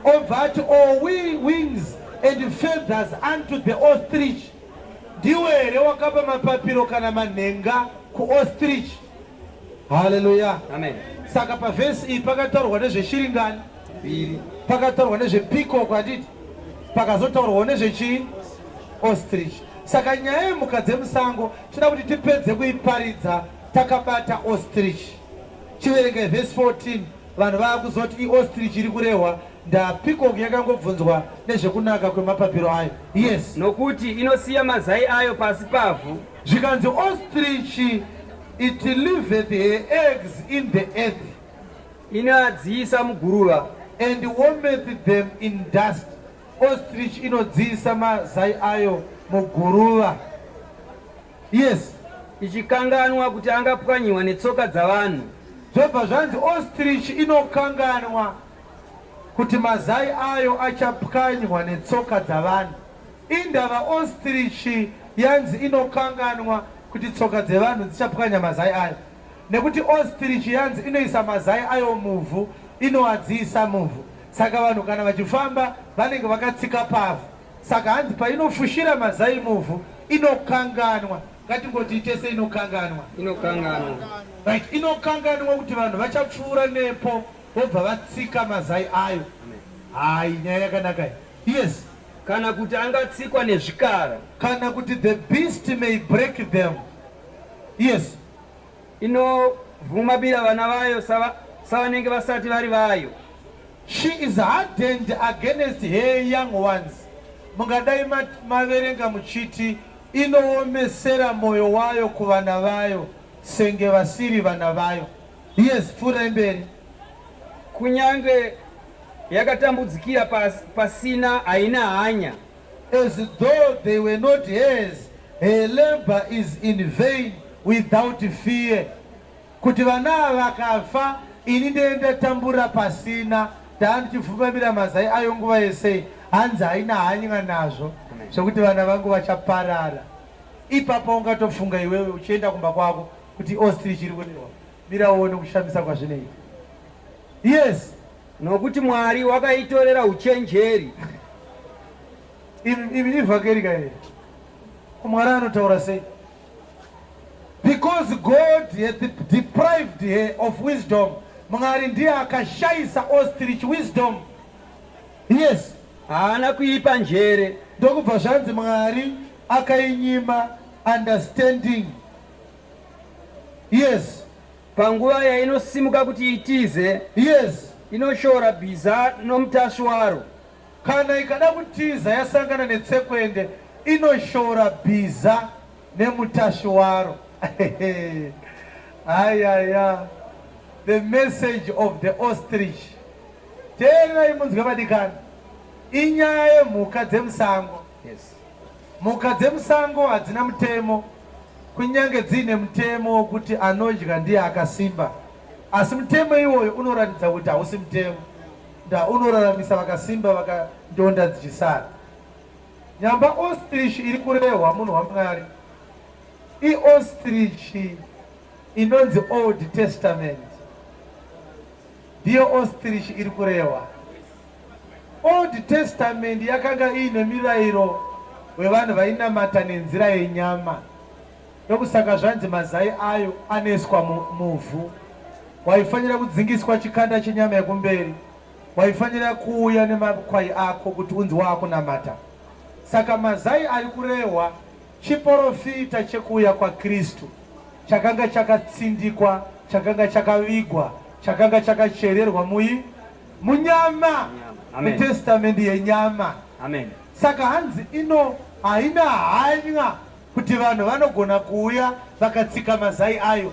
obva ati, Or we wings and feathers unto the ostrich. Ndiwe here wakapa mapapiro kana manhenga kuostrich? Haleluya. Amen. Saka pavhesi iyi pakataurwa nezveshiri ngani? Mbiri. Pakataurwa nezvepeacock handiti? Pakazotaurwawo nezvechii? Ostrich. Saka nyaya yemhuka dzemusango tinoda kuti tipedze kuiparidza takabata ostrich. Chiverengai vhesi 14, vanhu vaakuzoti iostrich iri kurehwa, ndaa peacock yakangobvunzwa nezvekunaka kwemapapiro ayo. Yes. Nokuti inosiya mazai ayo pasi pavhu. Zvikanzi ostrich it leaveth her eggs in the earth. Inoadziisa muguruva. And warmeth them in dust. Ostrich inodziisa mazai ayo muguruva. Yes. Ichikanganwa kuti angapwanyiwa netsoka dzavanhu. Zvobva zvanzi ostrich inokanganwa kuti mazai ayo achapwanywa netsoka dzavanhu. Indava ostrich yanzi inokanganwa kuti tsoka dzevanhu dzichapwanya mazai ayo? Nekuti ostrich yanzi inoisa mazai ayo muvhu, inoadziisa muvhu. Saka vanhu kana vachifamba vanenge vakatsika pavhu. Saka hanzi painofushira mazai muvhu inokanganwa. Ngatingoti tese inokanganwa. Inokanganwa. Right, inokanganwa kuti vanhu vachapfuura nepo vobva vatsika mazai ayo. Hayi, nyaya yakanaka iyi. Yes. Kana kuti angatsikwa nezvikara. Kana kuti the beast may break them. Yes. Inovhumabira vana vayo savanenge vasati vari vayo. She is hardened against her young ones. Mungadai maverenga muchiti inoomesera moyo wayo kuvana vayo senge vasiri vana vayo. Yes, pfuurai mberi. Kunyange yakatambudzikira pasina, haina hanya. As though they were not hers, her labor is in vain without fear. Kuti vana ava vakafa, ini ndee ndatambura pasina, ndaa ndichivhumbamira mazai ayo nguva yese, hanzi haina hanya nazvo zvekuti vana vangu vachaparara. Ipapo ungatofunga iwewe uchienda kumba kwako kuti ostrich iri kurehwa. Mira uone kushamisa kwazvinoita. Yes. Nokuti Mwari wakaitorera uchenjeri. Imi ivhangeri ka iri. Mwari anotaura sei? Because God hath deprived her of wisdom. Mwari ndiye akashayisa ostrich wisdom. Yes. Haana kuipa njere. Ndokubva zvanzi Mwari akainyima understanding. Yes. Panguva yainosimuka kuti itize. Yes. Inoshora bhiza nomutasvi waro. Kana ikada kutiza yasangana netsekwende, inoshora bhiza nemutasvi waro. Ayaya. The message of the ostrich. Teererai munzwe vadikani. Inyaya yemhuka dzemusango. Yes. Mhuka dzemusango hadzina mutemo, kunyange dziine mutemo wokuti anodya ndiye akasimba. Asi mutemo iwoyo unoratidza kuti hausi mutemo, nda unoraramisa vakasimba vakandonda dzichisara. Nyamba ostrich iri kurehwa munhu waMwari. Iostrich inonzi Old Testament ndiyo ostrich iri kurehwa. Old Testament yakanga iine mirayiro wevanhu vainamata nenzira yenyama. Ndokusaka zvanzi mazai ayo anoiswa muvhu. Waifanira kudzingiswa chikanda chenyama yekumberi. Waifanira kuuya nemakwai ako kuti unzi waakunamata. Saka mazai ari kurehwa chiporofita chekuuya kwaKristu chakanga chakatsindikwa, chakanga chakavigwa, chakanga chakachererwa mui munyama, mutestamendi yenyama. Amen. Saka hanzi ino haina hanya kuti vanhu vanogona kuuya vakatsika mazai ayo.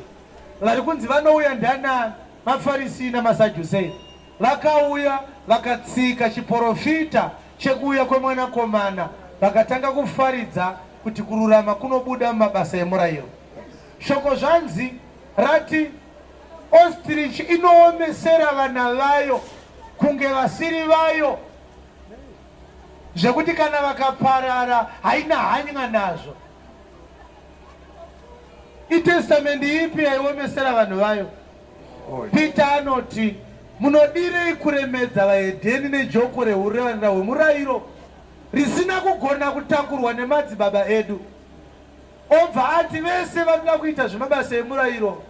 Vari kunzi vanouya ndianaani? MaFarisi namaSadhusei. Vakauya vakatsika chiporofita chekuuya kweMwanakomana vakatanga kufaridza kuti kururama kunobuda mumabasa emurayiro. Shoko zvanzi rati ostrich inoomesera vana vayo kunge vasiri vayo zvekuti kana vakaparara haina hanya nazvo. Itestamendi ipi yaiomesera vanhu vayo? Peter anoti, Munodirei kuremedza vahedheni nejoko rehuranda hwemurairo risina kugona kutakurwa nemadzibaba edu? Obva ati vese vanoda kuita zvemabasa emurairo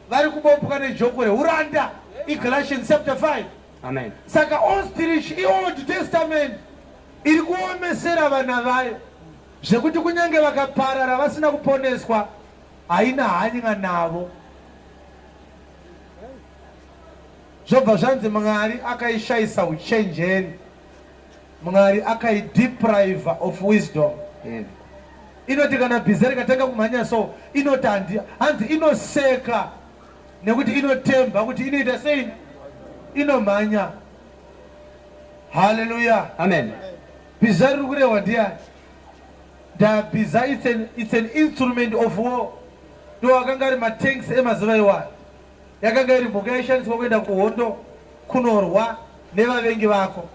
vari kubopwa nejoko rehuranda. IGalatians chapter 5. Amen. Saka ostrich iOld Testament iri kuomesera vana vayo zvekuti kunyange vakaparara vasina kuponeswa haina hanya navo. Zvobva zvanzi Mwari akaishayisa uchenjeri, Mwari akaideprive of wisdom. Inoti kana bhiza rikatanga kumhanya so inoti handi, hanzi inoseka nekuti inotemba kuti inoita sei, inomhanya. Haleluya, amen. Bhiza riri kurehwa ndiani? Ndabhiza it's an, it's an instrument of war. Ndo akanga ari matanks emazuva iwayo. Yakanga iri mhuka yaishandiswa kuenda kuhondo kunorwa nevavengi vako.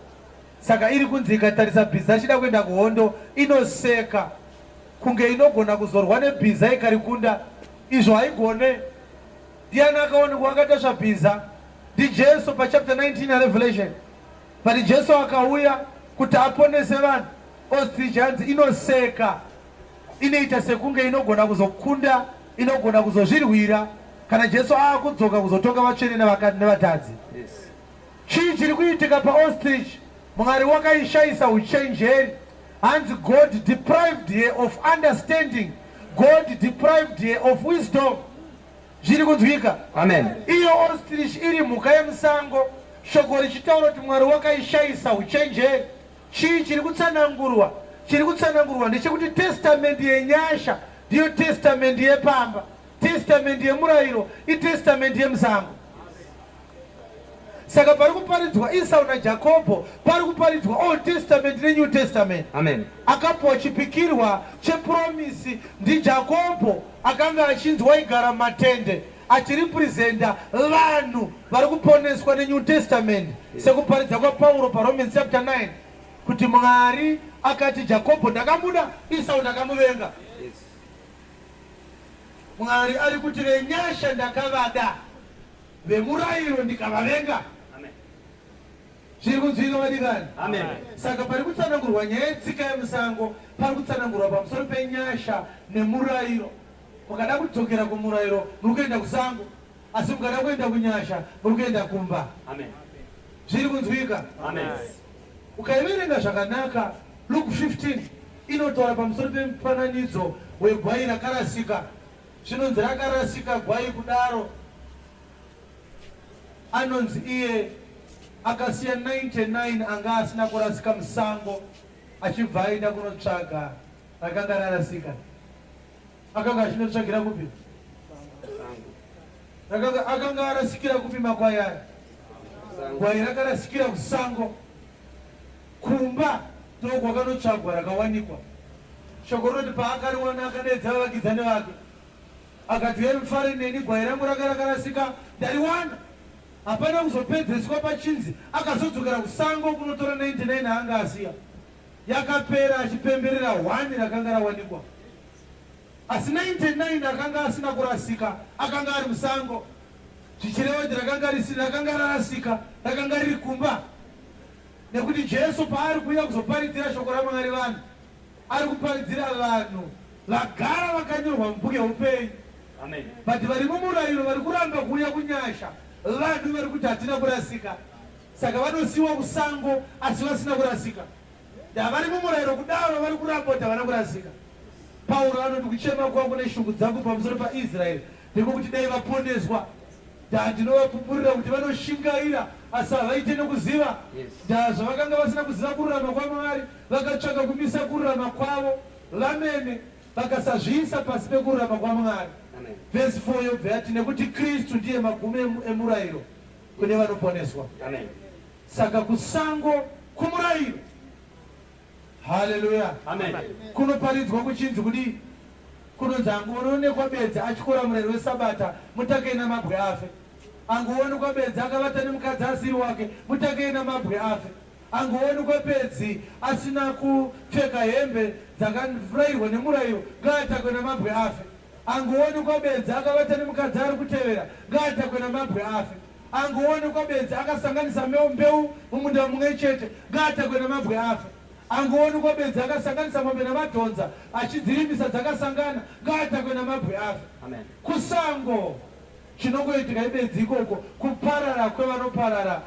Saka iri kunzi ikatarisa bhiza ichida kuenda kuhondo inoseka kunge inogona kuzorwa nebhiza ikarikunda. Izvo haigone. Ndiani akaonekwa akatasva bhiza? NdiJesu pachapter 19 yaRevelation. But Jesu akauya kuti aponese vanhu. Ostrich hanzi inoseka, inoita sekunge inogona kuzokunda, inogona kuzozvirwira kana Jesu aakudzoka kuzotonga vatsvene nevatadzi. Yes. Chii chiri kuitika paostrich? Mwari wakaishaisa uchenjeri. Hanzi God deprived her of understanding. God deprived her of wisdom. Zviri kunzwika? Amen. Iyo ostrich iri mhuka yemusango, shoko richitaura kuti Mwari wakaishaisa uchenjeri. Chii chiri kutsanangurwa? Chiri kutsanangurwa ndechekuti testamendi yenyasha ndiyo testamendi yepamba. Testamendi yemurayiro itestamendi yemusango. Saka pari kuparidzwa Esau naJakobho, pari kuparidzwa Old Testament neNew Testament. Amen. Akapuwa chipikirwa chepromisi ndiJakobho akanga achinzi waigara mumatende achirepresenta vanhu vari kuponeswa neNew Testament sekuparidza kwaPauro paRomans chapter 9 kuti Mwari akati Jakobho ndakamuda, Esau ndakamuvenga. Yes. Mwari ari kuti venyasha ndakavada, vemurayiro ndikavavenga. Amen. Zviri kunzwika vadikani? Amen. Saka pari kutsanangurwa nyaya yetsika yemusango, pari kutsanangurwa pamusoro penyasha nemurayiro. Mukada kudzokera kumurayiro muri kuenda kusango, asi mukada kuenda kunyasha muri kuenda kumba. Amen. Zviri kunzwika? Amen. Ukaiverenga zvakanaka Luke 15 inotaura pamusoro pemufananidzo wegwai rakarasika. Zvinonzi rakarasika gwai kudaro anonzi iye akasiya 99 anga asina kurasika musango achibva aenda kunotsvaga rakanga rarasika. Akanga achinotsvagira kupi? Rakanga akanga arasikira kupi makwai aya? Gwai rakarasikira kusango. Kumba ndokwakanotsvagwa rakawanikwa. Shoko rinoti paakariwana akadaidza vavakidzani vake akati uyai mufare neni gwai rangu ranga rakarasika ndariwana. Hapana kuzopedzeswa pachinzi akazodzokera kusango kunotora 99 aanga asiya. Yakapera achipemberera hwani rakanga rawanikwa. Asi 99 akanga asina kurasika akanga ari musango, zvichireva kuti rakanga risina, rakanga rarasika, rakanga riri kumba. Nekuti Jesu paari kuuya kuzoparidzira shoko raMwari vanhu, ari kuparidzira vanhu vagara vakanyorwa mubhuku yeupenyu. Amen. But vari mumurayiro vari kuramba kuuya kunyasha, vanhu vari kuti hatina kurasika. Saka vanosiiwa kusango asi vasina kurasika. Ndavari mumurayiro kudaro vari kuramba kuti havana kurasika. Pauro anoti kuchema kwangu neshungu dzangu pamusoro paIsraeri ndekwekuti dai vaponeswa. Ndaa ndinovapupurira kuti vanoshingaira asi havaite nokuziva. Ndaa zvavakanga vasina kuziva kururama kwaMwari, vakatsvaka kumisa kururama kwavo vamene, vakasazviisa pasi pekururama kwaMwari. Vhesi 4 yobva yati nekuti Kristu ndiye magumo emurayiro kune vanoponeswa. Amen. Saka kusango kumurayiro. Haleluya. Amen. Kunoparidzwa kuchinzi kudii? Kunonzi angoonekwa bedzi atyora murayiro weSabata, mutakei namabwe afe. Angoonekwa bedzi akavata nemukadzi asiri wake, mutakei namabwe afe. Angoonekwa bedzi asina kupfeka hembe dzakarairwa nemurayiro, ngaatakwe namabwe afe. Angoonekwa bedzi akavata nemukadzi ari kutevera, ngaatakwe namabwe afe. Angoonekwa bedzi akasanganisa mbeu mumunda mumwe chete, ngaatakwe namabwe afe. Angoonekwa bedzi akasanganisa mombe namadhonza achidzirimisa dzakasangana, ngaatakwe namabwe afe. Amen. Kusango chinongoitika ibedzi ikoko kuparara kwevanoparara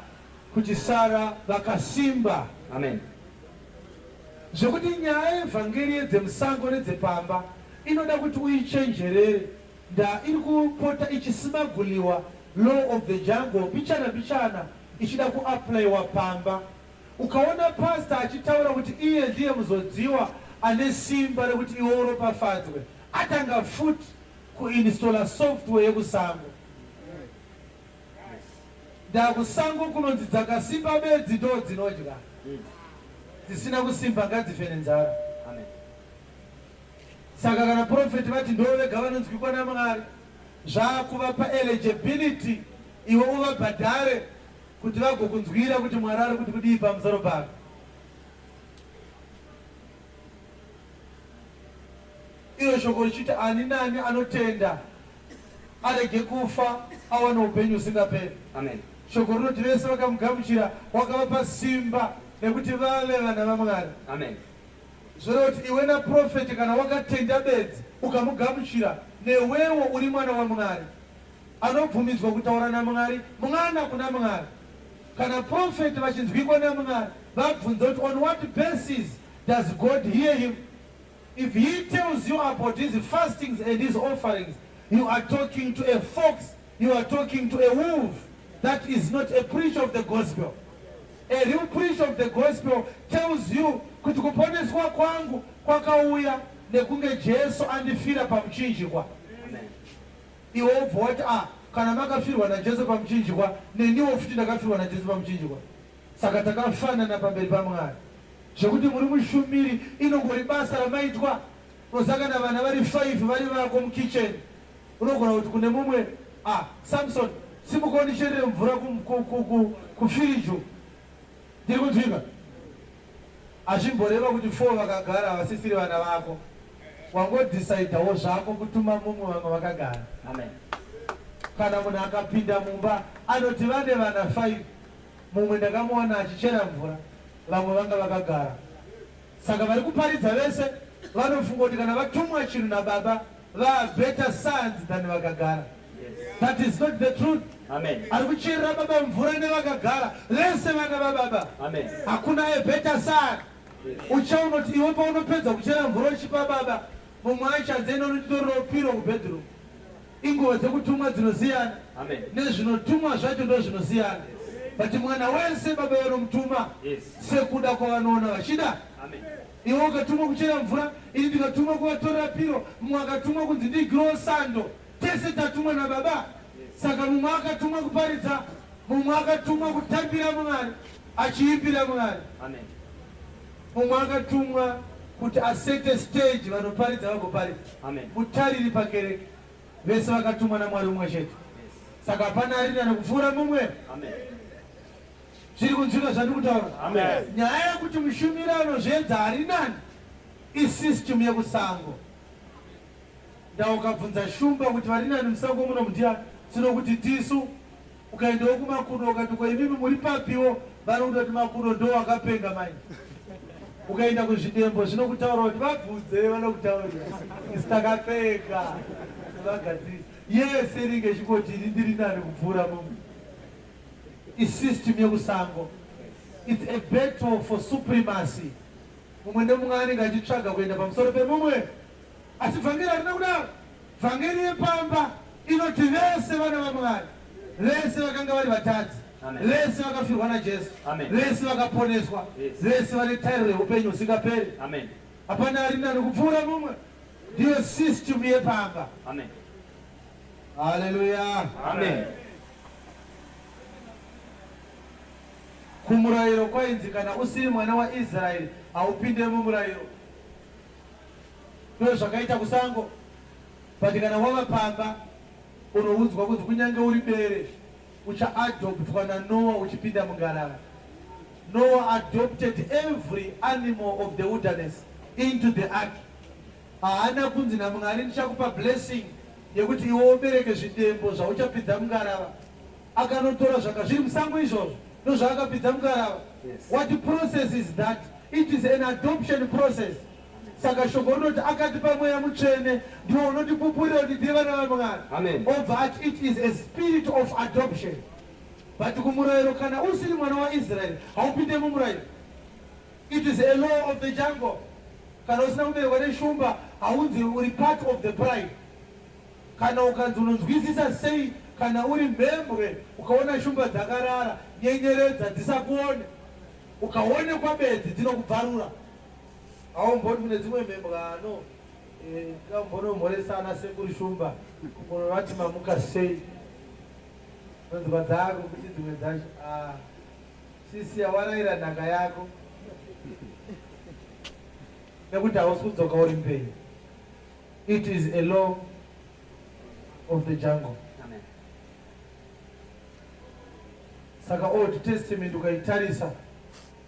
kuchisara vakasimba. Amen. Zvekuti nyaya yevhangeri yedzemusango nedzepamba inoda kuti uichenjerere. Ndaa iri kupota ichisimaguliwa law of the jungle mbichana mbichana ichida kuapplyiwa pamba. Ukaona pastor achitaura kuti iye ndiye muzodziwa ane simba rekuti iwe uropafadzwe, atanga futi kuinstaller software yekusango. Ndaa kusango kunonzi dzakasimba bedzi ndoo dzinodya, dzisina kusimba ngadzife nenzara. Amen. Saka kana prophet vati ndoo vega vanonzwikwa naMwari, zvakuvapa eligibility iwe uvabhadhare kuti vagokunzwira kuti Mwari ari kuti kudii pamusoro pako. Iro shoko richiti ani nani anotenda arege kufa awane upenyu husingaperi. Amen. Shoko rinoti vese vakamugamuchira wakavapa simba nekuti vave vana vaMwari. Amen. Zvoreva kuti iwe naprophet kana wakatenda bedzi ukamugamuchira newewo uri mwana waMwari. Anobvumidzwa kutaura naMwari mwana kuna Mwari. Kana prophet vachinzwikwa naMwari vabvunze kuti on what basis does God hear him? If he tells you about his fastings and his offerings you are talking to a fox, you are talking to a wolf. That is not a preacher of the gospel. A real preacher of the gospel tells you kuti kuponeswa kwangu kwakauya nekunge Jesu andifira pamuchinjikwa. Iwe wobva wati ah, kana makafirwa naJesu pamuchinjikwa, neniwo futi ndakafirwa naJesu pamuchinjikwa. Saka takafanana pamberi paMwari. Zvekuti muri mushumiri inongori basa ramaitwa. Unoziva kana vana vari 5 vari vako mukitchen, unogona kuti kune mumwe ah, Samson simuka undicherere mvura kufiriji. Ndiri kunzwika? Hazvimboreva kuti 4 vakagara havasisiri vana vako. Wangodecidawo zvako kutuma mumwe vamwe vakagara. Amen. Kana munhu akapinda mumba anoti vane vana 5, mumwe ndakamuwana achichera mvura, vamwe vanga vakagara. Saka vari kuparidza vese vanofunga kuti kana vatumwa chinhu nababa vaa better sons than vakagara. That is not the truth. Amen. Ari kucherera baba mvura nevakagara vese vana vababa. Amen. Hakuna a better son. Uchaona kuti iwe paunopedza kuchera mvura uchipa baba, mumwe achanzi enda unonditorerawo piro kubedroom. Inguva dzekutumwa dzinosiyana. Amen. Nezvinotumwa zvacho ndozvinosiyana. But mwana wese baba vanomutuma Yes. sekuda kwavanoona vachida. Amen. Iwe ukatumwa kuchera mvura, ini ndikatumwa kuvatorera piro, mumwe akatumwa kunzi ndigirowo sando. Tese tatumwa nababa. Saka mumwe akatumwa kuparidza, mumwe akatumwa kutambira Mwari, achiimbira Mwari. Amen. Mumwe akatumwa kuti asete stage vanoparidza vagoparidza. Amen. Mutariri pakereke. Vese vakatumwa naMwari mumwe chete. Yes. Saka hapana ari nani kupfuura mumwe. Amen. Zviri kunzwika zvandiri kutaura? Amen. Nyaya yekuti mushumiri anozviedza ari nani isystem yekusango. Ndaukabvunza shumba kuti vari nani musango muno ndiani, dzinokuti tisu. Ukaendawo kumakudo ukati ko imimi muri papiwo, vanokutoti makudo ndo wakapenga manje. Ukaenda kuzvidembo zvinokutaura kuti vabvunze, vanokutaurira isu takapenga vagadzirisa yese inenge ichingoti ini ndiri nani kupfuura mumwe. Isystem yekusango. It's a battle for supremacy. Mumwe nemumwe anenge achitsvaga kuenda pamusoro pemumwe. Asi vhangeri harina kudaro. Vhangeri yepamba inoti vese vana vaMwari, vese vakanga vari vatadzi, vese vakafirwa naJesu, vese vakaponeswa, vese vane tariro yeupenyu husingaperi. Hapana ari nani kupfuura mumwe. Ndiyo system yepamba. Haleluya. Amen. Kumurayiro kwainzi kana usiri mwana waIsraeri haupinde mumurayiro. Ndozvakaita kusango. But kana wava pamba unoudzwa kunzi kunyange uri bere uchaadoptwa naNoah uchipinda mungarava. Noah adopted every animal of the wilderness into the ark. Haana kunzi naMwari ndichakupa blessing yekuti iwe ubereke zvidembo zvauchapidza mungarava. Akanotora zvanga zviri musango izvozvo ndozvaakapidza mungarava. Yes. What process is that? It is an adoption process. Saka shoko rinoti akatipa Mweya Mutsvene ndiwo unotipupurira kuti tiri vana vaMwari. Amen. Obva ati it is a spirit of adoption. But kumurayiro kana usiri mwana waIsraeri haupinde mumurayiro. It is a law of the jungle. Kana usina kuberekwa neshumba haunzi uri part of the pride. Kana ukanzi unonzwisisa sei kana uri mhembwe ukaona shumba dzakarara nyenyeredza dzisakuone. Ukaonekwa bedzi dzinokubvarura. Haumboti kune dzimwe mhembwe ano kambonomhoresa ana sekuru shumba kunovati mamuka sei. Unonzwa dzako kuti dzimwe dzacho ah, sisi yawarayira nhaka yako nekuti hausi kudzoka uri mupenyu. It is a law of the jungle. Amen. Saka Old Testament ukaitarisa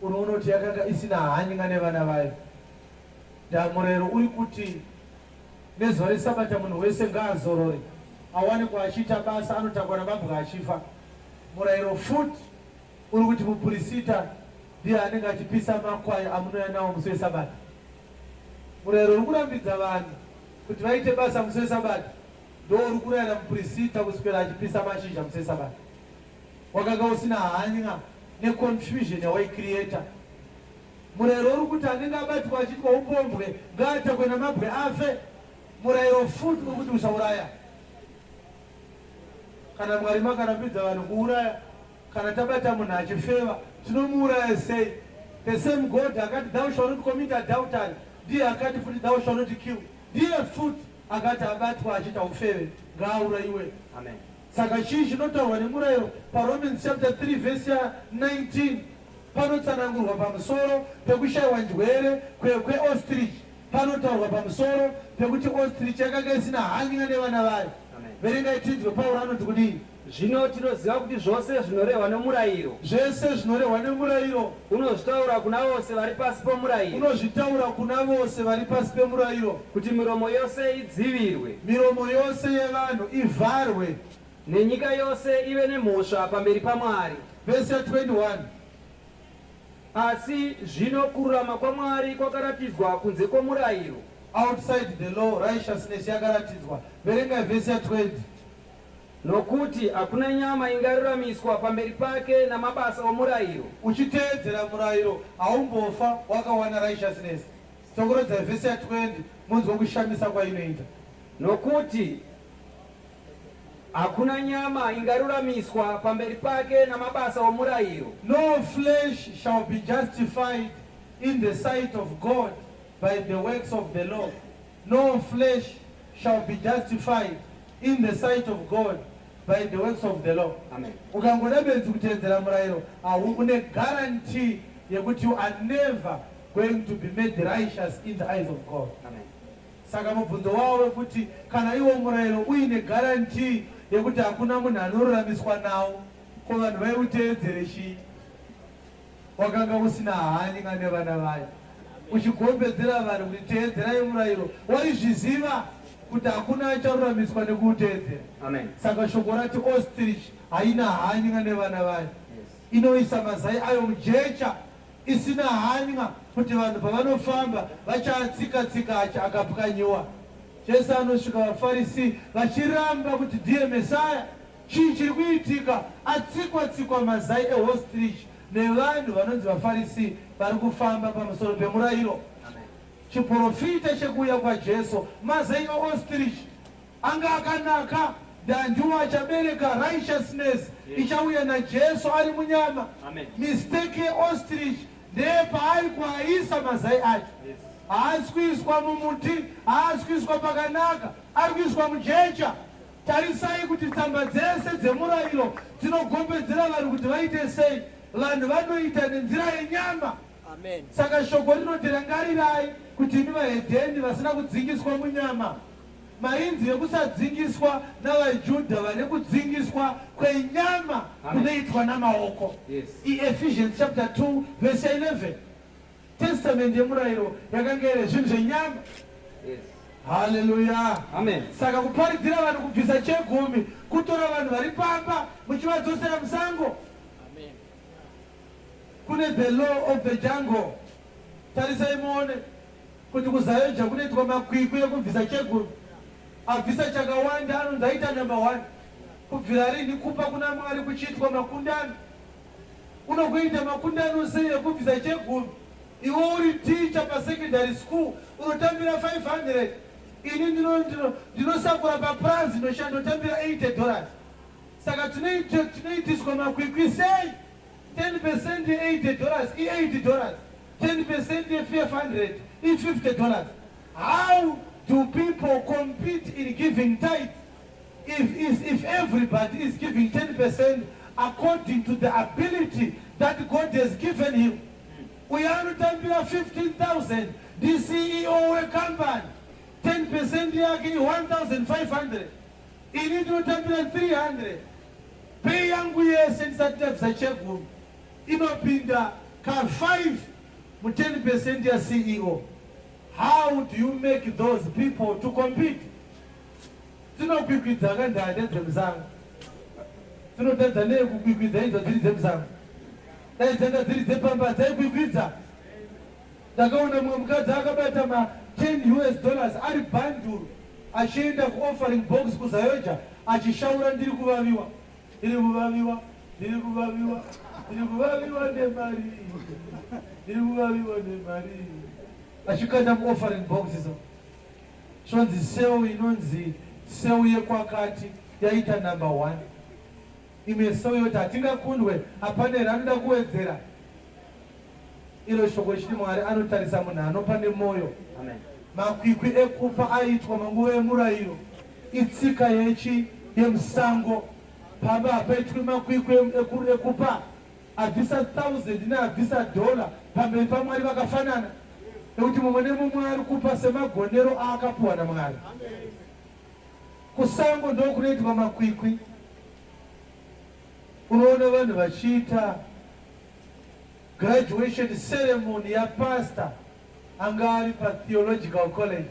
unoona kuti yakanga isina hany'n'a nevana vayo. Murayiro uri kuti nezuva reSabata munhu wese ngaazorore, awanikwa achiita basa anotakwa namabwe achifa. Murayiro futi uri kuti mupurisita ndiye anenge achipisa makwai amunouya nawo musi weSabata. Murayiro uri kurambidza vanhu kuti vaite basa musi weSabata ndo uri kurayira mupurisita kuswera achipisa mashizha musi weSabata. Wakanga usina hany'a neconfusion yawaicreata. Murayiro uri kuti anenge abatwa achiitwa upombwe ngaatakwe namabwe afe. Murayiro futi uri kuti usauraya. Kana Mwari makarambidza vanhu kuuraya, kana tabata munhu achifeva tinomuuraya sei? The same God akati thou shall not commit adultery ndiye akati futi thou shall not kill. Ndiye futi akati abatwa achiita ufeve ngaaurayiwe. Amen. Saka chii chinotaurwa nemurayiro paRomans chapter 3 verse ya 19? Panotsanangurwa pamusoro pekushayiwa njwere kweostrich. Panotaurwa pamusoro pekuti ostrich yakanga isina hany'n'a nevana vayo. Amen. Verengai tinzwe Pauro anoti kudii. Zvino tinoziva kuti zvose zvinorehwa nomurayiro, Zvese zvinorehwa nemurayiro unozvitaura kuna vose vari pasi pomurayiro, unozvitaura kuna vose vari pasi pemurayiro, kuti miromo yose idzivirwe, miromo yose yevanhu ivharwe. nenyika yose ive nemhosva pamberi paMwari. Vhesi ya 21. Asi zvino kururama kwaMwari kwakaratidzwa kunze kwomurayiro, Outside the law, righteousness yakaratidzwa. Verengai vhesi ya 20. Nokuti hakuna nyama ingaruramiswa pamberi pake namabasa omurayiro. Uchiteedzera murayiro haumbofa wakawana righteousness. Dzokorodzai vhesi ya 20 munzwe kushamisa kwainoita. Nokuti hakuna nyama ingaruramiswa pamberi pake namabasa omurayiro. No flesh shall be justified in the sight of God by the works of the law. No flesh shall be justified in the sight of God by the works of the law. Amen. Ukangoda benzi kuteedzera murayiro, une guarantee yekuti you are never going to be made righteous in the eyes of God. Amen. Saka mubvunzo wavo wekuti kana iwo murayiro uine guarantee yekuti hakuna munhu anoruramiswa nawo, ko vanhu vaiuteedzere chii? Wakanga usina hany'n'a nevana vayo, uchigombedzera vanhu kuti teedzerai murayiro, waizviziva. kuti hakuna acharuramiswa nekuuteedzera. Amen. Saka shoko rati ostrich haina hanya nevana vayo. Inoisa mazai ayo mujecha isina hanya kuti vanhu pavanofamba vachaatsika-tsika achi akapwanyiwa. Jesu anosvika vaFarisi vachiramba kuti ndiye Mesaya. Chii chiri kuitika? Atsikwa-tsikwa mazai eostrich nevanhu vanonzi vaFarisi vari kufamba pamusoro pemurayiro. Chiporofita chekuuya kwaJesu, mazai eostrich anga akanaka, ndandiwo achabereka righteousness ichauya naJesu ari munyama. Mistake yeostrich ndeyepaari kuaisa mazai acho. Haasi kuiswa mumuti, haasi kuiswa pakanaka, ari kuiswa mujecha. Tarisai kuti tsamba dzese dzemurayiro dzinogombedzera vanhu kuti vaite sei. Vanhu vanoita nenzira yenyama. Amen. Saka shoko rinoti rangarirai kuti imi vahedheni vasina kudzingiswa munyama, mainzi vekusadzingiswa navaJudha vane kudzingiswa kwenyama kunoitwa namaoko. IEphesians chapter 2 verse 11. Testament yemurayiro yakanga iri zvinhu zvenyama. Haleluya. Amen. Saka kuparidzira vanhu kubvisa chegumi, kutora vanhu vari pamba muchivadzosera musango. Amen. Kune the law of the jungle. Tarisai muone kuti kuZAOGA kunoitwa makwikwi ekubvisa chegumi. Abvisa chakawanda anonzi aita number 1. Kubvira rini kupa kuna Mwari kuchiitwa makundano? Unogoita makundano sei ekubvisa chegumi iwe uri teacher pasecondary school unotambira 500 ini ndinosakura papurazi ndoshanda ndotambira 80 dollars. Saka tinoitiswa makwikwi sei? 10 percent ye-80 dollars i-80 dollars, 10 percent ye-500 i-50 dollars. How do people compete in giving tithes if everybody is giving 10 percent according to the ability that God has given him? Uyo anotambira 15,000 ndiCEO wecompany, 10 percent yake i-1500. Ini ndinotambira 300. Pay yangu yese ndisati ndabvisa chegumi inopinda ka5 mu10 percent yaCEO. How do you make those people to compete? Tinokwikwidza kandande dzemusango, tinotadza nei kukwikwidza idzo dziri dzemusango? Dai dzanga dziri dzepamba dzaikwikwidza. Ndakaona mumwe mukadzi akabata ma 10 US dollars ari bhanduru achienda kuoffering box kuZAOGA achishaura, ndiri kuvaviwa, ndiri kuvaviwa, ndiri kuvaviwa, ndiri kuvaviwa nemari, ndiri kuvaviwa nemari, achikanda muoffering box. So zvonzi cell inonzi cell yekwakati yaita number 1, imwe cell yoti hatingakundwe, hapana here anoda kuwedzera? Iro shoko richiti Mwari anotarisa munhu anopa nemwoyo. Amen. Makwikwi ekupa aiitwa manguva emurayiro itsika yechi yemusango. Pamba hapaitwi makwikwi ekupa. Abvisa 1000 neabvisa dollar pamberi paMwari vakafanana, nekuti mumwe nemumwe ari kupa semagonero aakapiwa naMwari. Kusango ndokunoitwa makwikwi. Unoona vanhu vachiita graduation ceremony yapastor anga ari patheological college.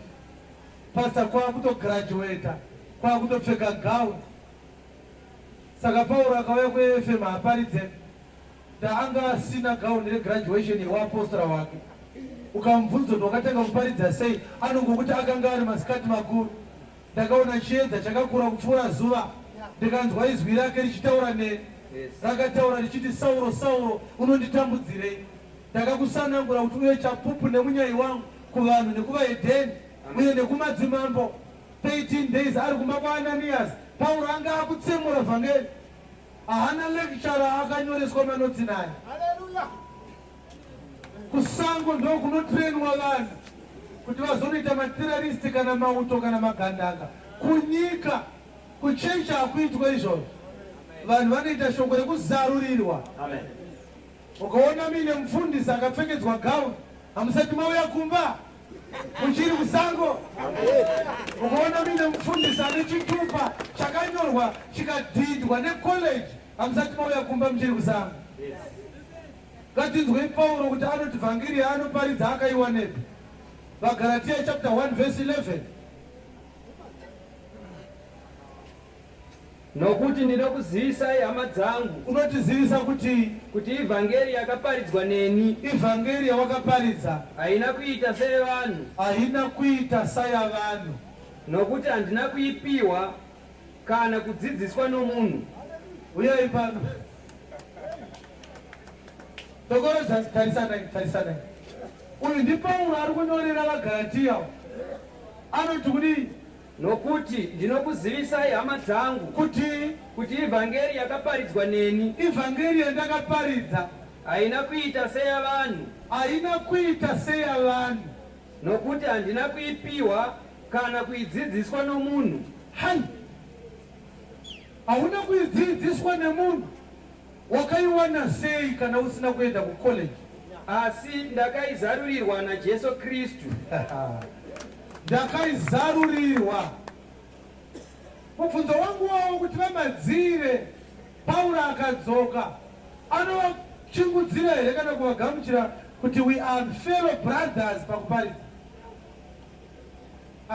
Pastor kwakutograduata, kwakutopfeka gown. Saka Pauro akauya kuAFM haparidze ndaanga asina gown regraduation yewapostora wake. Ukamubvunza kuti wakatanga kuparidza sei, anongokuti akanga ari masikati makuru, ndakaona chiedza chakakura kupfuura zuva, ndikanzwa izwi rake richitaura neni. Rakataura richiti, Sauro, Sauro, unonditambudzirei? Ndakakusanangura kuti uve chapupu nemunyai wangu kuvanhu nekuvahedheni uye nekumadzimambo. 13 days ari kumba kwaAnanias, Pauro anga akutsemura vhangeri. Haana lecturer akanyoreswa manotsi naye. Kusango ndo kunotrainwa vanhu kuti vazonoita materrorist kana mauto kana magandanga. Kunyika, kuchechi hakuitwa izvozvo. Vanhu vanoita shoko rekuzarurirwa. Amen. Ukaona muine mufundisi akapfekedzwa gown, hamusati mauya kumba, muchiri kusango. Ukaona muine mufundisi ane chitupa chakanyorwa chikadhindwa necollege, hamusati mauya kumba, muchiri kusango. Ngatinzwei Pauro kuti anoti vhangeri yaanoparidza akaiwanepi. VaGalatia chapter 1 verse 11. Nokuti ndinokuzivisai, hama dzangu, Unotizivisa kuti kuti ivhangeri yakaparidzwa neni ivhangeri yawakaparidza haina kuita seyevanhu, haina kuita sayavanhu. Nokuti handina kuipiwa kana kudzidziswa nomunhu. Uyai pano. Tokorodza, tarisanai, tarisanai. Uyu ndiPauro ari kunyorera vaGaratiya. Anoti kudii? Nokuti ndinokuzivisai, hama dzangu, kuti ivhangeri yakaparidzwa neni ivhangeri yandakaparidza haina kuita seyavanhu, haina kuita seyavanhu. Nokuti handina kuipiwa kana kuidzidziswa nomunhu. Hai, hauna kuidzidziswa nemunhu. Wakaiwana sei kana usina kuenda kucollege? Asi ndakaizarurirwa naJesu Kristu. Ndakaizarurirwa. Mubvunzo wangu wawo kuti vaMadzire, Pauro akadzoka anovachingudzira here kana kuvagamuchira kuti we are fellow brothers pakuparidza?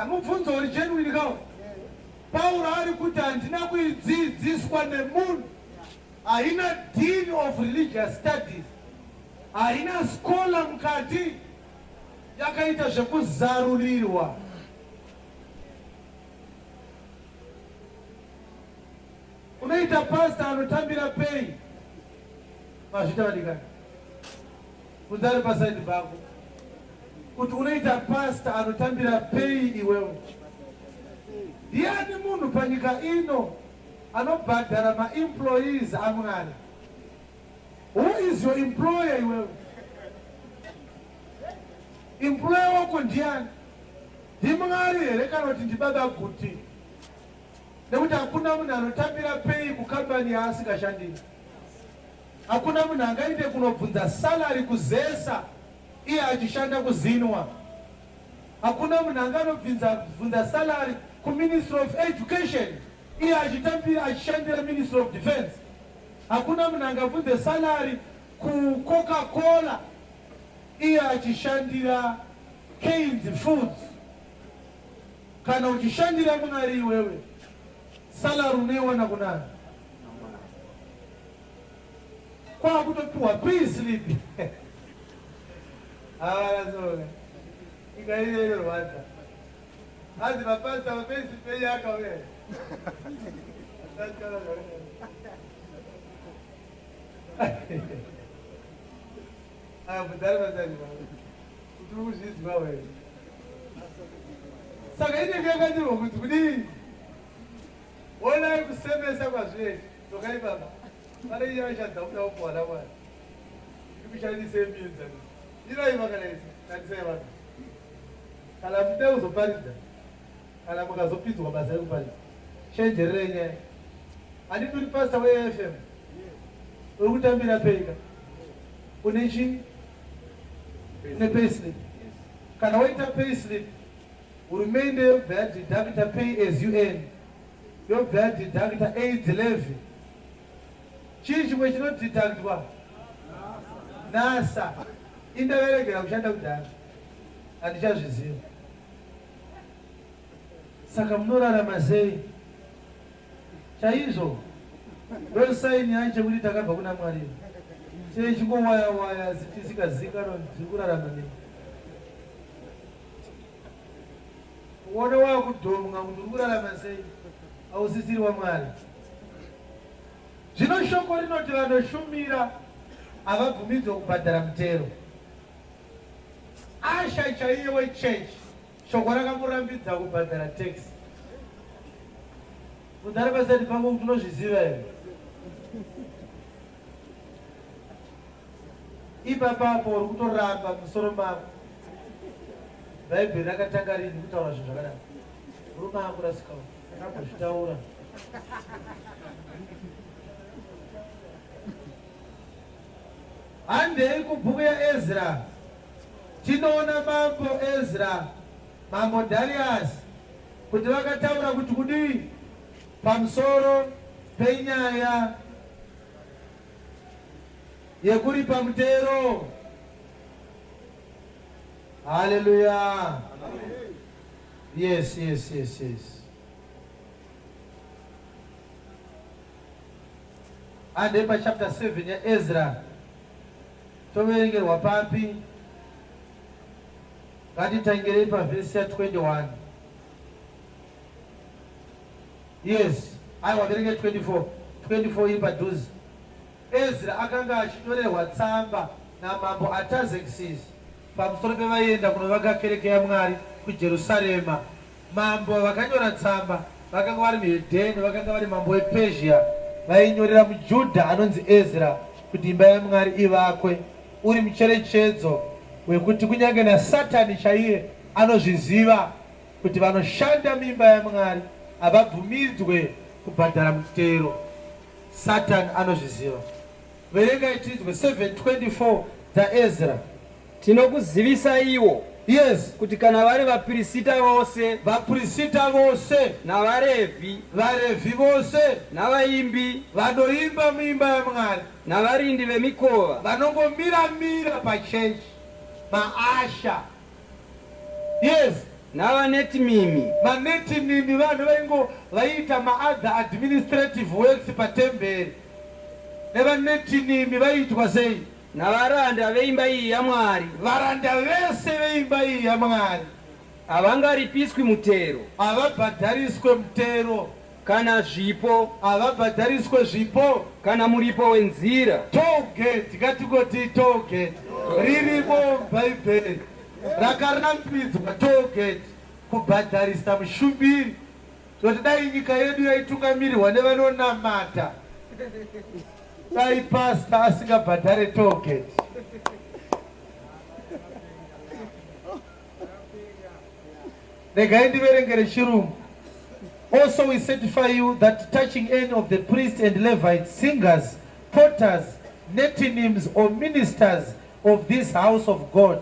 Mubvunzo uri genuine kawo. Pauro ari kuti handina kuidzidziswa nemunhu. Haina dean of religious studies, haina scholar mukati, yakaita zvekuzarurirwa. Unoita pastor anotambira pay. Mazvita vadikani. Kunze ari pasaidi pako kuti unoita pastor anotambira pay iwewe. Ndiani munhu panyika ino anobhadhara maemployees aMwari? Who is your employer iwewe? Employer wako ndiani? NdiMwari here kana kuti ndibaba Guti? Nekuti hakuna munhu anotambira pay kukambani yaasingashandiri. Hakuna munhu angaende kunobvunza salary kuZESA iye achishanda kuZINWA. Hakuna munhu anganobvunza salary kuMinistry of Education iye achitambira achishandira Ministry of Defence. Hakuna munhu angabvunze salary kuCoca Cola iye achishandira Cairns Foods. Kana uchishandira Mwari iwewe, salary unoiwana kunani? Kwakutopiwa pay slip. Havanasoka. Nyika ino inorwadza. Hanzi mapastor mapay slip enyu akauya. Aya bvunzani vasani kuti uri kuzvinzwa here. Saka inenge yakanyorwa kuti kudii? Onai kusemesa kwazvinoita. Dzokai baba. Pane nyasha dzamuda kupuwa naMwari. Ndikushandisei mienzaniso. Irai vakadai, shandisai vanhu. Kana muchida kuzoparidza, kana mukazopinzwa basa rekuparidza, chenjererai nyaya. Handiti uri pastor weAFM? Uri kutambira pay ka? Une chii? Une pay slip. Kana waita pay slip, hurumende yobva yadeducta pay as you earn, yobva yadeducta AIDS levy. Chii chimwe chinodeductwa? NASA. Indakaregera kushanda kudhara, handichazviziva. Saka munorarama sei? Chaizvo ndosaini yacho yekuti takabva kuna Mwari. Sei chingowaya waya asi tisingazikanwa kuti tiri kurarama nei? Uone wakudhomwa kuti uri kurarama sei, hausisiri waMwari. Zvino shoko rinoti vanoshumira havabvumidzwe kubhadhara mutero. Asha chaiye wechechi shoko rakamurambidza kubhadhara tax. Mudhara pasati pangu kuti unozviziva here? Ipapapo uri kutoramba musoro mako. Bhaibheri rakatanga rini kutaura zvinhu zvakadaro? Murume akurasikawo akambozvitaura. Handei kubhuku yaEzra tinoona mambo Ezra, mambo Darius kuti vakataura kuti kudii pamusoro penyaya yekuripa mutero. Haleluya. Yes, yes, yes, yes. Handei pachapter 7 yaEzra. Toverengerwa papi? Ngatitangirei pavhesi ya 21. Yes, aiwa verenge 24. 24 iri padhuze. Ezra akanga achinyorerwa tsamba namambo Artaxerxes pamusoro pevaienda kunovaka kereke yaMwari kuJerusarema. Mambo vakanyora tsamba vakanga vari muhedheni, vakanga vari mambo wePezhia, vainyorera muJudha anonzi Ezra kuti imba yaMwari ivakwe, uri mucherechedzo wekuti kunyange naSatani chaiye anozviziva kuti vanoshanda muimba yaMwari havabvumidzwe kubhadhara mutero. Satani anozviziva. Verengai tinzwe 7:24 dzaEzra. Tinokuzivisaiwo Yes. kuti kana vari vapirisita vose, Vapirisita vose, navaRevhi, vaRevhi vose, navaimbi, vanoimba muimba yaMwari, navarindi vemikova, vanongomira-mira pachechi, maasha. Yes. NavaNetinimi. MaNetinimi vanhu vaingo vaiita maother administrative works patemberi. NevaNetinimi vaiitwa sei? Navaranda veimba iyi yaMwari. Varanda vese veimba iyi yaMwari. Havangaripiswi mutero. Havabhadhariswe mutero. Kana zvipo. Havabhadhariswe zvipo. Kana muripo wenzira. Tollgate, ngatingoti tollgate ririmo muBhaibheri rakarambidzwa tollgate kubhadharisa mushumiri. Tinoti dai nyika yedu yaitungamirirwa nevanonamata, dai pastor asingabhadhare tollgate. Regai ndiverengere chirungu. Also we certify you that touching any of the priests and Levites, singers, porters, Nethinims, or ministers of this house of God,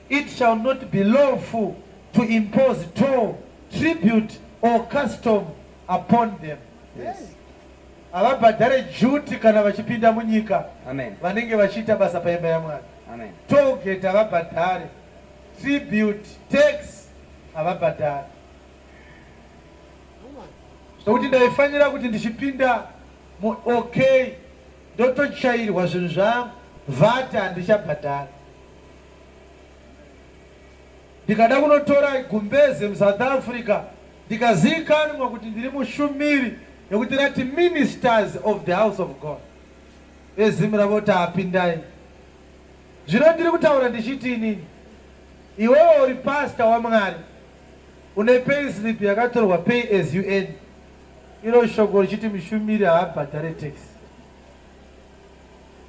it shall not be lawful to impose toll, tribute, or custom upon them. Yes. Havabhadhare duty kana vachipinda munyika. Amen. Vanenge vachiita basa paimba yaMwari. Amen. Tollgate havabhadhare. Tribute, tax havabhadhare. Zvokuti ndaifanira kuti ndichipinda muOK ndotochairwa zvinhu zvangu, VAT handichabhadhara. Ndikada kunotora gumbeze muSouth Africa ndikaziikanwa kuti ndiri mushumiri nekuti rati ministers of the house of God. VeZimra voti apindai. Zvino ndiri kutaura ndichiti inini, iwewe uri pastor waMwari, une payslip yakatorwa pay as you earn, iro shoko richiti mushumiri haabhadhare tax.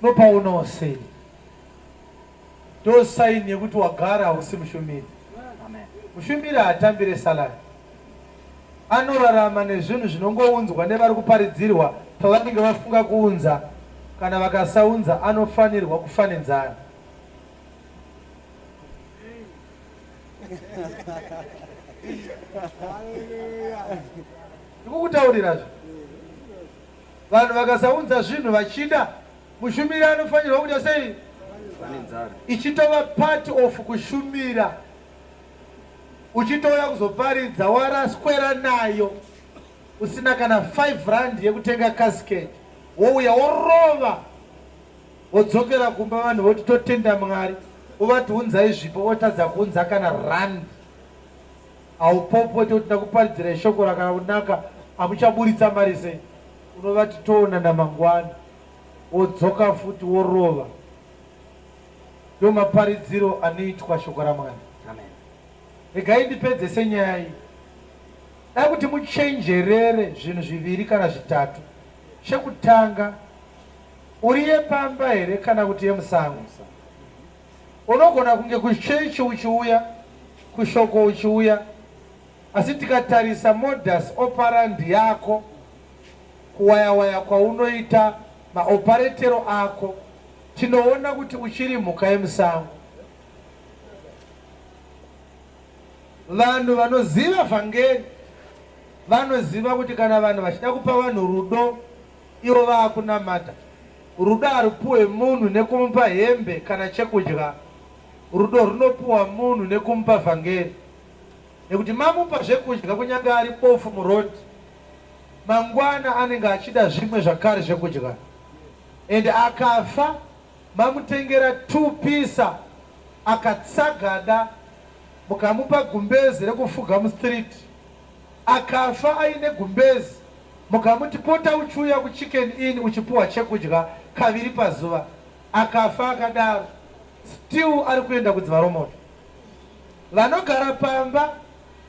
Unopaonawo sei? Ndo sign yekuti wagara hausi mushumiri. Mushumiri haatambire salary. Anorarama nezvinhu zvinongounzwa nevari kuparidzirwa pavanenge vafunga kuunza, kana vakasaunza anofanirwa kufa nenzara. Ndikukutaurirazve, vanhu vakasaunza zvinhu vachida, mushumiri anofanirwa kuita sei? Ichitova part of kushumira. Uchitouya kuzoparidza waraswera nayo usina kana 5 rand yekutenga casket, wouya worova, wodzokera kumba, vanhu voti totenda Mwari, uvati unzai zvipo, otadza kuunza kana rand. Haupopote kuti ndakuparidzirai shoko rakanaka, hamuchaburitsa mari sei? Unovati toonana mangwana, wodzoka futi worova. Ndomaparidziro anoitwa shoko raMwari. Amen. Regai ndipedzese nyaya iyi. Da kuti muchenjerere zvinhu zviviri kana zvitatu. Chekutanga, uri yepamba here kana kuti yemusango? Unogona kunge kuchechi uchiuya, kushoko uchiuya, asi tikatarisa modus operandi yako, kuwaya-waya kwaunoita, maoparetero ako, Tinoona kuti uchiri mhuka yemusango. Vanhu vanoziva vhangeri vanoziva kuti kana vanhu vachida kupa vanhu rudo ivo vaakunamata, rudo harupuwe munhu nekumupa hembe kana chekudya. Rudo runopuwa munhu nekumupa vhangeri. Nekuti mamupa zvekudya kunyange ari bofu muroad, mangwana anenge achida zvimwe zvakare zvekudya. And akafa mamutengera tupisa akatsagada mukamupa gumbezi rekufuga mustreet. Akafa aine gumbezi mukamuti pota uchiuya kuChicken Inn uchipuhwa chekudya kaviri pazuva. Akafa akadaro still ari kuenda kudziva romoto. Vanogara pamba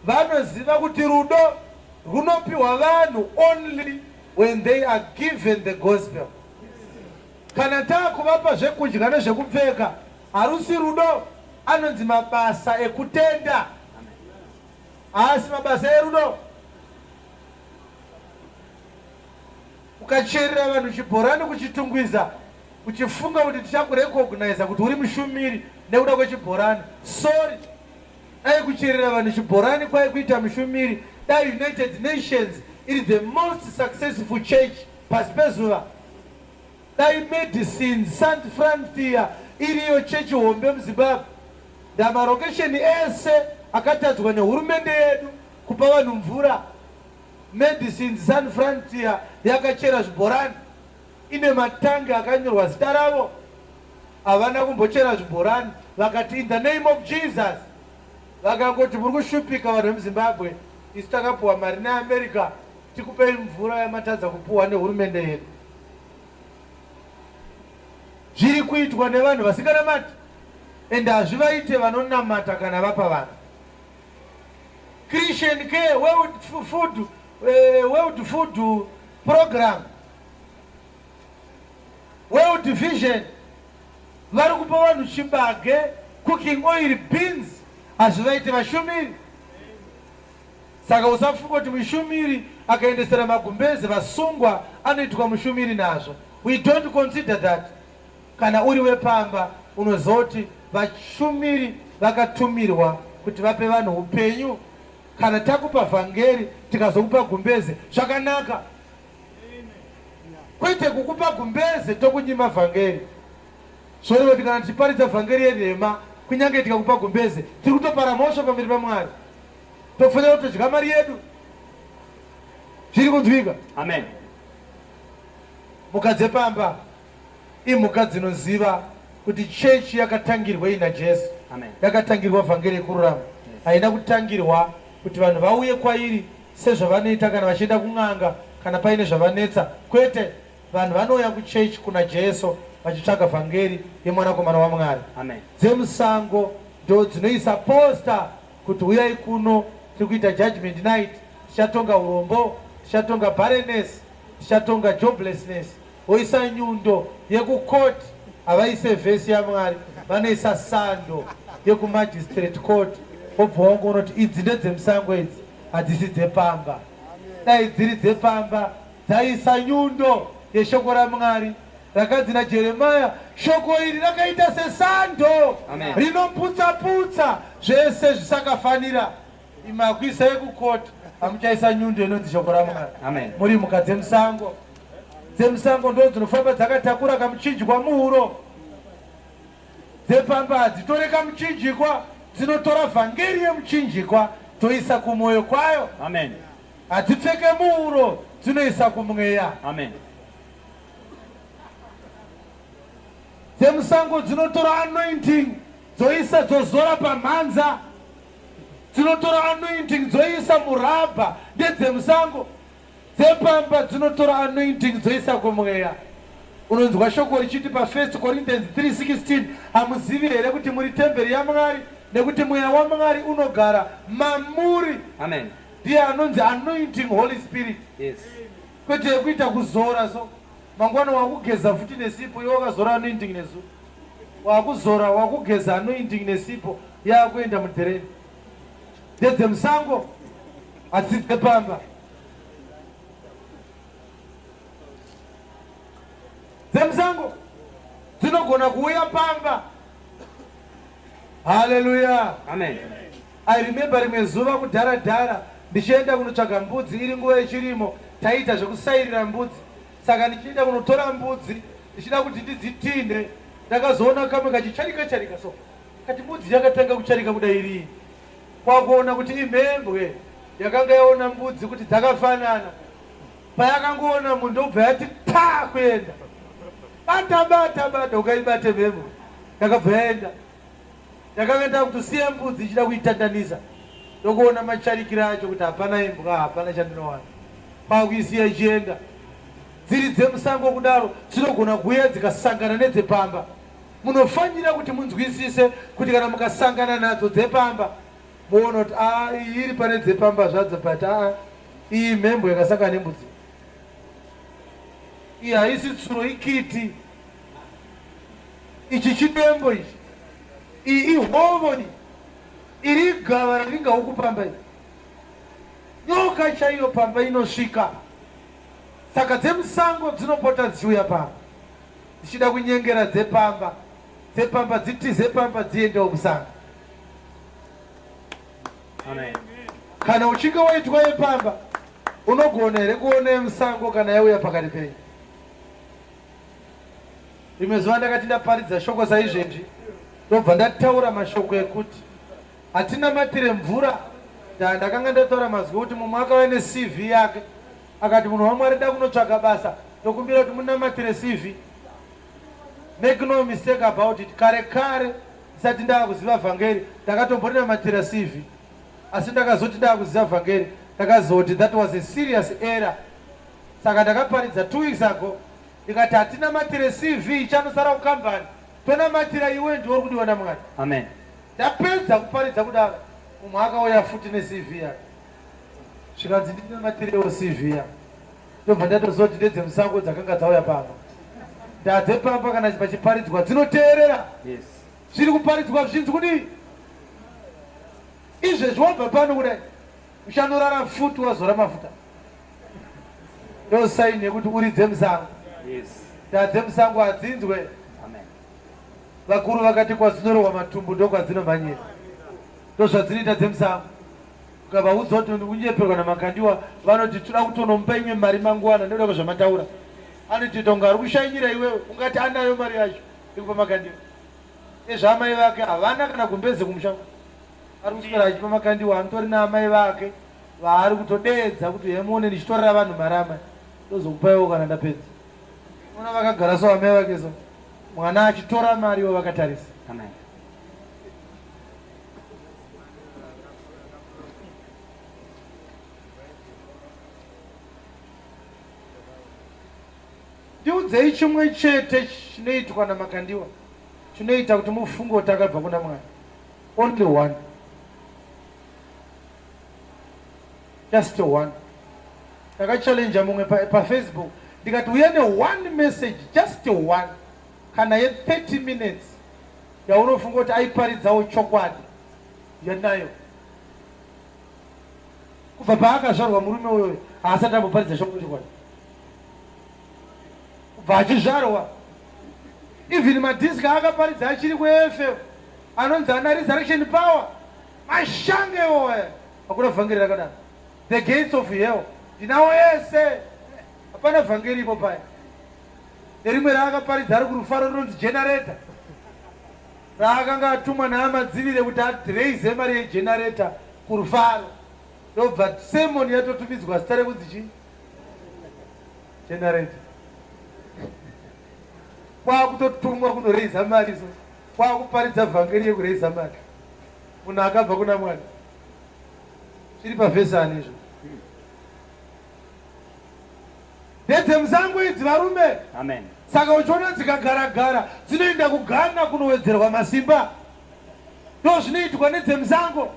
vanoziva kuti rudo rwunopiwa vanhu only when they are given the gospel. Kana taakuvapa zvekudya nezvekupfeka harusi rudo, anonzi mabasa ekutenda. Haasi mabasa erudo. Ukacherera vanhu chibhorani kuChitungwiza uchifunga kuti tichakurecogniza kuti uri mushumiri nekuda kwechibhorani, sorry. Dai kucherera vanhu chibhorani kwaikuita mushumiri, dai United Nations iri the most successful church pasi pezuva. Dai Medicine Sant Frontier iriyo chechi hombe muZimbabwe. Ndamarokesheni ese akatadzwa nehurumende yedu kupa vanhu mvura. Medicines San Frontier yakachera zvibhorani ine matangi akanyorwa zita ravo. Havana kumbochera zvibhorani vakati in the name of Jesus. Vakangoti muri kushupika vanhu vemuZimbabwe isu takapuwa mari neAmerica tikupei mvura yamatadza kupuwa nehurumende yedu. Zviri kuitwa nevanhu vasinganamati and hazvivaite vanonamata kana vapa vanhu. Christian Care World Food, World Food Program, World Vision vari kupa vanhu chibage, cooking oil, beans, hazvivaite vashumiri. Saka usafunga kuti mushumiri akaendesera magumbeze vasungwa anoitwa mushumiri nazvo. We don't consider that. Kana uri wepamba unozoti vashumiri vakatumirwa kuti vape vanhu upenyu. Kana takupa vhangeri tikazokupa gumbeze zvakanaka. Kwete kukupa gumbeze tokunyima vhangeri. Zvoreva kuti kana tichiparidza vhangeri yenhema kunyange tikakupa gumbeze tiri kutopara mhosva pamberi paMwari. Tofanira kutodya mari yedu. Zviri kunzwika? Amen. Mhuka dzepamba imhuka dzinoziva kuti chechi yakatangirwei naJesu. Amen. Yakatangirwa vhangeri yekururama. Haina kutangirwa kuti vanhu vauye kwairi sezvavanoita kana vachienda kun'anga kana paine zvavanetsa. Kwete, vanhu vanouya kuchechi kuna Jesu vachitsvaga vhangeri yemwanakomana waMwari. Amen. Dzemusango ndo dzinoisa poster kuti huyai kuno tiri kuita judgment night, tichatonga urombo, tichatonga barrenness, tichatonga joblessness. Voisa nyundo yekucourt, havaise verse yaMwari, vanoisa sando yekumagistrate court, wobva wangoona kuti idzi ndedzemusango idzi, hadzisi dzepamba. Dai dziri dzepamba dzaisa nyundo yeshoko raMwari rakanzi naJeremiah, shoko iri rakaita sesando rinoputsa-putsa zvese zvisakafanira. Imi hakuisai kucourt, hamuchaisa nyundo inonzi shoko raMwari. Amen. Muri mhuka dzemusango. Dzemusango ndo dzinofamba dzakatakura kamuchinjikwa muhuro. Dzepamba hadzitore kamuchinjikwa, dzinotora vhangeri yemuchinjikwa toisa kumwoyo kwayo. Amen. Hadzipfeke muhuro, dzinoisa kumweya. Amen. Dzemusango dzinotora anointing dzoisa dzozora pamhanza. Dzinotora anointing dzoisa murabha, ndedzemusango. Dzepamba dzinotora anointing dzoisa kumweya. Unonzwa shoko richiti pa 1 Corinthians 3:16, hamuzivi here kuti muri temberi yaMwari nekuti mweya waMwari unogara mamuri. Amen. Ndiye anonzi anointing Holy Spirit. Yes. Kwete yekuita kuzora so mangwana wakugeza futi nesipo iwe wakazora anointing nesu. Wakuzora wakugeza anointing nesipo yakuenda mudhereni. Ndedzemusango hadzisi dzepamba. Dzemusango dzinogona kuuya pamba. Hallelujah. Amen. I remember rimwe zuva kudhara dhara ndichienda kunotsvaga mbudzi iri nguva yechirimo, taiita zvekusairira mbudzi. Saka ndichienda kunotora mbudzi ndichida kuti ndidzitinhe, ndakazoona kamwe kachicharika charika so. Kati mbudzi yakatanga kucharika kudai rii kwakuona kuti imhembwe yakanga yaona mbudzi kuti dzakafanana. Payakangoona munhu ndobva yati ta kuenda. Bata bata bata ukaibate mhembwe. Yakabva yaenda. Ndakanga ndakutosiya mbudzi ichida kuitandanisa. Ndokuona macharikiro acho kuti hapana imbwa hapana chandinowana. Kwakuisiya ichienda. Dziri dzemusango kudaro dzinogona kuuya dzikasangana nedzepamba. Munofanira kuti munzwisise kuti kana mukasangana nadzo dzepamba moona kuti a iyi iri pane dzepamba zvadzo but aa iyi mhembwe yakasangana nembudzi. Iyi haisi tsuro ikiti. Ichi chidembo ichi. Iyi ihovo iyi. Iri igava ravinga huku pamba iri. Nyoka chaiyo pamba inosvika. Saka dzemusango dzinopota dzichiuya pamba dzichida kunyengera dzepamba, dzepamba dzitize pamba dziendewo musango. Amen. Kana uchinge waitwa yepamba unogona here kuona yemusango kana yauya pakati penyu? Rimwe zuva ndakati ndaparidza shoko saizvezvi ndobva ndataura mashoko ekuti hatinamatire mvura. Ndakanga ndataura mazwi ekuti mumwe akauya neCV yake akati munhu waMwari da kunotsvaga basa ndokumbira kuti munamatire CV. Make no mistake about it, kare kare ndisati ndaakuziva vhangeri ndakatomborinamatira CV asi ndakazoti ndaakuziva vhangeri ndakazoti that was a serious error. Saka ndakaparidza 2 weeks ago ndikati hatinamatire CV ichanosara kukambani tonamatira iwe ndiwe uri kudiwa naMwari. Amen. Ndapedza kuparidza kudaro mumwe akauya futi neCV yake zvikanzi ndinamatirewo CV yake ndobva ndatoziva kuti ndedzemusango dzakanga dzauya pano ndadzepamba kana pachiparidzwa dzinoteerera Yes. zviri kuparidzwa zvichinzi kudii izvezvi wabva pano kudai uchanorara futi wazora mafuta ndo saini yekuti uri dzemusango. Yes. Ndadzemusango hadzinzwe. Amen. Vakuru vakati kwadzinorohwa matumbu ndokwadzinomhanyira. Ndozvadzinoita dzemusango. Ukavaudza kuti ndikunyeperwa naMakandiwa vanoti toda kutonomupa imwe mari mangwana nekuda kwezvamataura. Anotoita kunge ari kushainyira iwewe ungati anayo mari yacho yekupa Makandiwa. Nezvaamai vake havana kana gumbeze kumusha. Ari kuswera achipa Makandiwa anotori naamai vake vaari kutodeedza kuti huyai muone ndichitorera vanhu mari amai ndozokupaiwo kana ndapedza. Unoona vakagara so amai vake so mwana achitora mari ivo vakatarisa. Amen. Ndiudzei chimwe chete chinoitwa naMakandiwa chinoita kuti mufunge kuti akabva kuna Mwari. Only one. Just one. Ndakachallenja mumwe paFacebook pa ndikati uya ne one message just one kana ye 30 minutes yaunofunga kuti aiparidzawo chokwadi yanayo kubva paakazvarwa murume uyoyo haasati amboparidza shoko rechokwadi kubva achizvarwa even madhiski aakaparidza achiri kuAFM anonzi ana resurrection power mashange iwowo aya hakuna vhangeri rakadaro the gates of hell ndinawo ese hapana vhangeri ipo paya nerimwe raakaparidza ari kurufaro rinonzi generator raakanga atumwa naamadzivire kuti adraise mari yegenerator kurufaro ndobva sermon yatotumidzwa zita rekunzi chii generator kwakutotumwa kunoreiza mari so kwakuparidza vhangeri yekureiza mari munhu akabva kuna Mwari zviri pavhesi ani izvo ndedzemusango idzi varume Amen. Saka uchiona dzikagaragara dzinoenda kuGhana kunowedzerwa masimba. Ndozvinoitwa nedzemusango.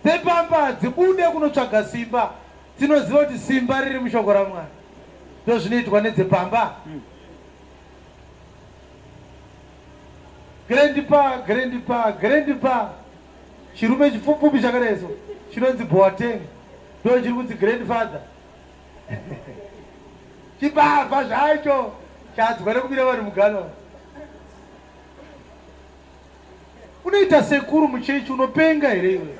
Dzepamba hadzibude kunotsvaga simba. Dzinoziva kuti simba riri mushoko raMwari. Ndozvinoitwa nedzepamba. Grandpa, grandpa, grandpa. Chirume chipfupfupi chakadai so chinonzi Boateng. Ndo chiri kunzi grandfather. Chibaba zvacho chadzwa nekubira vanhu mugano. Unoita sekuru muchechi unopenga here iwe?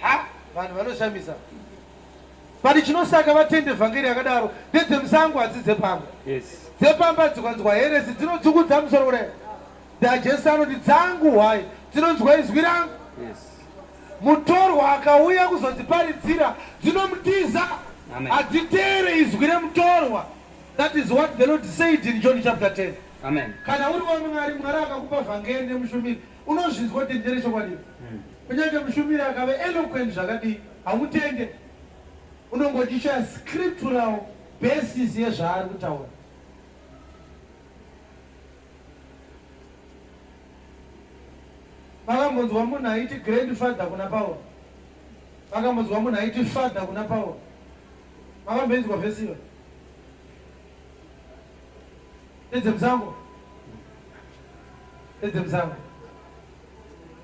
Ha, vanhu vanoshamisa. But chinosaka vatende vhangeri yakadaro ndedzemusango hadzi dzepamba. Yes. Dzepamba dzikanzwa heresi dzinodzungudza musoro kudai. Jesu anoti dzangu hwai dzinonzwa izwi rangu. Mutorwa akauya kuzodziparidzira dzinomutiza, hadziteere izwi remutorwa. That is what the Lord said in John chapter 10. Amen. Kana uri waMwari, Mwari akakupa vhangeri nemushumiri, unozvinzwa kuti ndere chokwadi. Kunyange mushumiri akave eloquent zvakadii, haumutende. Unongochishaya scriptural basis yezvaari kutaura. Makambonzwa munhu aiti grandfather kuna Pauro? Makambonzwa munhu aiti father kuna Pauro? Makamboinzwa vhesi iyo? Ndedzemusango, ndedzemusango.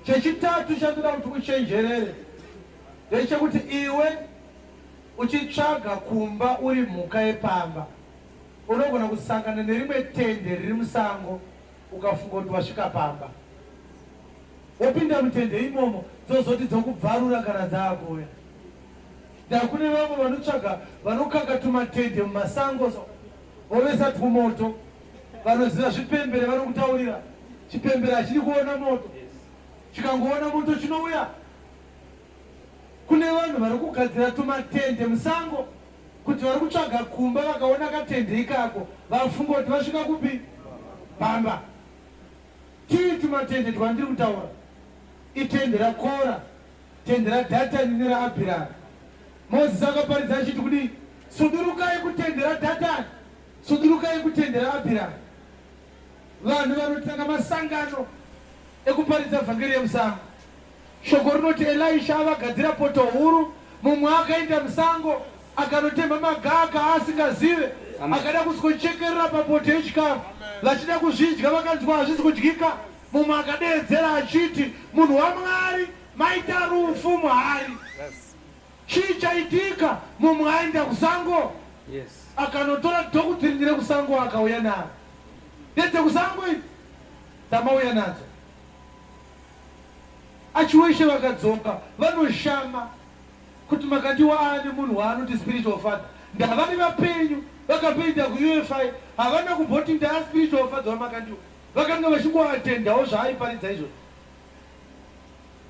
Chechitatu chandoda kuti uchenjerere ndechekuti iwe uchitsvaga kumba uri mhuka yepamba, unogona kusangana nerimwe tende riri musango ukafunga kuti wasvika pamba. Wopinda mutende imomo dzozoti dzokubvarura kana dzaakuuya. Ndakune vamwe vanotsvaga vanokaka tumatende mumasango so vovesa twumoto. Vanoziva zvipembere vanokutaurira. Chipembere hachidi kuona moto. Chikangoona moto chinouya. Kune vanhu vari kugadzira tumatende musango kuti vari kutsvaga kumba vakaona katende ikako vafunga kuti vasvika kupi? Pamba. Tii tumatende twandiri kutaura itende raKora, tende raDhatani neraAbhirami. Mozisi akaparidza achiti kudii? Sudurukai kutende raDhatani, sudurukai kutende raAbhirami. Vanhu vanotanga masangano ekuparidza vhangeri yemusango. Shoko rinoti Elisha avagadzira poto huru, mumwe akaenda musango akanotemha magaka aasingazive, akada kusikochekerera papoto yechikafu. Vachida kuzvidya vakanzwa hazvisi kudyika. Mumwe akadeedzera achiti, Munhu waMwari, maita rufu muhari. Chii chaitika? Mumwe aenda kusango akanotora doctrine rekusango akauya naro. Ndedzekusango idzi dzamauya nadzo. Achiweshe vakadzoka vanoshama kuti Makandiwa aane munhu waanoti spiritual father. Ndavari vapenyu vakapinda kuUFI havana kumboti ndaa spiritual father waMakandiwa. Vakanga vachingoatendawo zvaaiparidza izvozvo.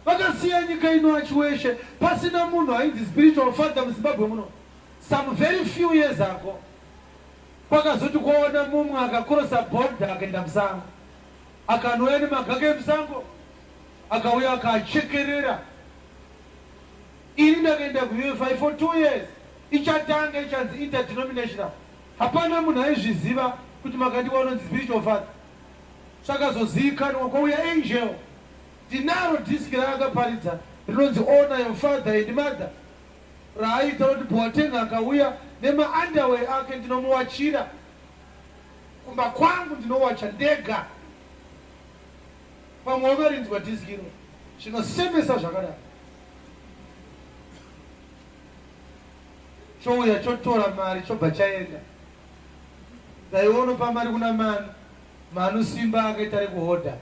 Vakasiya nyika ino Achiweshe pasina munhu ainzi spiritual father muZimbabwe muno. Some very few years ago kwakazoti kwaona mumwe akakrosa border akaenda musango. Akanouya nemagaka emusango akauya akaachekerera. Ini ndakaenda kuUFI for 2 years ichatanga ichanzi interdenominational. Hapana munhu aizviziva kuti Makandiwa anonzi spiritual father. Zvakazozivikanwa kwauya Angel. Ndinaro disc raakaparidza rinonzi Honor your father and mother raaita kuti Boateng akauya nema underwear ake ndinomuwachira. Kumba kwangu ndinowacha ndega. Pamwe wakarinzwa disc iro. Zvinosemesa zvakadaro. Chouya chotora mari chobva chaenda. Daiwe unopa mari kuna Manu. Manu simba akaita rekuhodha.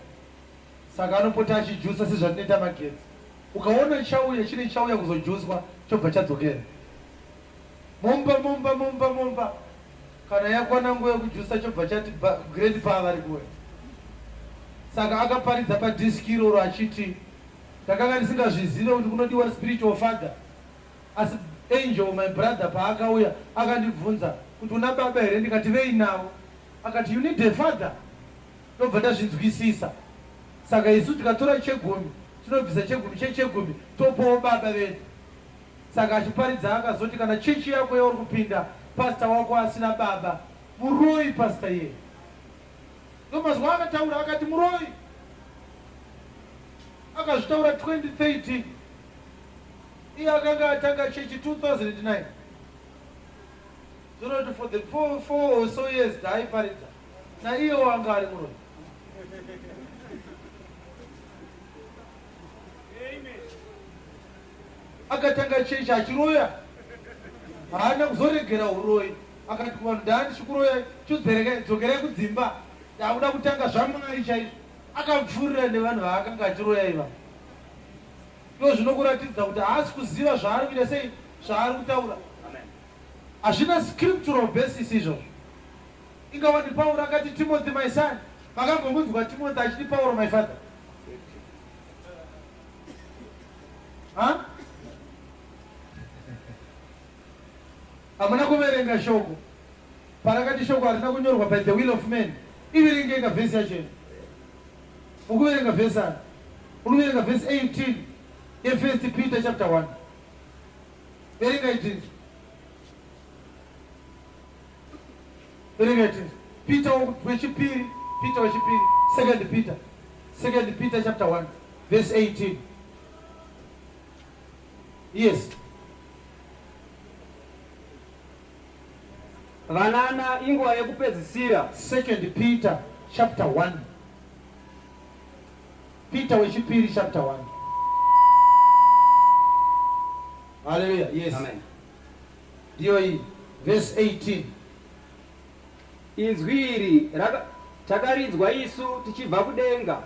Saka anopota achijusa sezvatinoita magetsi. Ukaona chauya chine chauya kuzojuswa chobva chadzokera. Momba momba momba momba kana yakwana nguva yekujusa chobva chati grandpa vari kuuya. Saka akaparidza padisc iroro achiti ndakanga ndisingazvizive kuti kunodiwa spiritual father asi Angel my brother paakauya akandibvunza kuti una baba here ndikati vei navo akati you need a father ndobva ndazvinzwisisa. Saka isu tikatora chegumi tinobvisa chegumi chechegumi topawo baba vedu. Saka achiparidza akazoti kana chechi yako yauri kupinda pastor wako asina baba muroyi pastor iyeye. Ndomazwi aakataura akati muroyi. Akazvitaura 2013 iye akanga atanga chechi 2009. Zvinoti for the 4 or so years dzaaiparidza naiyewo anga ari muroyi. Akatanga chechi achiroya, haana kuzoregera huroyi. Akati kuvanhu, ndaa ndichikuroyai, chodzerekai, dzokerai kudzimba, ndakuda kutanga zvaMwari chaizvo. Akapfuurira nevanhu vaakanga achiroya ivavo. Ndizvo zvinokuratidza kuti haasi kuziva zvaari kuita sei, zvaari kutaura. Hazvina scriptural basis izvozvo. Inga wani Pauro akati, Timothy my son, Makambomunzwa Timothy achiti Pauro my father? Ha? Hamuna kuverenga shoko parakati shoko harina kunyorwa by the will of man. Iverengeka vhesi yacho. Ukuverenga vhesi ani? Ukuverenga vhesi 18 yeFirst Peter chapter 1. Verenga itinzwe. Verenga itinzwe. Peter wechipiri, Peter wechipiri, Second Peter. Second Peter chapter 1 verse 18. Yes. Vanana, inguva yekupedzisira. Second Peter chapter 1. Peter wechipiri chapter 1. Hallelujah. Yes. Amen. Ndiyo iyi verse 18. Inzwi iri takarinzwa isu tichibva kudenga.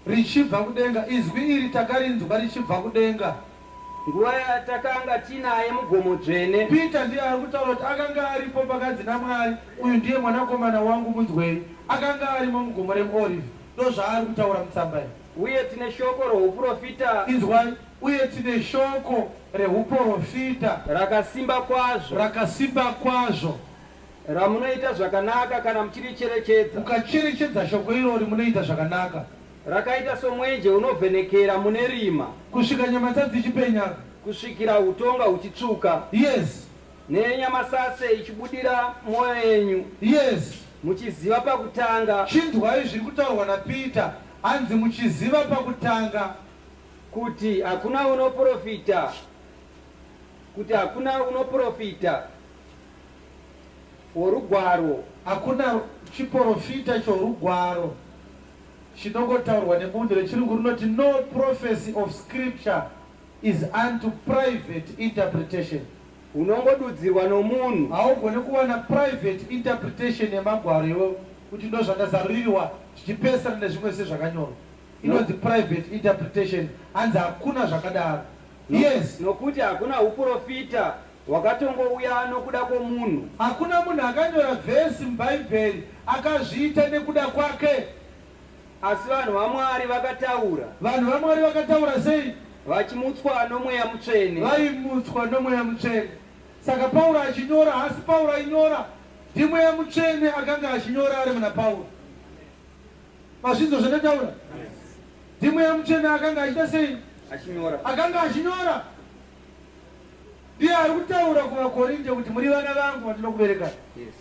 Richibva kudenga. Izwi iri takarinzwa richibva kudenga. Nguva yatakanga tinaye mugomo dzvene. Peter ndiye ari kutaura kuti akanga aripo pakanzi naMwari, uyu ndiye mwanakomana wangu munzwei. Akanga arimo mugomo remuOrivhi. Ndozvaari kutaura mutsamba iyi. Uye tine shoko rouprofita. Inzwai, uye tine shoko reuprofita. Rakasimba kwazvo. Rakasimba kwazvo. Ramunoita zvakanaka kana muchiricherechedza. Mukacherechedza shoko irori munoita zvakanaka. Rakaita somwenje unovhenekera mune rima. Kusvika nyama dzichipenya. Kusvikira utonga huchitsvuka. Yes. Nenyamasase ichibudira mwoyo yenyu. Yes. Muchiziva pakutanga. Chinzwai zviri kutaurwa naPeter. Hanzi muchiziva pakutanga. Kuti hakuna unoprofita. Kuti hakuna unoprofita worugwaro. Hakuna chiprofita chorugwaro chinongotaurwa nemunhu. Rechirungu rinoti no prophecy of scripture is unto private interpretation. Unongodudzirwa nomunhu. Haugoni kuwana private interpretation yemagwaro iwewe kuti ndozvandazarurirwa zvichipesana nezvimwe sezvakanyorwa. Inonzi private interpretation. Hanzi hakuna zvakadaro. Yes. Nokuti hakuna uprofita hwakatongouya nokuda kwomunhu. Hakuna munhu akanyora vhesi muBhaibheri akazviita nekuda kwake. Asi vanhu vaMwari vakataura. Vanhu vaMwari vakataura sei? Vachimutswa noMweya Mutsvene. Vaimutswa noMweya Mutsvene. Saka Pauro achinyora, haasi Pauro ainyora, ndiMweya Mutsvene akanga achinyora ari muna Pauro. Mazvinzwa zvandataura? NdiMweya Mutsvene akanga achiita sei? Achinyora. Akanga achinyora. Ndiye ari kutaura kuvaKorinte kuti muri vana vangu vandinokuberekai. Yes.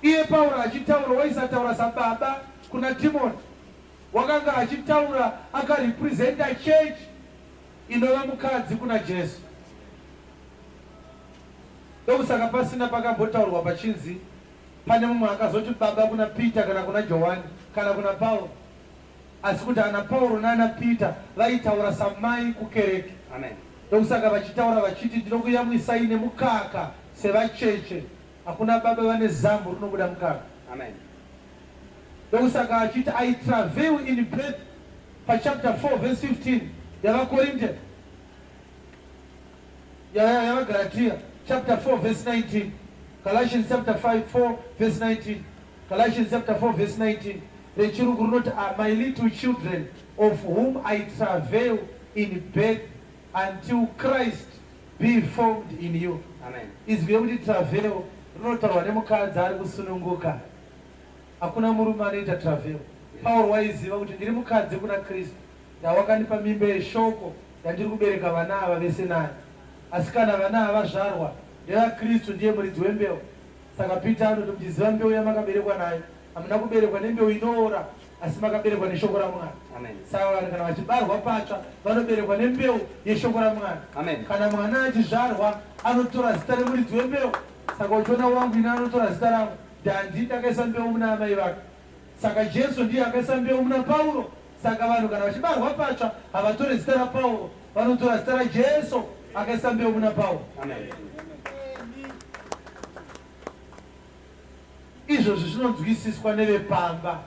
Iye Pauro achitaura waisataura sababa kuna Timoti. Wakanga achitaura akarepresenta church inova mukadzi kuna Jesu. Ndokusaka pasina pakambotaurwa pachinzi pane mumwe akazoti baba kuna Peter kana kuna Johani kana kuna Pauro, asi kuti ana Pauro naana Peter vaitaura samai kukereke. Amen. Ndokusaka vachitaura vachiti ndinokuyamwisai nemukaka sevacheche. Hakuna baba vane zamhu rinobuda mukaka. Amen. Ndokusaka achiti I travail in birth pachapter 4 verse 15 yavaKorinte, yavaGalatia chapter 4 verse 19, Galatians chapter 5 4 verse 19, Galatians chapter 4 verse 19. Rechirungu rinoti, my little children of whom I travail in birth until Christ be formed in you. Amen. Izwi rekuti travail rinotaurwa nemukadzi ari kusununguka. Hakuna murume anoita travail. Pauro waiziva kuti ndiri mukadzi kuna Kristu, ndawakandipa mimba yeshoko yandiri kubereka vana ava vese naye. Asi kana vana ava vazvarwa ndevaKristu, ndiye muridzi wembeu. Saka Peter anoti muchiziva mbeu yamakaberekwa nayo, hamuna kuberekwa nembeu inoora, asi makaberekwa neshoko raMwari. Amen. Saka vanhu kana vachibarwa patsva vanoberekwa nembeu yeshoko raMwari. Amen. Kana mwana achizvarwa anotora zita remuridzi wembeu. Saka uchiona wangu ini anotora zita rangu, Dandi ndakaisa mbeu muna amai vake. Saka Jesu ndiye akaisa mbeu muna Pauro. Saka vanhu kana vachibarwa patsva havatore zita raPauro, vanotora zita raJesu akaisa mbeu muna Pauro. Amen. Izvozvi zvinonzwisiswa nevepamba.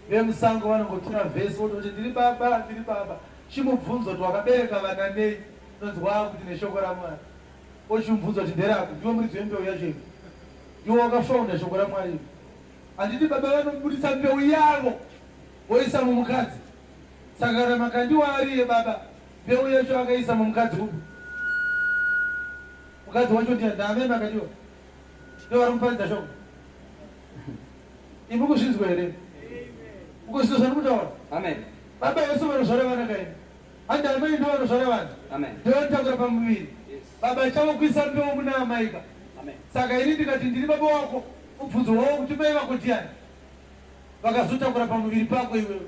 Vemusango vanongotora vhesi vototi ndiri baba, ndiri baba. Chimubvunza kuti wakabereka vana nei, unonzwa kuti neshoko raMwari. Ochimubvunza kuti nderako, ndiwe muridzi wembeu yacho iwe. Ndiwe wakafaunda shoko raMwari iwe. Handiti baba vanobudisa mbeu yavo. Voisa mumukadzi. Saka kana Makandiwa ariye baba, mbeu yacho akaisa mumukadzi upi? Mukadzi wacho ndiani? Ndaamai Makandiwa. Ndivo vari kuparidza shoko. Imi kuzvinzwa here? Mukuzvinzwa zvandiri kutaura? Amen. Baba Yesu vanozvara vana kaini. Handi amai ndivo vanozvara vana. Amen. Ndivo vanotakura pamuviri. Yes. Baba chavo kuisa mbeu muna amai ka. Amen. Saka ini ndikati ndiri baba wako, mubvunzo wavo kuti mai vako ndiani? Vakazotakura pamuviri pako iwewe.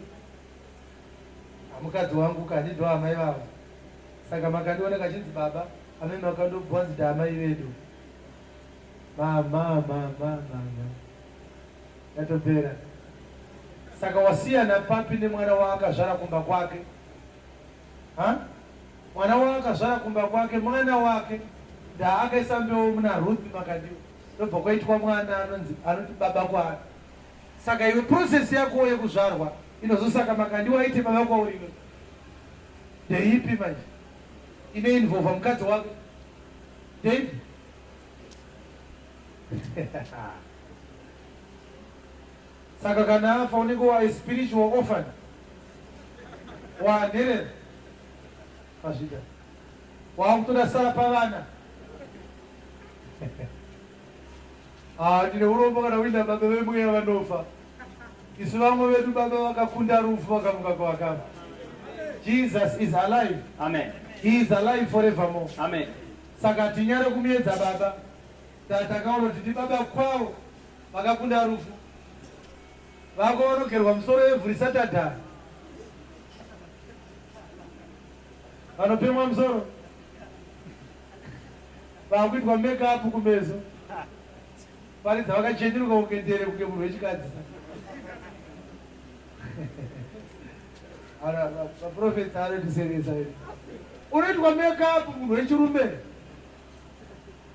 Mukadzi wangu kani ndo amai vavo. Saka makandiona kachinzi baba, amai makandobvanzi ndaamai vedu. Mama, mama, mama. Yatopera. Saka wasiyana papi nemwana waakazvara kumba kwake? Ha? Mwana waakazvara kumba kwake, mwana wake ndaakaisa mbeu muna Ruth Makandiwa. Ndobva kwaitwa mwana anonzi anoti baba kwaari. Saka iwe process yakowo yekuzvarwa inozosaka Makandiwa aite baba kwauri iwe. Ndeipi manje? Ine involve mukadzi wake. Ndeipi? Saka kana afa unenge wa spiritual orphan. Wanherera. Mazvita. Wakutoda sara pavana. Ah, ndine urombo kana uina baba vemweya vanofa. Isu vamwe vedu baba vakakunda rufu vakamuka kuvakafa. Jesus is alive. Amen. He is alive forevermore. Amen. Saka tinyare kumuedza baba. Takaona kuti ndibaba kwavo vakakunda rufu. Vako vanogerwa musoro every Saturday. Vanopemwa musoro. Vakuitwa make up kumeso. Paridza vakacheneruka kunge ndere kunge munhu wechikadzi. Vaprofetsa anotiseresa. Unoitwa make up munhu wechirume.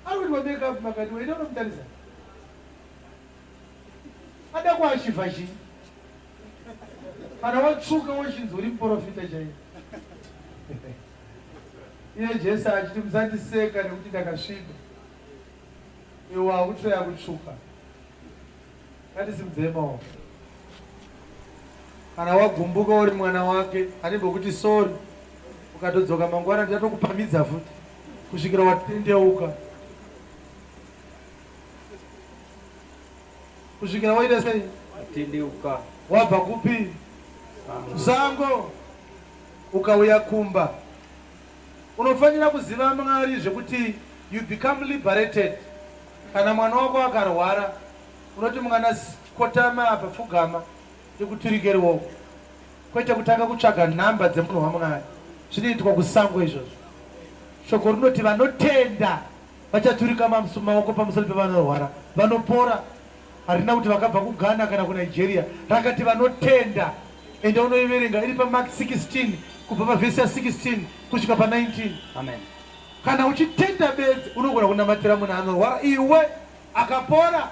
Ari kuitwa make up makati waita unomutarisa. Ada kuachivha chii? Kana watsvuka wochinzi uri muprofita chaiye. Iye Jesu achiti musandiseka nekuti ndakasviba. Iwe wakutoya kutsvuka. Ngatisimudzei maoko. Kana wagumbuka uri mwana wake, animbokuti sorry. Ukatodzoka mangwana ndichatokupamhidza futi kusvikira watendeuka. Kusvikira waita sei? Watendeuka. Wabva kupi? Sango. Ukauya kumba. Unofanira kuziva Mwari zvekuti you become liberated. Kana mwana wako akarwara, unoti mwana kotama apa pfugama ndikuturike ruoko. Kwete kutanga kutsvaga nhamba dzemunhu waMwari. Zvinoitwa kusango izvozvo. Shoko rinoti vanotenda vachaturika maoko pamusoro pevanorwara vanopora. Harina kuti vakabva kuGhana kana kuNigeria. Rakati vanotenda. Enda unoiverenga iri paMark 16 kubva pavhesi ya 16 kusvika pa 19. Amen. Kana uchitenda bedzi unogona kunamatira munhu anorwara iwe akapora.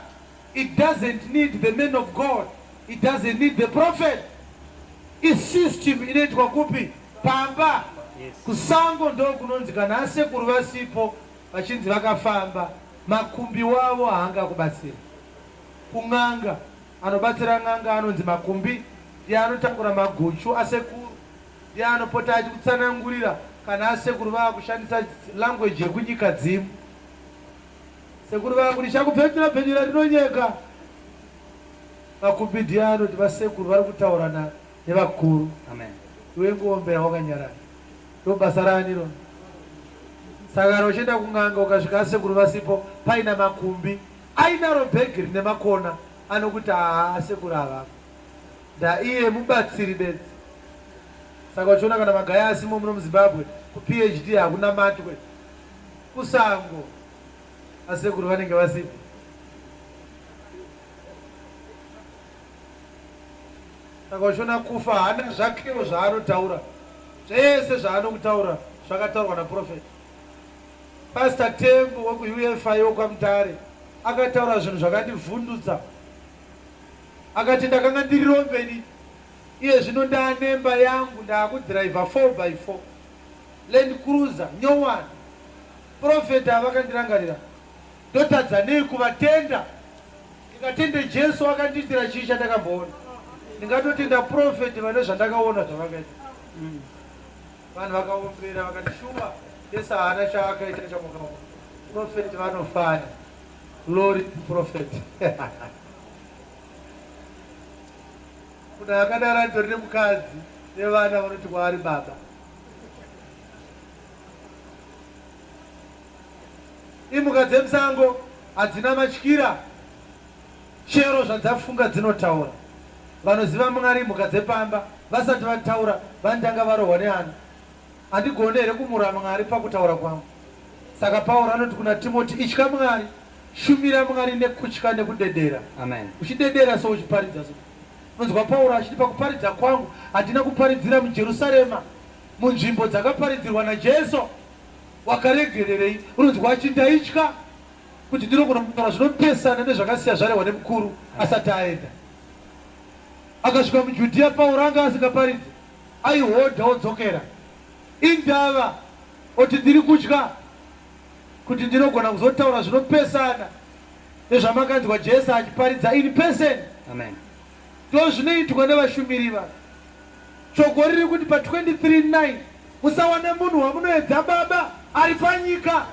It doesn't need the man of God. It doesn't need the prophet. Isystem inoitwa kupi? Pamba. Yes. Kusango ndo kunonzi kana asekuru vasipo vachinzi vakafamba makumbi wavo haangakubatsira. Kun'anga anobatsira n'anga anonzi makumbi ndiye anotakura maguchu asekuru ndiye anopota achikutsanangurira kana asekuru vaakushandisa language yekunyika dzimu. Sekuru vangu ndichakupfenyura pfenyura rinonyeka. Makumbi ndiye anoti vasekuru vari kutaura na nevakuru. Amen. Iwe ngoombera wakanyarara. Ndobasa raani rona? Saka kana uchienda kun'anga ukasvika asekuru vasipo paina makumbi ainaro bhegi rine makona anokuti haa asekuru avako. Ndaiye mubatsiri bedzi. Saka uchiona kana magaya asimo muno muZimbabwe kuPHD hakunamatwe. Kusango asekuru vanenge vasipo. Saka uchiona kufa haana zvakewo zvaanotaura. Zvese zvaanokutaura zvakataurwa naProphet. Pastor Tembo wekuUFI wekwaMutare akataura zvinhu zvakandivhundutsa. Akati ndakanga ndiri rombe ini, iye zvino ndaanemba yangu ndaakudhiraivha 4x4 Land Cruiser nyowani. Prophet ava vakandirangarira ndotadza nei kuvatenda? Ndingatende Jesu akandiitira chii chandakamboona? Ndingatotenda prophet vane zvandakaona zvavakaita. Vanhu vakaombera vakati shuwa Jesu haana chaakaita chamukaona. Prophet vanofana. Glory to prophet. Munhu akadaro anitori nemukadzi nevana vanoti kwaari baba. Imhuka dzemusango hadzina matyira, chero zvadzafunga dzinotaura. Vanoziva Mwari imhuka dzepamba vasati vataura vanotanga varohwa neana. Handigone here kumura Mwari pakutaura kwangu? Saka Pauro anoti kuna Timoti, itya Mwari, shumira Mwari nekutya nekudedera. Amen. Uchidedera so uchiparidza so. Unonzwa Pauro achiti pakuparidza kwangu handina kuparidzira muJerusarema munzvimbo dzakaparidzirwa naJesu. Wakaregererei? Unonzwa achiti ndaitya kuti ndinogona kutaura zvinopesana nezvakasiya zvarehwa nemukuru asati aenda. Akasvika muJudhiya Pauro anga asingaparidzi, aihodha odzokera. Indava oti ndiri kutya kuti ndinogona kuzotaura zvinopesana nezvamakanzwa Jesu achiparidza in person. Amen. Ndozvinoitwa nevashumiri va Shoko riri kuti pa 23:9 musawane munhu wamunoedza baba ari panyika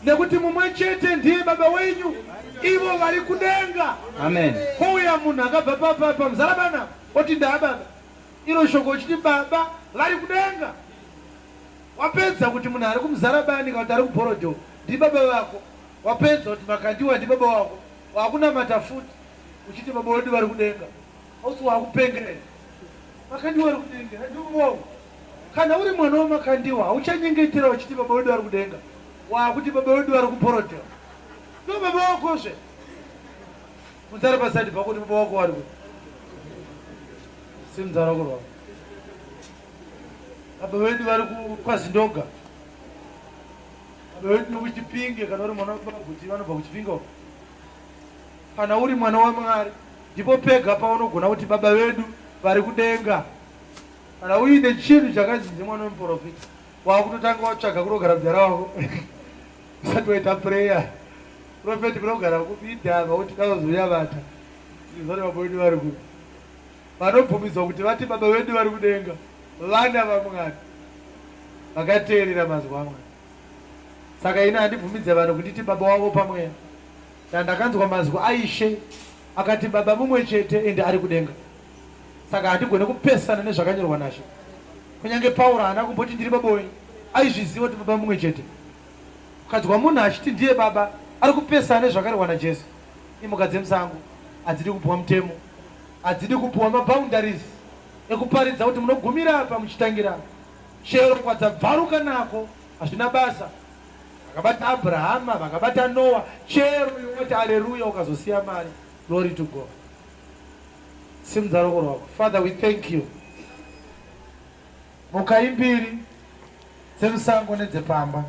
nekuti mumwe chete ndiye baba wenyu ivo vari kudenga. Amen. Kouya munhu akabva papa pamuzarabana oti ndaa baba. Iro shoko uchiti baba vari kudenga. Wapedza kuti munhu ari kumuzarabani kana kuti ari kuborodho ndibaba vako. Wapedza kuti makandiwa ndibaba wako. Wakunamata futi uchiti baba wedu vari kudenga. Hausi wakupenga here? Makandiwa ari kudenga ndiwo baba wangu. Kana uri mwana waMakandiwa hauchanyengetera uchiti baba wedu ari kudenga, waakuti baba wedu vari kuporodhera. Ndiwo baba wakozve. Munzara paside pako kuti baba wako wari kupi? Simudza rako rwako. Baba vedu vari kwaZindoga. Baba vedu nekuChipinge kana uri mwana waBaba vanobva kuChipinge uko. Kana uri mwana waMwari ndipo pega paunogona kuti baba vedu vari kudenga. Kana uine chinhu chakanzi ndimwana wemuprofita wakutotanga watsvaga kunogara mudhara wako usati waita prayer. Prophet kunogara kupi indava kuti dauzouya vata ndizvati baba vedu vari kupi. Vanobvumidzwa kuti vati baba vedu vari kudenga vana vaMwari vakateerera mazwi aMwari. Saka ini handibvumidze vanhu kunditi baba wavo pamweya. Ndandakanzwa mazwi aIshe akati baba mumwe chete ende ari kudenga. Saka handigone kupesana nezvakanyorwa naShe. Kunyange Pauro haana kumboti ndiri baba wenyu. Aizviziva kuti baba mumwe chete. Ukanzwa munhu achiti ndiye baba ari kupesana nezvakarehwa naJesu. Imhuka dzemusango hadzidi kupiwa mutemo. Hadzidi kupiwa maboundaries ekuparidza kuti munogumira apa muchitangira apa. Chero kwadzabvaruka nako hazvina basa. Vakabata Abrahama, vakabata Noah, chero iwe wati aleluya ukazosiya mari. Glory to God. Simudza ruoko rwako. Father, we thank you. Mhuka imbiri dzemusango nedzepamba.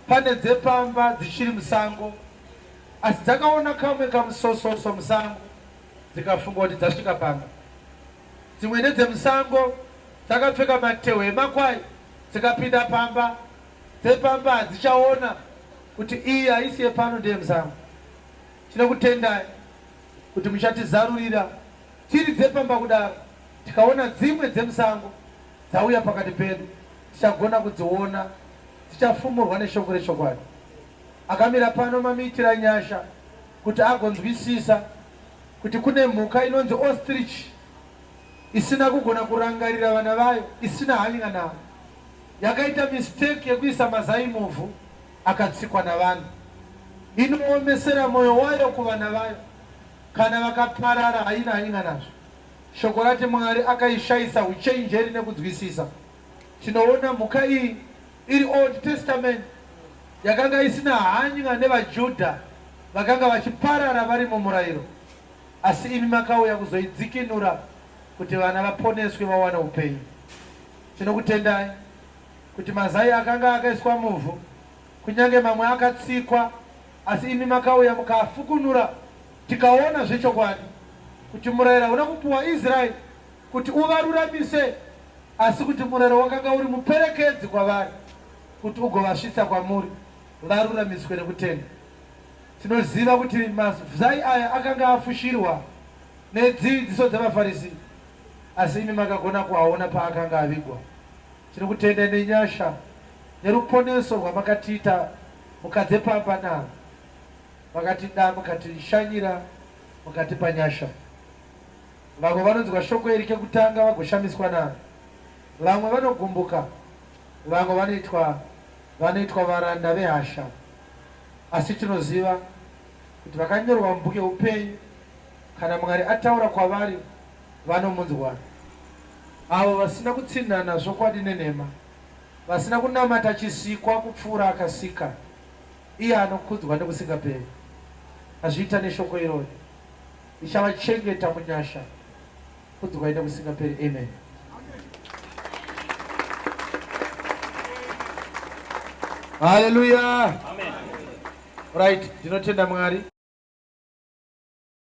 Pane dzepamba dzichiri musango asi dzakaona kamwe kamusososo musango dzikafunga kuti dzasvika pamba. Dzimwe ndedzemusango dzakapfeka matehwe emakwai dzikapinda pamba. Dzepamba hadzichaona kuti iyi haisi yepano ndeyemusango. Tinokutendai kuti muchatizarurira tiri dzepamba kudaro tikaona dzimwe dzemusango dzauya pakati pedu tichagona kudziona dzichafumurwa neshoko rechokwadi. Akamira pano mamuitira nyasha kuti agonzwisisa kuti kune mhuka inonzi ostrich isina kugona kurangarira vana vayo isina hanya navo. Yakaita mistake yekuisa mazai muvhu akatsikwa navanhu. Inoomesera moyo wayo kuvana vayo kana vakaparara haina hanya nazvo. Shoko rati Mwari akaishaisa huchenjeri nekunzwisisa. Tinoona mhuka iyi iri Old Testament yakanga isina hanya nevaJudha vakanga vachiparara vari mumurayiro. Asi imi makauya kuzoidzikinura kuti vana vaponeswe vawane upenyu. Tinokutendai kuti mazai akanga akaiswa muvhu, kunyange mamwe akatsikwa, asi imi makauya mukaafukunura, tikaona zvechokwadi kuti murayiro hauna kupuwa Israeri kuti uvaruramise, asi kuti murayiro wakanga uri muperekedzi kwavari kuti ugovasvitsa kwamuri, varuramiswe nekutenda. Tinoziva kuti mazai aya akanga afushirwa. Nedzidziso dzavaFarisi, asi imi makagona kuaona paakanga avigwa. Tinokutendai nenyasha neruponeso rwamakatiita mukadzepamba naro. Makatida mukatishanyira mukatipa nyasha. Vamwe vanonzwa shoko iri kekutanga vagoshamiswa naro. Vamwe vanogumbuka, vamwe vanoitwa vanoitwa varanda vehasha. Asi tinoziva kuti vakanyorwa mubhuku yeupenyu kana Mwari ataura kwavari vanomunzwa. Avo vasina kutsinhana zvokwadi nenhema, vasina kunamata chisikwa kupfuura akasika, iye anokudzwa nekusingaperi. Azviita neshoko irori. Ndichavachengeta munyasha. Kudzwai nekusingaperi. Amen. Haleluya. Amen. Right, ndinotenda Mwari.